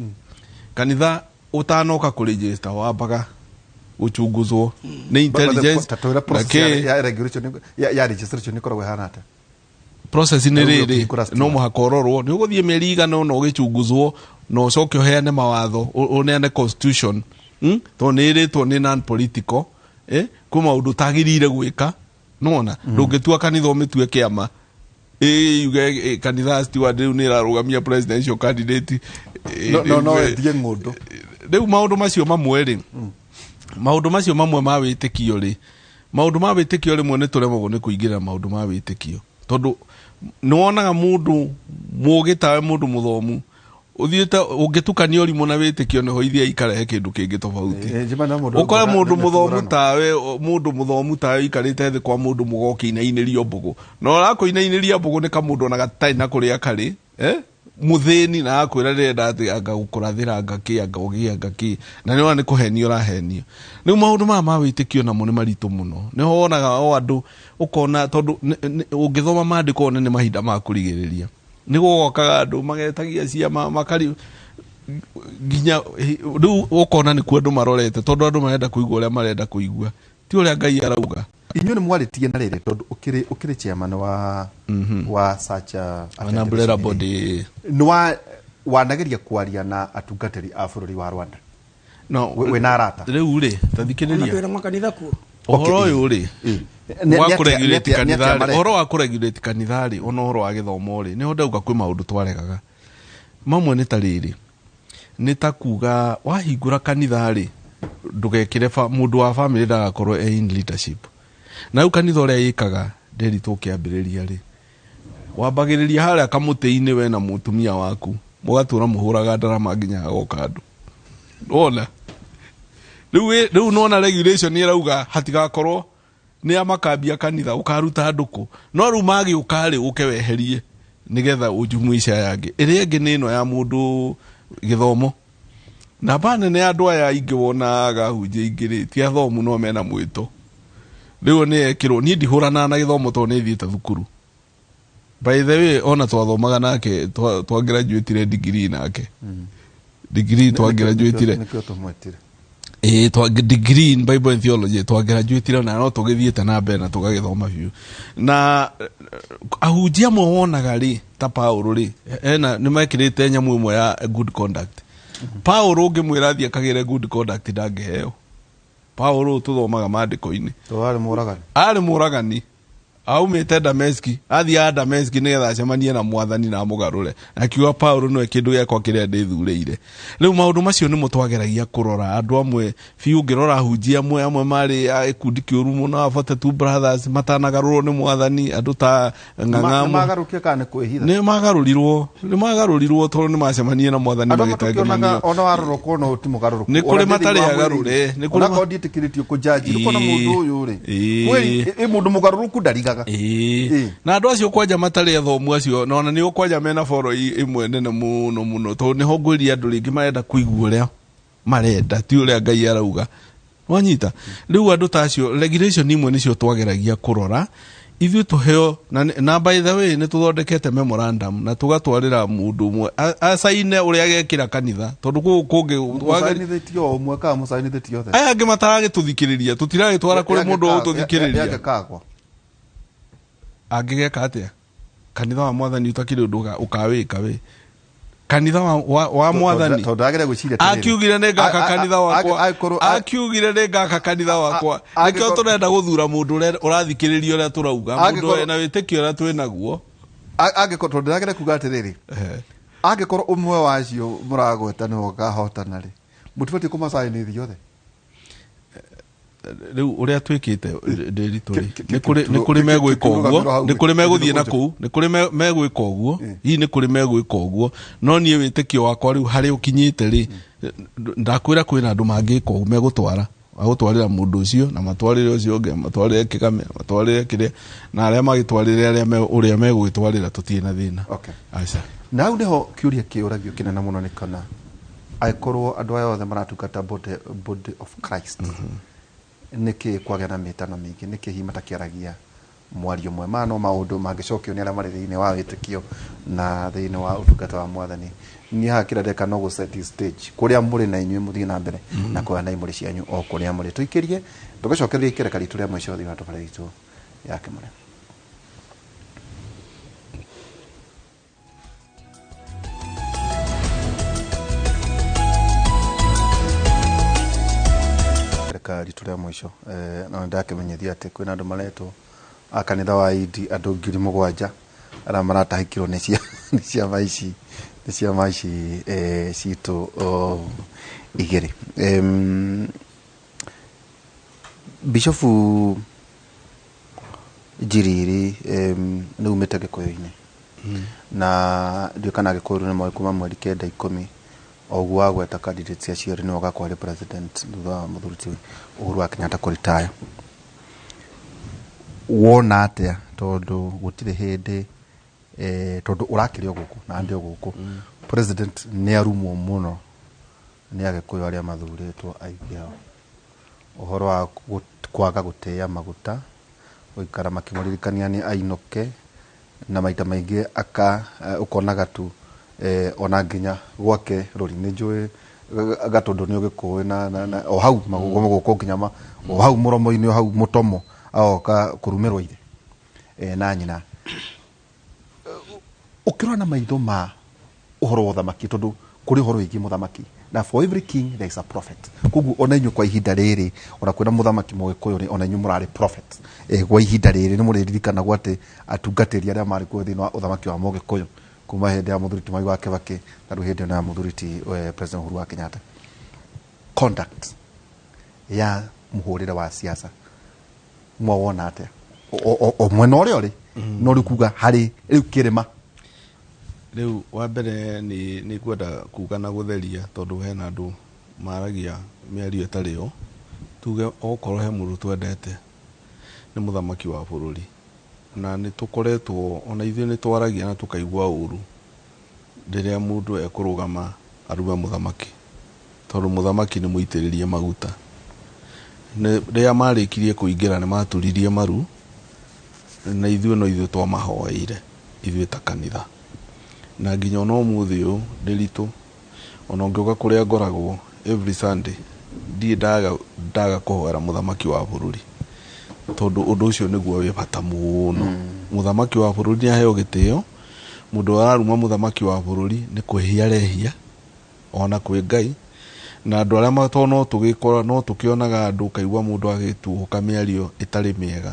kanitha ũtanoka kũregister wambaga gũchunguzwo nĩ intelligence Ta twĩre na process kĩ. ya regulation, ya registration ĩkoragwo ĩhana atĩa? Process nĩ Rĩu rĩrĩ, ũkĩhingũra stima. no mũhaka ũrorwo, nĩ ũgũthiĩ mĩeri igana ũna ũgĩchunguzwo, na ũcoke ũheane mawatho, ũneane constitution, Tondũ nĩ ĩrĩtwo nĩ non political, kwĩ maũndũ ũtagĩrĩire gwĩka, nona ndũngĩtua kanitha ũmĩtue kĩama, yuge kanitha steward rĩu nĩ ĩrarũgamia presidential candidate. No endie ng'ũndũ. Rĩu maũndũ macio mamwe rĩ, maũndũ macio mamwe ma wĩtĩkio rĩ, maũndũ ma wĩtĩkio rĩmwe nĩ tũremagwo nĩ kũingĩrĩra maũndũ ma wĩtĩkio, tondũ nĩ wonaga mũndũ mũgĩ tawe, mũndũ mũthomu ũthiĩte ũngĩtukania ũrimũ na wĩtĩkio, nĩho ithiĩ ikarehe kĩndũ kĩngĩ tofauti. Njima na mũndũ Ũkore mũndũ nĩ mũthomu kĩgũrano. tawe, mũndũ mũthomu tawe ũikarĩte thĩ kwa mũndũ mũgokĩinainĩrio mbũgũ, na ũrakũinainĩria mbũgũ nĩ kamũndũ ona gatarĩ na kũrĩa karĩ, mũthĩni, na akwĩra ndĩrenda atĩ anga gũkũrathĩra, anga kĩ, anga ũgĩ, anga kĩ, na nĩ wona nĩ kũhenio ũrahenio. Rĩu maũndũ maya ma wĩtĩkio namo nĩ maritũ mũno, nĩho wonaga o andũ ũkona, tondũ ũngĩthoma maandĩko one nĩ mahinda ma kũrigĩrĩria, nĩ gũgokaga andũ magetagia ciama makari nginya rĩu ũkona nĩkuo andũ marorete, tondũ andũ marenda kũigua ũrĩa marenda kũigua, ti ũrĩa Ngai arauga. Inyuĩ nĩ mwarĩtie na rĩrĩ, tondũ ũkĩrĩ chairman wa such a An umbrella federation. Body. Nĩ wa wanageria kwaria na atungatĩri a bũrũri wa Rwanda? No. Wĩna arata? Rĩu rĩ, ta Ona thikĩrĩria. twĩna makanitha kuo. Ũhoro ũyũ rĩ, wa kũregulate Nĩ atĩa kanitha rĩ, mareka? ũhoro wa kũregulate kanitha rĩ, ona ũhoro wa gĩthomo rĩ, nĩho ndauga kwĩ maũndũ twaregaga mamwe, nĩ ta rĩrĩ, nĩ ta kuga wahingũra kanitha rĩ, ndũgekĩre mũndũ wa famĩlĩ ndagakorwo e in leadership. Na rĩu kanitha ũrĩa ĩkaga ndĩritũ ũkĩambĩrĩria rĩ, wambagĩrĩria harĩa kamũtĩ-inĩ, we na mũtumia waku mũgatũra mũhũraga ndarama nginya hagoka andũ. Wona rĩu nona regulation ĩrauga hatigakorwo nĩ a makambia kanitha, ũkaruta andũ kũ? No rĩu magĩũka rĩ, ũke weherie nĩgetha ũjumuice aya angĩ. Ĩrĩa ĩngĩ nĩ ĩno ya mũndũ Gĩthomo namba nene ya andũ aya aingĩ wonaga ahunjia aingĩ rĩ, ti athomu no mena mwĩto. Rĩu nĩ ekĩrwo niĩ ndihũranaga na gĩthomo tondũ nĩ thiĩte thukuru. By the way, ona twathomaga nake, twagraduatire degree nake, degree twagraduatire. Nĩkĩo tũmwĩtire. Ĩĩ, twa degree in Bible and Theology twagraduatire, na no tũgĩthiĩte na mbere na tũgagĩthoma biũ. Na ahunjia amwe wonaga rĩ, ta Paulo rĩ, ena nĩ mekĩrĩte nyamũ ĩmwe ya good conduct. Paulo ũngĩmwĩra athiĩ akagĩre good conduct, ndangĩheo. Paulo tũthomaga maandĩko-inĩ. To warĩ mũragani. Arĩ mũragani, aumĩte Dameski, athiaga Dameski nĩgetha acemanie na Mwathani na amũgarũre. Akiuga Paulo nĩwe kĩndũ gĩakwa kĩrĩa ndĩthurĩire. Rĩu maũndũ macio nĩmo twageragia kũrora. Andũ amwe biũ ũngĩrora ahunjia amwe, amwe marĩ a gĩkundi kĩũru mũno, a 42 Brothers, matanagarũrwo nĩ Mwathani, andũ ta Ng'ang'amu. Nĩmagarũkire kana nĩ kwĩhitha? Nĩ magarũrirwo tondũ nĩ macemanie na Mwathani. Andũ amwe tũkĩonaga magĩtengemanio. Ona warora ũkona ti mũgarũrũku. Nĩ kũrĩ Ona thĩinĩ matarĩ wa agarũre, mwĩrĩ. nĩ kũrĩ Onakorwo ndiĩtĩkĩrĩtio kũnjanji, ũkona mũndũ ũyũ rĩ, kweli ĩ mũndũ mũgarũrũku ndarigaga. Ĩĩ. Na andũ acio kwanja matarĩ athomu acio, na ona nĩ kwanja mena boro ĩmwe nene mũno mũno, tondũ nĩho ngwĩria andũ rĩngĩ marenda kũigua ũrĩa marenda, ti ũrĩa Ngai arauga. Wanyita? Rĩu andũ ta acio, regulation imwe nĩcio twageragia kũrora ithuĩ tũheo. Na by the way, nĩ tũthondekete memorandum na tũgatwarĩra mũndũ ũmwe acaine ũrĩa agekĩra kanitha, tondũ kũu kũngĩ Mũcainithĩtio o ũmwe kana mũcainithĩtio othe? Aya angĩ mataragĩtũthikĩrĩria, tũtiragĩtwara kũrĩ mũndũ ũgũtũthikĩrĩria. Yangĩkagwa. Angĩgeka atĩa kanitha wa Mwathani ũtakĩrĩ ũndũ ũkawĩka wĩ kanitha wa Mwathani? Tondũ ndagere gwĩciria atĩrĩrĩ. Akiugire nĩ ngaka kanitha wakwa. Angĩkorwo Akiugire nĩ ngaka kanitha wakwa. Nĩkĩo tũrenda gũthura mũndũ ũrĩa ũrathikĩrĩria ũrĩa tũrauga, mũndũ wĩna wĩtĩkio ũrĩa twĩ naguo. Angĩkorwo, tondũ ndĩragere kuga atĩrĩrĩ, angĩkorwo ũmwe wa acio mũragweta nĩwe ũkahotana rĩ, mũtibatiĩ kũmacainithia othe? Rĩu ũrĩa twĩkĩte ndĩritũ rĩ, nĩ kũrĩ megwĩka ũguo, nĩ kũrĩ megũthiĩ na kũu, nĩ kũrĩ megwĩka ũguo, hihi nĩ kũrĩ megwĩka ũguo, no niĩ wĩtĩkio wakwa rĩu harĩa ũkinyĩte rĩ, ndakwĩra kwĩna andũ mangĩka ũguo, megũtwara agũtwarĩra mũndũ ũcio na matwarĩre ũcio ũngĩ, matwarĩre kĩgame, matwarĩre kĩrĩa, na arĩa magĩtwarĩre arĩa ũrĩa megũgĩtwarĩra, tũtirĩ na thĩna. Aca. Na hau nĩho kĩũria kĩũragio kĩnene mũno nĩ kana angĩkorwo andũ aya othe maratungata body of Christ, nĩkĩ kwagĩa na mĩtano mĩingĩ? Nĩkĩ hihi matakĩaragia mwario ũmwe? Maya no maũndũ mangĩcokio nĩ arĩa marĩ thĩinĩ wa wĩtĩkio na thĩinĩ wa ũtungata wa Mwathani. Niĩ haha kĩrĩa ndeka no gũ set stage kũrĩa mũrĩ, na inyuĩ mũthiĩ na mbere na kuoya imũrĩ cianyu o kũrĩa mũrĩ. Tũikĩrie tũgĩcokereria ikereka ritũ rĩa mũico thĩinĩ wa tabarĩra itũ ya Kĩmũrĩ. Reka ritũ rĩa mũico, no nĩndakĩmenyithia atĩ kwĩna andũ maretwo a kanitha wa Indi, andũ 7,000 arĩa maratahĩkirwo nĩ ciama ici citũ igĩrĩ. Bishofu Njiriri, nĩ umĩte Gĩkũyũ-inĩ, na ndiũĩ kana Gĩkũyũ nĩ moĩ kuma mweri 9 10 o ũguo wagweta candidates acio erĩ nĩwe ũgakorwo arĩ president thutha wa mũthuri ti Uhuru wa Kenyatta kũritaya. Wona atĩa? Tondũ gũtirĩ hĩndĩ, tondũ ũrakĩrĩ o gũkũ na ndĩ o gũkũ, president nĩ arumwo mũno nĩ Agĩkũyũ arĩa mathurĩtwo aingĩ ao, ũhoro wa kwaga gũtĩa maguta, gũikara makĩmũririkania nĩ ainũke, na maita maingĩ aka ũkonaga tu ona nginya gwake rũri nĩ njũĩ Gatũndũ nĩ ũgĩkũĩ na o hau magũkũ nginya o hau mũromo-inĩ, o hau mũtomo agoka kũrumĩrwo ithe na nyina. Ũkĩrora na maitho ma ũhoro wa ũthamaki, tondũ kũrĩ ũhoro wĩgiĩ mũthamaki, na for every king there is a prophet, koguo ona inyuĩ kwa ihinda rĩrĩ, ona kwĩna mũthamaki Mũgĩkũyũ rĩ, ona inyuĩ mũrarĩ prophet kwa ihinda rĩrĩ, nĩ mũrĩririkanagwo atĩ atungatĩri arĩa marĩ kuo thĩinĩ wa ũthamaki wa Mũgĩkũyũ kuma hĩndĩ ya mũthuri ti Mwai wa Kĩbakĩ na rĩu hĩndĩ ĩno ya mũthuri ti President Uhuru wa Kenyatta. Conduct ya mũhũrĩre wa siasa mwawona atĩa o mwena ũrĩa ũrĩ no rĩu kuga harĩ rĩu kĩrĩma? Rĩu wa mbere nĩ ngwenda kuga na gũtheria, tondũ hena andũ maragia mĩario ĩtarĩ yo. Tuge okorwo he mũndũ twendete nĩ mũthamaki wa bũrũri, na nĩ tũkoretwo ona ithuĩ nĩ twaragia na tũkaigua ũru rĩrĩa mũndũ ekũrũgama. Arume mũthamaki, tondũ mũthamaki nĩ mũitĩrĩrie maguta. Rĩrĩa marĩkirie kũingĩra nĩ maturirie maru, na ithuĩ no ithuĩ twamahoeire ithuĩ ta kanitha. Na nginya ona ũmũthĩ ũyũ Ndĩritũ, ona ũngĩũka kũrĩa ngoragwo every Sunday, ndirĩ ndaga kũhoera mũthamaki wa bũrũri, tondũ ũndũ ũcio nĩguo wĩ bata mũno. Mũthamaki wa bũrũri nĩ aheo gĩtĩo. Mũndũ araruma mũthamaki wa bũrũri nĩ kwĩhia arehia ona kwĩ Ngai. Na andũ arĩa to no tũgĩkora, no tũkĩonaga andũ, ũkaigua mũndũ agĩtuũka mĩario ĩtarĩ mĩega,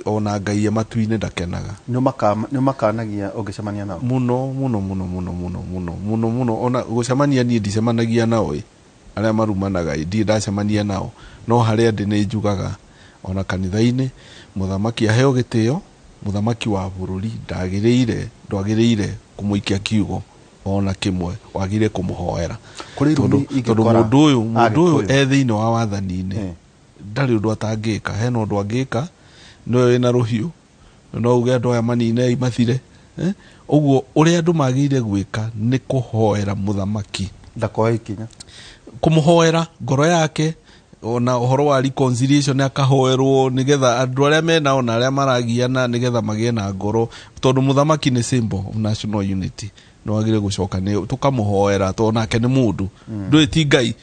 ona Ngai e matu-inĩ ndakenaga. Nĩ ũmakanagia ũngĩcemania nao? Mũno mũno mũno mũno mũno mũno mũno mũno. Ona gũcemania niĩ ndicemanagia nao ĩ, arĩa marumanaga ĩ, ndirĩ ndacemania nao, no harĩa ndĩ nĩ njugaga ona kanitha-inĩ mũthamaki aheo gĩtĩo. Mũthamaki wa bũrũri ndwagĩrĩire kũmũikia kiugo ona kĩmwe, wagĩrĩire kũmũhoera. Kũrĩ irumi Tondũ ingĩkora mũndũ ũyũ Agĩkũyũ. e thĩinĩ wa wathani-inĩ, ndarĩ ũndũ atangĩka. Hena ũndũ angĩka, nĩwe wĩna rũhiũ, no uge andũ aya maninei mathire. Ũguo ũrĩa andũ magĩrĩire gwĩka nĩ kũhoera mũthamaki ndakoe ikinya, kũmũhoera ngoro yake, ona ũhoro wa reconciliation akahoerwo, nĩgetha andũ arĩa menao na arĩa maragiana nĩgetha magĩe na ngoro, tondũ mũthamaki nĩ symbol of national unity. Nĩ wagĩrĩire gũcoka nĩ tũkamũhoera, tondũ nake nĩ mũndũ, ndũĩ ti Ngai.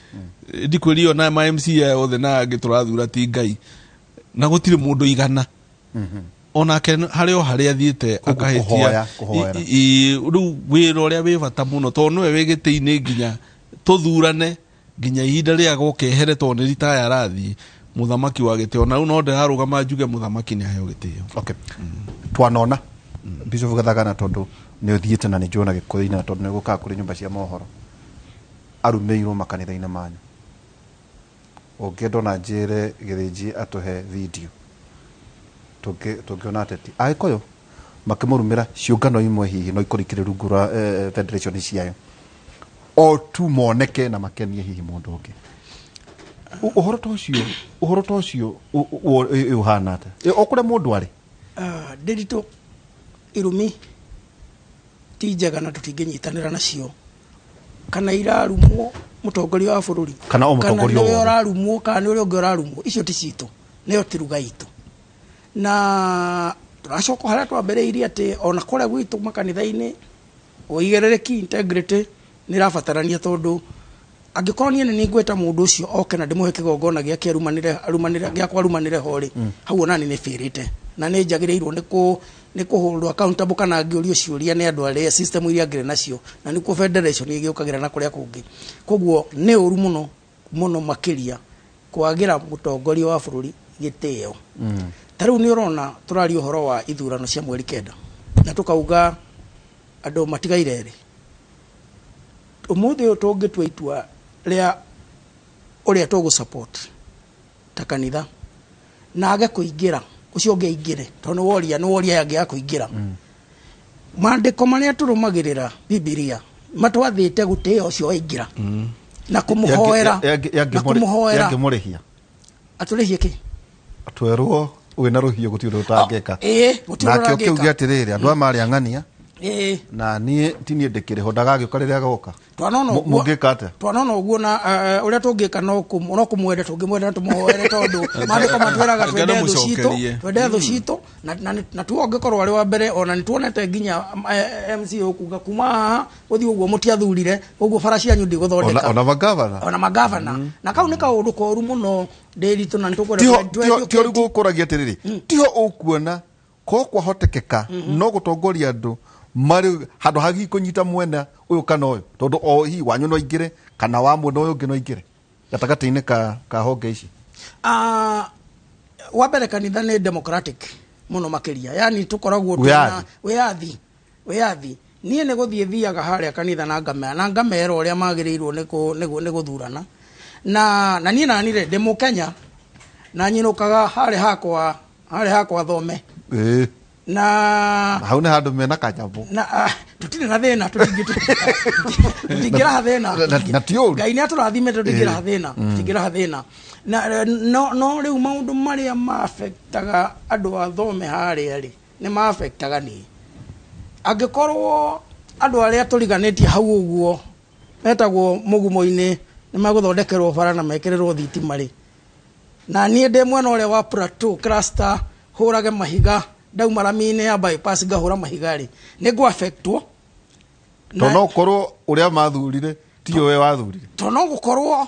Ndikwĩrio na ma MC aya othe na angĩ tũrathura ti Ngai, na gũtirĩ mũndũ igana. Onake harĩ o harĩa athiĩte Koguo akahĩtia. kũhoera. Rĩu wĩra ũrĩa wĩ bata mũno, tondũ nĩwe wĩ gĩtĩ-inĩ nginya tũthurane, nginya ihinda rĩa goka ehere, tondũ nĩ ritaya arathiĩ, mũthamaki wa gĩtĩo. Na rĩu no ndĩrarũgama njuge mũthamaki nĩ aheo gĩtĩo. Okay. Twanona Bishop Gathagana, tondũ nĩ ũthiĩte na nĩ njũĩ na Gĩkũyũ-inĩ, na tondũ nĩ gũkaga kũrĩ nyũmba cia mohoro, arumĩirwo makanitha-inĩ manyu. Ũngĩenda ona njĩre Gĩthĩnji atũhe video, tũngĩona ateti Agĩkũyũ makĩmũrumĩra ciũngano imwe, hihi no ikorwo ikĩrĩ rungu rwa federation ciayo, o tu moneke na makenie hihi mũndũ ũngĩ. Ũhoro ta ũcio ũhana atĩa o kũrĩa mũndũ arĩ? Ndĩritũ, irumi ti njega na tũtingĩnyitanĩra nacio, kana irarumwo mũtongoria wa bũrũri Kana o mũtongoria kana o nĩwe wothe. Ũrarumwo kana nĩ ũrĩa ũngĩ ũrarumwo, icio ti citũ, nĩyo ti ruga itũ. Na tũracoka harĩa twambĩrĩirie atĩ ona kũrĩa gwitũ makanitha-inĩ ũigĩrĩrĩki, integrity nĩ ĩrabatarania, tondũ angĩkorwo niĩ nĩ ngwĩta mũndũ ũcio oke na ndĩmũhe kĩgongona gĩake arumanĩre gĩakwa, arumanĩre ho rĩ, hau onani nĩ bĩrĩte na nĩ njagĩrĩirwo nĩ kũhũrwo accountable kana ngĩũrio ciũria nĩ andũ arĩa system iria ngĩrĩ nacio, na nĩkuo federation ĩgĩũkagĩra na kũrĩa kũngĩ. Koguo nĩ ũru mũno mũno makĩria kwagĩra mũtongoria wa bũrũri gĩtĩo. Ta rĩu nĩ ũrona tũraria ũhoro wa ithurano cia mweri 9 na tũkauga andũ matigaire erĩ. Ũmũthĩ ũyũ tũngĩtua itua rĩa ũrĩa tũgũ support ta kanitha na age kũingĩra, ũcio ũngĩ aingĩre, tondũ nĩ woria aya angĩ a kũingĩra, maandĩko marĩa tũrũmagĩrĩra, Bibilia, matwathĩte gũtĩĩa ũcio waingĩra na kũmũhoera na kũmũhoera. Yangĩmũrĩhia? Atũrĩhie kĩ? Twerwo wĩna rũhiũ gũtirĩ ũndũ ũtangĩka. Ĩĩ, gũtirĩ ũndũ Nakĩo kĩu ũtangĩka. gĩa atĩrĩrĩ, andũ aya marĩ ang'ania na niĩ ti niĩ ndĩkĩrĩ ho, ndagagĩũka rĩrĩa agoka. Twanona ũguo. Mũngĩka atĩa? Twanona ũguo na ũrĩa tũngĩka no kũmwenda, tũngĩmwenda na tũmũhoere, tondũ maandĩko matwĩraga twende thũ citũ. Mũcokerie. Twende thũ citũ na tuo ũngĩkorwo arĩ wa mbere, ona nĩ tuonete nginya MC ũkuga kuma haha gũthiĩ ũguo mũtiathurire ũguo, bara cianyu ndigũthondeka. Ona magavana. Ona magavana. Na kau nĩ kaũndũ koru mũno, Ndĩritũ, na nĩtũkwenda Tiho rĩu gũkũragia atĩrĩrĩ, tiho ũkuona ko kwahotekeka no gũtongoria andũ marĩ handũ ha hihi kũnyita mwena ũyũ kana ũyũ, tondũ o hihi wanyu no aingĩre kana wa mwena ũyũ ũngĩ no aingĩre gatagatĩ-inĩ ka honge ici. Wa mbere, kanitha nĩ democratic mũno makĩria, yani tũkoragwo Wĩyathi. Wĩyathi, wĩyathi. Niĩ nĩ gũthiĩ thiaga harĩa kanitha na ngamera ũrĩa magĩrĩirwo nĩ gũthurana, na niĩ nanire ndĩ mũkenya na nyinũkaga harĩa hakwa thome. Na hau nĩ handũ mena kanyamũ. Na tũtirĩ na thĩna, tũtingĩraha thĩna. Na ti ũru. Ngai nĩ atũrathimĩte, tũtingĩraha thĩna, tũtingĩraha thĩna. Na no rĩu maũndũ marĩa maafektaga andũ a thome harĩa rĩ, nĩ maafektaga niĩ. Angĩkorwo andũ arĩa tũriganĩtie hau ũguo Metagwo Mũgumo-inĩ nĩ magũthondekerwo bara na mekĩrĩrwo thitima rĩ, na niĩ ndĩ mwena ũrĩa wa Plateau cluster hũrage mahiga, ndauma rami-inĩ ya bypass ngahũra mahiga rĩ, nĩ ngũ affectwo. To no korwo ũrĩa mathurire tiyo we wathurire. To no gũkorwo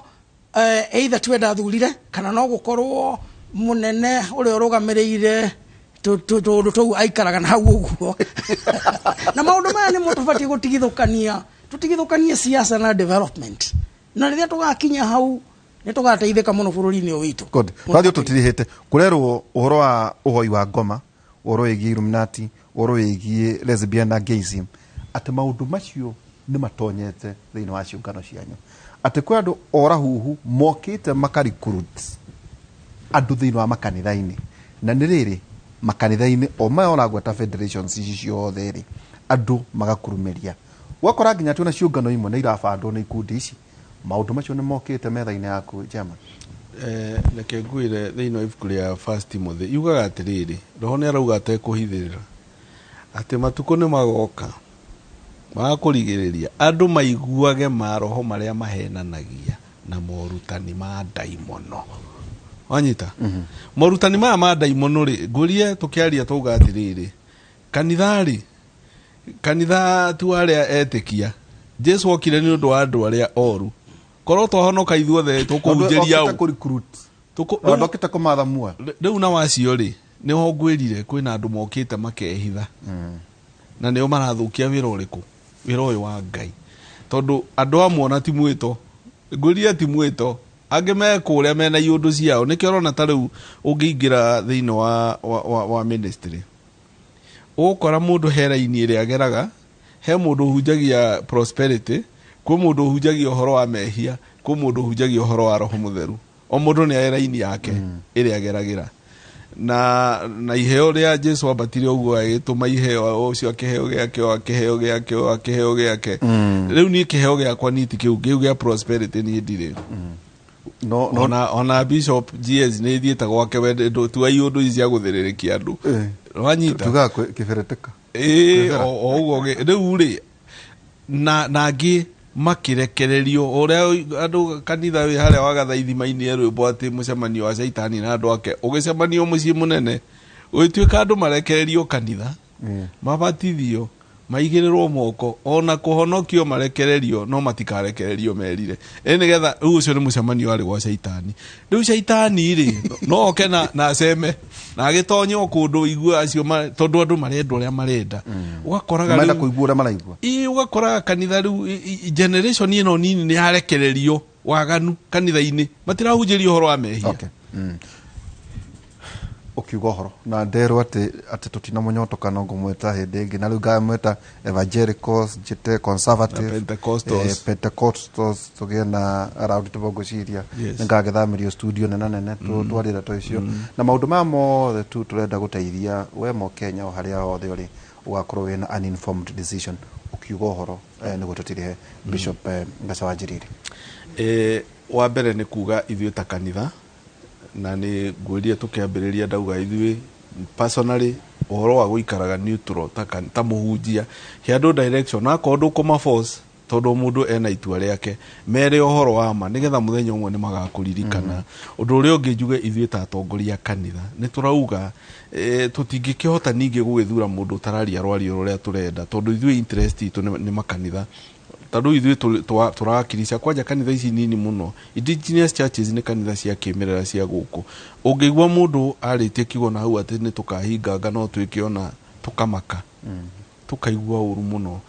either tiwe ndathurire kana no gũkorwo mũnene ũrĩa ũrũgamĩrĩire tũndũ tũu aikaraga na hau ũguo. Na maũndũ maya nĩmo tũbatiĩ gũtigithũkania, tũtigithũkanie siasa na development, na rĩrĩa tũgakinya hau nĩ tũgateithĩka mũno bũrũri-inĩ ũyũ witũ. Good. Twathiĩ tũtirihĩte kũrerwo ũhoro wa ũhoi wa ngoma, ũhoro wĩgiĩ Illuminati, ũhoro wĩgiĩ lesbian na gayism, atĩ maũndũ macio nĩ matonyete thĩinĩ wa ciũngano cianyu, atĩ kwĩ andũ orahuhu mokĩte makarecruit andũ thĩinĩ wa makanitha-inĩ, na nĩ rĩrĩ makanitha-inĩ o maya ũragweta federations ici ciothe rĩ, andũ magakurumeria, ũgakora nginya atĩ ona ciũngano imwe nĩ irabandwo nĩ ikundi ici. Maũndũ macio nĩ mokĩte metha-inĩ yaku, Chairman? Reke ngwĩre, thĩinĩ wa ibuku rĩa First Timothy yugaga atĩrĩrĩ, roho nĩ arauga atekũhithĩrĩra atĩ matukũ nĩ magoka magakũrigĩrĩria andũ maiguage maroho marĩa mahenanagia na morutani ma ndaimono. Wanyita? Morutani maya ma ndaimono rĩ, ngũrie tũkĩaria twauga atĩrĩrĩ, kanitha rĩ, kanitha tu arĩa etĩkia Jesu okire nĩ ũndũ wa andũ arĩa oru. Korwo twahonoka ithuothe tũkũhunjĩria Okĩte ũ kũ-recruit. Ndokĩte kũmatha muoyo. Rĩu na wacio rĩ, nĩho ngwĩrire kwĩna andũ mokĩte makehitha na nĩo marathũkia wĩra ũrĩkũ, wĩra ũyũ wa Ngai, tondũ andũ amwe ona ti mwĩto, ngwĩrire ti mwĩto, angĩ me kũrĩa mena iũndũ ciao. Nĩkĩo ũrona ta rĩu ũngĩingĩra thĩinĩ wa ministry, ũgũkora mũndũ he raini ĩrĩa ageraga. He mũndũ ũhunjagia prosperity, kwĩ mũndũ ũhunjagia ũhoro wa mehia, kwĩ mũndũ ũhunjagia ũhoro wa roho mũtheru. O mũndũ nĩ arĩ raini yake ĩrĩa ageragĩra na iheo rĩa Jesu ambatire ũguo, agĩtũma iheo, ũcio akĩheo gĩake, o akĩheo gĩake, o akĩheo gĩake. Rĩu niĩ kĩheo gĩakwa niĩ ti kĩu kĩu gĩa prosperity, niĩ ndirĩ. No. Ona Bishop GS nĩ thiĩte gwake, we tua iũndũ ici cia gũthĩrĩrĩkia andũ. Wanyita? Tugaga kĩbereteka. Ĩĩ. Kwĩhera. O ũguo rĩu rĩ, na angĩ makirekererio ũrĩa andũ kanitha wĩ harĩa wagatha ithima-inĩ rwĩmbo atĩ mũcemanio wa caitani na andũ ake ũgĩcemanio mũciĩ mũnene, ũgĩtuĩka andũ marekererio kanitha, mabatithio, maigĩrĩrwo moko, ona kũhonokio marekererio, no matikarekererio merire ĩ nĩgetha rĩu ũcio nĩ mũcemanio warĩ gwa caitani. Rĩu caitani rĩ, no oke na aceme na agĩtonye o kũndũ igue acio tondũ andũ marenda ũrĩa marenda, ũgakoraga Marenda rĩu kũigua ũrĩa maraigua. Ĩ, ũgakoraga kanitha rĩu generation ĩno nini nĩ yarekererio waganu kanitha-inĩ, matirahunjĩrio ũhoro wa mehia. Okay. Ũkiuga ũhoro na nderwo atĩ tũtina mũnyotokano, ngũmwĩta hĩndĩ ĩngĩ na rĩu ngamwĩta evangelicals, njĩte conservative, Na Pentecostals. Pentecostals, tũgĩe na round table. Ngwĩciria nĩngagĩthamĩrio studio nene nene twarĩre to icio na maũndũ maya mothe tu tũrenda gũteithia we mo Kenya o harĩa hothe ũrĩ, ũgakorwo wĩna an informed decision. Ũkiuga ũhoro, nĩguo tũtirihe Bishop Ngaca wa Njiriri. Wa mbere nĩ kuga ithuĩ ta kanitha, na nĩ ngwĩrire tũkĩambĩrĩria ndauga ithuĩ personally ũhoro wa gũikaraga neutral ta mũhunjia, he andũ direction akorwo ndũkũma force, tondũ mũndũ ena itua rĩake, mere ũhoro wa ma nĩgetha mũthenya ũmwe nĩ magakũririkana. Ũndũ ũrĩa ũngĩ njuge, ithuĩ ta atongoria a kanitha nĩ tũrauga tũtingĩkĩhota ningĩ gũgĩthura mũndũ ũtararia rwario rũrĩa tũrenda, tondũ ithuĩ interest itũ nĩ makanitha. Tondũ ithuĩ tũrawakilisha kwanja kanitha ici nini mũno, indigenous churches, nĩ kanitha cia kĩmerera cia gũkũ. Ũngĩigua mũndũ arĩtie kiugo na hau atĩ nĩ tũkahinganga, no twĩke ona tũkamaka, tũkaigua ũru mũno.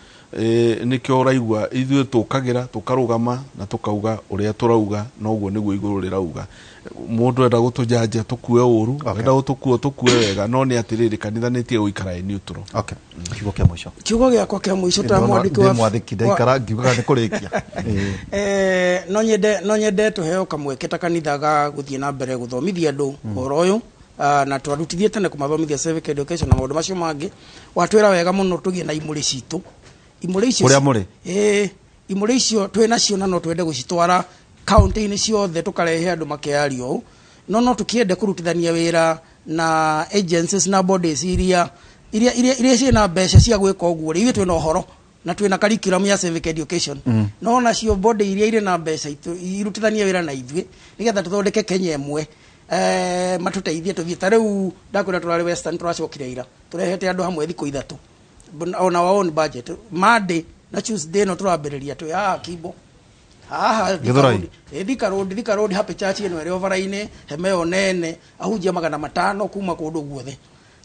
Nĩkĩo ũraigua ithuĩ tũkagĩra tũkarũgama na tũkauga ũrĩa tũrauga, noguo nĩguo igũrũ rĩrauga. Mũndũ enda gũtũjanja tũkue ũru, enda gũtũkua tũkue wega, no nĩ atĩrĩrĩ, kanitha nĩ ĩtige gũikara ĩ neutral. Okay. Kiugo kĩa mũico. Kiugo gĩakwa kĩa mũico ta mwandĩki ndĩ wa mwathĩki, ndaikara ngiugaga nĩ kũrĩkia. Ĩĩ. No nyende tũheo kamweke ta kanitha ga gũthiĩ na mbere gũthomithia andũ ũhoro ũyũ. Na twarutithie tene kũmathomithia civic education na maũndũ macio mangĩ. Watwĩra wega mũno tũgĩe na imũrĩ citũ, imũrĩ icio Kũrĩa mũrĩ? Ĩĩ, imũrĩ icio twĩ nacio na no twende gũcitwara kaunti-inĩ ciothe, tũkarehe andũ makeario ũũ. No tũkĩende kũrutithania wĩra na agencies na bodies iria ciĩna mbeca cia gwĩka ũguo rĩ, ithuĩ twĩna ũhoro. Na twina curriculum ya civic education. No nacio body iria irĩ na mbeca irutithanie wĩra na ithuĩ nĩgetha tũthondeke Kenya ĩmwe, matũteithie tũthiĩ. Ta rĩu ndakwĩra, tũrarĩ Western, tũracokire ira, tũrehete andũ hamwe thikũ 3 on our own budget. Monday na Tuesday no tũrambĩrĩria twĩ haha Kimbo haha. Githurai. Thika Road, Thika Road, Happy Church ĩno ĩrĩ ovara-inĩ, hema ĩyo nene, ahunjia 500 kuma kũndũ guothe,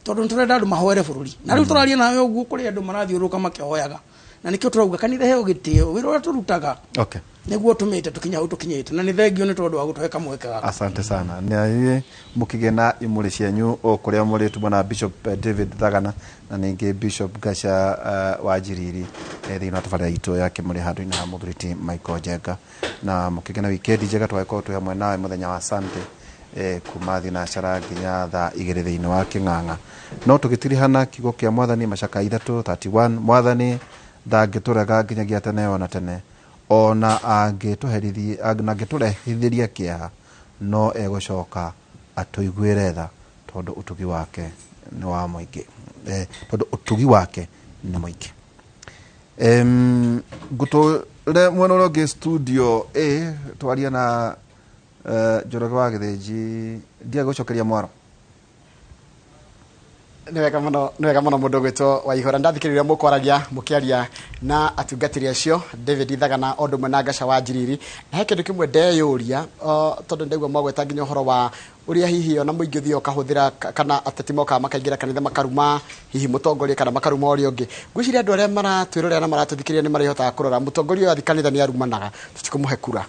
tondũ nĩ tũrenda andũ mahoere bũrũri. Na rĩu tũraria nawe ũguo, kũrĩ andũ marathiũrũrũka makĩhoyaga, na nĩkĩo tũrauga kanitha heo gĩtĩo, wĩra ũrĩa tũrutaga nĩguo tũmĩte tũkinya hau tũkinyĩte, na nĩ thengio nĩ tondũ wa gũtũhe kamweke gaka. Asante sana. Na inyuĩ mũkĩgĩe na imũrĩ cianyu o kũrĩa mũrĩ. Tuma na Bishop David Thagana na ningĩ Bishop Gaca wa Njiriri thĩinĩ wa tabarĩra itũ ya kĩmũrĩ handũ-inĩ ha mũthuri Michael Njenga, na mũkĩgĩe na wikendi njega. Tũgagĩkorwo twĩ hamwe nawe mũthenya wa Sunday kuma thinacara nginya thaa 2 thĩinĩ wa kĩng'ang'a. No tũgĩtirihana kiugo kĩa mwathani, Macaka 3:31: Mwathani ndangĩtũrega nginyagia tene ona tene, ona angĩtũrehithĩria kĩeha, no egũcoka atũiguĩre tha, tondũ ũtugi wake nĩ wa mũingĩ, tondũ ũtugi wake nĩ mũingĩ. Ngũtũre mwena ũrĩa ũngĩ studio A, twaria na Njoroge wa Gĩthĩnji, ndiaga gũcokeria mwaro. Nĩ wega mũno, nĩ wega mũno. Mũndũ ũgwĩtwo Waihũra, ndathikĩrĩria mũkwaragia, mũkĩaria na atungatĩri acio David Thagana o ũndũ ũmwe na Ngaca wa Njiriri, na he kĩndũ kĩmwe ndeyũria, tondũ ndaigua mwagweta nginya ũhoro wa ũrĩa hihi ona mũingĩ ũthiaga ũkahũthĩra kana ateti mokaga makaingĩra kanitha makaruma hihi mũtongoria kana makaruma ũrĩa ũngĩ. Ngwĩciria andũ arĩa maratwĩrorera na maratũthikĩrĩria nĩ marĩhotaga kũrora mũtongoria ũyũ athi kanitha nĩ arumanaga, tũtikũmũhe kura.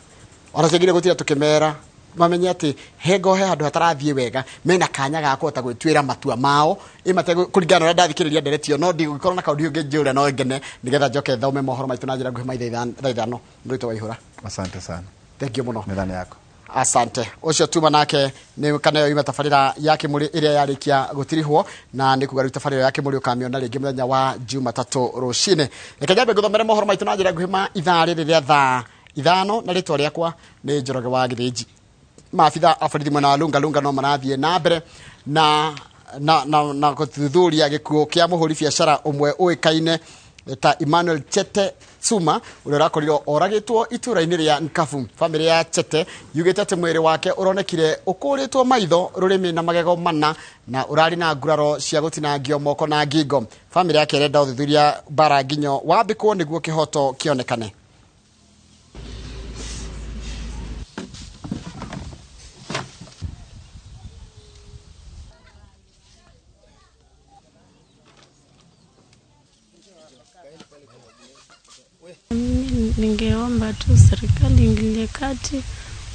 Ona twagĩrĩire gũtira tũkĩmera mamenye atĩ hengo he handũ hatarathiĩ wega, mena kanya ga kũhota gwĩtuĩra matua mao ĩmate kũringana na ũrĩa ndathikĩrĩria nderetio. No ndigũkorwo na kaũndũ ũngĩ njũra, no ngene nĩgetha njoke thome mohoro maitũ na njĩra nguhĩ maitha thaa 5. Mũrĩtwo Waihũra. Asante sana. Thank you mũno. Methani yako. Asante. Ũcio tuma nake nĩ kana ĩyo ima tabarĩra ya kĩmũrĩ ĩrĩa yarĩkia gũtirihwo, na nĩ kuga rĩu tabarĩra ya kĩmũrĩ ũkamĩona rĩngĩ mũthenya wa Jumatatũ rũcinĩ. Reke nyambe ngũthomere mohoro maitũ na njĩra nguhĩ ma ithaa rĩrĩ rĩa thaa 5, na rĩtwa rĩakwa nĩ Njoroge wa Gĩthĩnji. Maabitha a borithi mwena wa Lunga Lunga no marathiĩ na mbere na gũthuthuria gĩkuũ kĩa mũhũri biacara ũmwe ũĩkaine ta Emmanuel Chete Tsuma, ũrĩa ũrakorirwo oragĩtwo itũũra-inĩ rĩa Nkafu. Bamĩrĩ ya Chete yugĩte atĩ mwĩrĩ wake ũronekire ũkũrĩtwo maitho, rũrĩmĩ na magego mana, na ũrarĩ na nguraro cia gũtinangio moko na ngingo. Bamĩrĩ yake ĩrenda ũthuthuria mbara nginyo wambĩkwo nĩguo kĩhoto kĩonekane. Mimi ningeomba tu serikali ingilie kati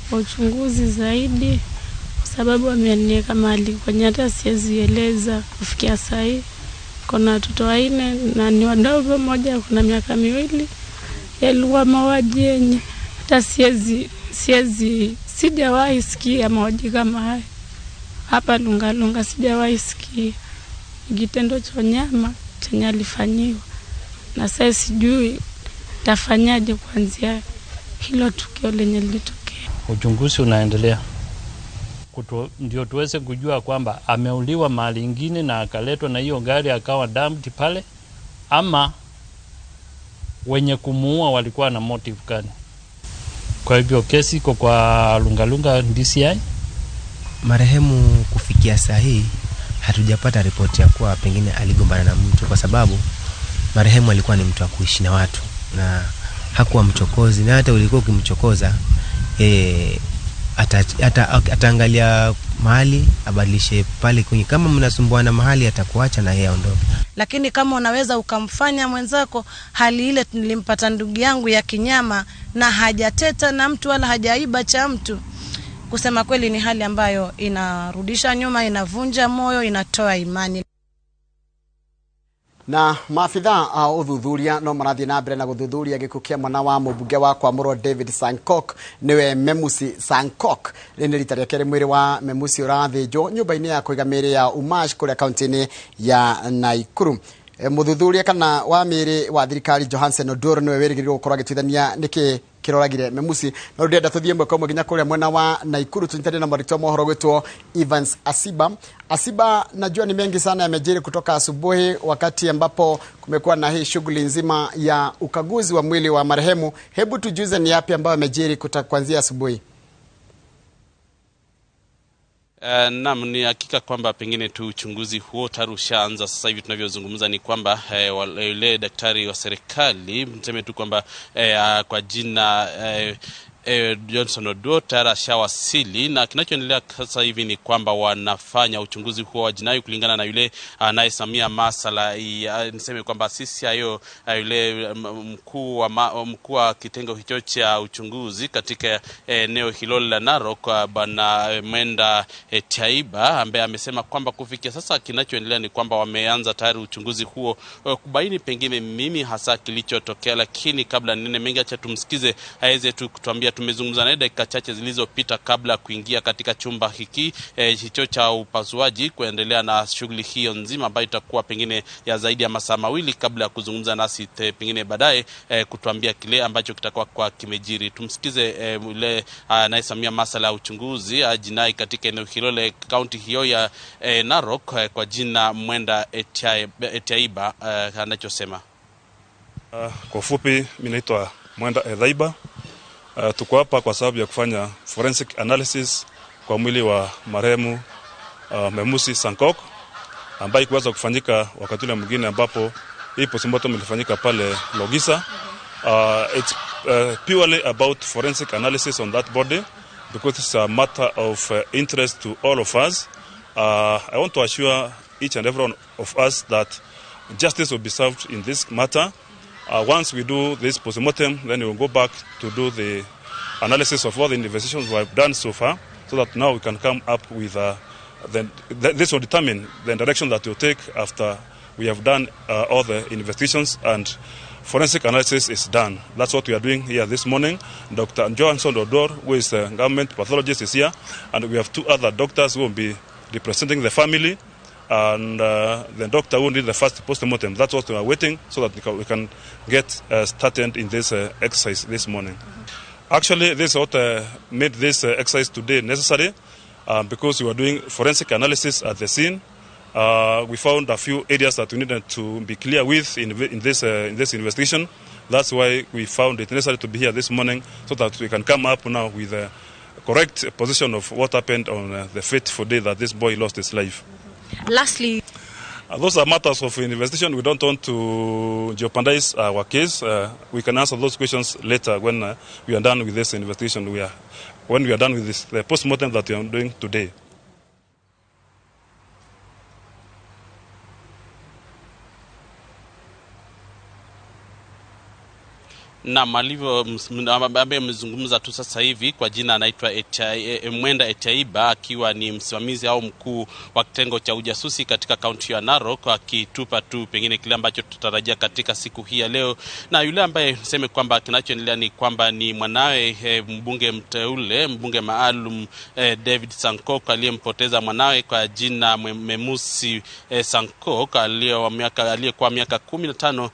kwa uchunguzi zaidi, kwa sababu ameniweka mahali kwenye hata siwezi eleza kufikia saa hii. Kuna watoto 4 na ni wadogo, mmoja kuna miaka 2. Yalikuwa mauaji yenye hata siwezi, sijawahi sikia mauaji kama haya hapa Lunga Lunga, sijawahi sikia kitendo cha nyama chenye alifanyiwa, na sasa sijui tafanyaje kuanzia hilo tukio lenye lilitokea. Uchunguzi unaendelea ndio tuweze kujua kwamba ameuliwa mahali ingine na akaletwa na hiyo gari akawa dumped pale, ama wenye kumuua walikuwa na motive gani. Kwa hivyo kesi iko kwa Lunga Lunga DCI. Marehemu kufikia saa hii hatujapata ripoti ya kuwa pengine aligombana na mtu, kwa sababu marehemu alikuwa ni mtu wa kuishi na watu na hakuwa mchokozi, na hata ulikuwa ukimchokoza ataangalia mahali abadilishe pale kwenye, kama mnasumbuana mahali atakuacha na yeye aondoke. Lakini kama unaweza ukamfanya mwenzako hali ile nilimpata ndugu yangu ya kinyama, na hajateta na mtu wala hajaiba cha mtu, kusema kweli ni hali ambayo inarudisha nyuma, inavunja moyo, inatoa imani. Na maabitha a ũthuthuria no marathiĩ na mbere na gũthuthuria gĩkuũ kĩa mwana wa mũmbunge wa Kwamũrwo David Sankok, nĩwe Memusi Sankok. Rĩrĩ nĩ rita rĩa kerĩ mwĩrĩ wa Memusi ũrathĩnjwo nyũmba-inĩ ya kũiga mĩĩrĩ ya Umash kũrĩa kaunti-inĩ ya Nakuru. Mũthuthuria kana wa mĩĩrĩ wa thirikari Johansen Oduor nĩwe wĩrĩgĩrĩirwo gũkorwo agĩtuithania nĩkĩ Kĩroragire Memusi. No ndĩrenda tũthiĩ ĩmwe kwa ĩmwe nginya kũrĩa mwena wa Naikuru tunyitane na mwandĩki wa mohoro gwĩtwo Evans Asiba. Asiba, najua ni mengi sana yamejiri kutoka asubuhi wakati ambapo kumekuwa na hii shughuli nzima ya ukaguzi wa mwili wa marehemu. Hebu tujuze ni yapi ambayo yamejiri kuanzia asubuhi. Naam, ni hakika kwamba pengine tu uchunguzi huo tayari ushaanza sasa hivi tunavyozungumza. Ni kwamba yule daktari wa serikali, mseme tu kwamba kwa jina Johnson Oduor tayari ashawasili, na kinachoendelea sasa hivi ni kwamba wanafanya uchunguzi huo wa jinai kulingana na yule anayesimamia masala, niseme kwamba sisi hayo yule mkuu wa kitengo hicho cha uchunguzi katika eneo hilo la Narok, Bwana Mwenda Taiba, ambaye amesema kwamba kufikia sasa kinachoendelea ni kwamba wameanza tayari uchunguzi huo kubaini pengine nini hasa kilichotokea. Lakini kabla nene mengi, acha tumsikize aweze tu kutuambia. Tumezungumza naye dakika chache zilizopita kabla kuingia katika chumba hiki hicho cha upasuaji kuendelea na shughuli hiyo nzima ambayo itakuwa pengine ya zaidi ya masaa mawili kabla ya kuzungumza nasi pengine baadaye kutuambia kile ambacho kitakuwa kwa kimejiri. Tumsikize yule anayesimamia masala ya uchunguzi jinai katika eneo hilo la kaunti hiyo ya Narok kwa jina Mwenda Etaiba anachosema. Kwa ufupi, mimi naitwa Mwenda Etaiba. Tuko hapa kwa sababu ya kufanya forensic analysis kwa mwili wa marehemu Memusi Sankok, ambaye kuweza kufanyika wakati ule mwingine ambapo hii postmortem ilifanyika pale Logisa. It's purely about forensic analysis on that body because it's a matter of interest to all of us. I want to assure each and every one of us that justice will be served in this matter. Once we do this postmortem, then we will go back to do the analysis of all the investigations we have done so far, so that now we can come up with this will determine the direction that we'll take after we have done all the investigations and forensic analysis is done. That's what we are doing here this morning. Dr. Johnson Odor, who is a government pathologist, is here, and we have two other doctors who will be representing the family, and the doctor who did the first postmortem. That's what we are waiting, so that we can get started in this exercise this morning. Actually, this is what made this exercise today necessary, because we were doing forensic analysis at the scene. We found a few areas that we needed to be clear with in this investigation. That's why we found it necessary to be here this morning, so that we can come up now with a correct position of what happened on the fateful day that this boy lost his life. Lastly, those are matters of investigation. We don't want to jeopardize our case. We can answer those questions later when we are done with this investigation. When we are done with this, the postmortem that we are doing today. Na alivyo ambaye amezungumza tu sasa hivi kwa jina anaitwa Mwenda Etaiba, akiwa ni msimamizi au mkuu wa kitengo cha ujasusi katika kaunti ya Narok, akitupa tu pengine kile ambacho tutarajia katika siku hii ya leo. Na yule ambaye niseme kwamba kinachoendelea ni kwamba ni mwanawe mbunge mteule, mbunge maalum David Sankok, aliyempoteza mwanawe kwa jina Memusi Sankok aliyekuwa miaka 15.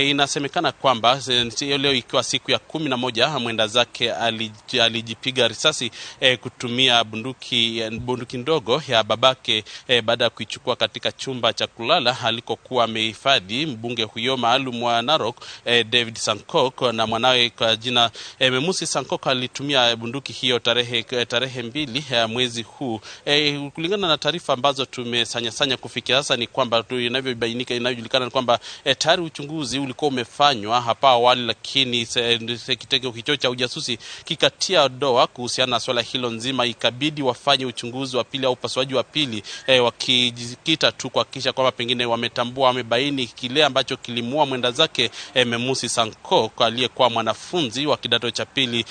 Inasemekana kwamba leo ikiwa siku ya 11 mwenda zake alijipiga risasi kutumia bunduki ndogo ya babake baada ya kuichukua katika chumba cha kulala alikokuwa amehifadhi mbunge huyo maalum wa Narok David Sankok. Na mwanawe kwa jina Memusi Sankok alitumia bunduki hiyo tarehe 2 mwezi huu. Kulingana na taarifa ambazo tumesanya kufikia sasa ni kwamba inavyobainika, inavyojulikana ni kwamba tayari uchunguzi ulikuwa umefanywa hapa awali, lakini kitengo hicho cha ujasusi kikatia doa kuhusiana na swala hilo nzima. Ikabidi wafanye uchunguzi wa pili au upasuaji wa pili, wakijikita tu kuhakikisha kwamba pengine wametambua, wamebaini kile ambacho kilimua mwenda zake Memusi Sankok aliyekuwa mwanafunzi wa kidato cha pili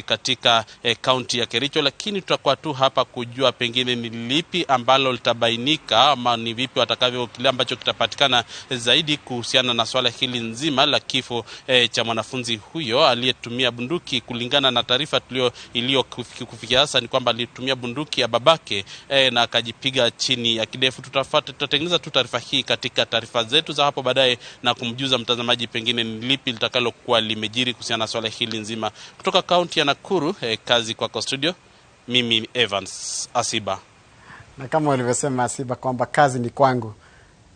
katika kaunti ya Kericho. Lakini tutakuwa tu hapa kujua pengine ni lipi ambalo litabainika ama ni vipi watakavyo kile ambacho kitapatikana zaidi kuhusiana na swala hili nzima la kifo cha mwanafunzi Mwanafunzi huyo aliyetumia bunduki, kulingana na taarifa iliyo kufikia sasa, ni kwamba alitumia bunduki ya babake na akajipiga chini ya kidefu. Tutatengeneza tu taarifa hii katika taarifa zetu za hapo baadaye na kumjuza mtazamaji pengine ni lipi litakalokuwa limejiri kuhusiana na swala hili nzima. Kutoka kaunti ya Nakuru, kazi kwako studio. Mimi Evans Asiba. Na kama walivyosema Asiba kwamba kazi ni kwangu,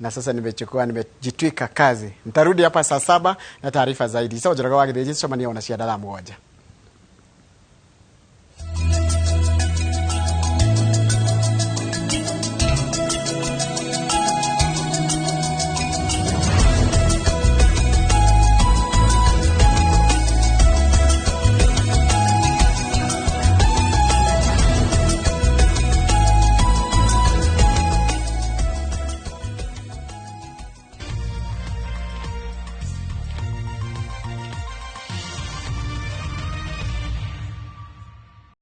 na sasa nimechukua nimejitwika kazi. Nitarudi hapa saa 7 na taarifa zaidi. Sawa, Njoroge wa Gĩthĩnji, cemania ona cia thaa 7.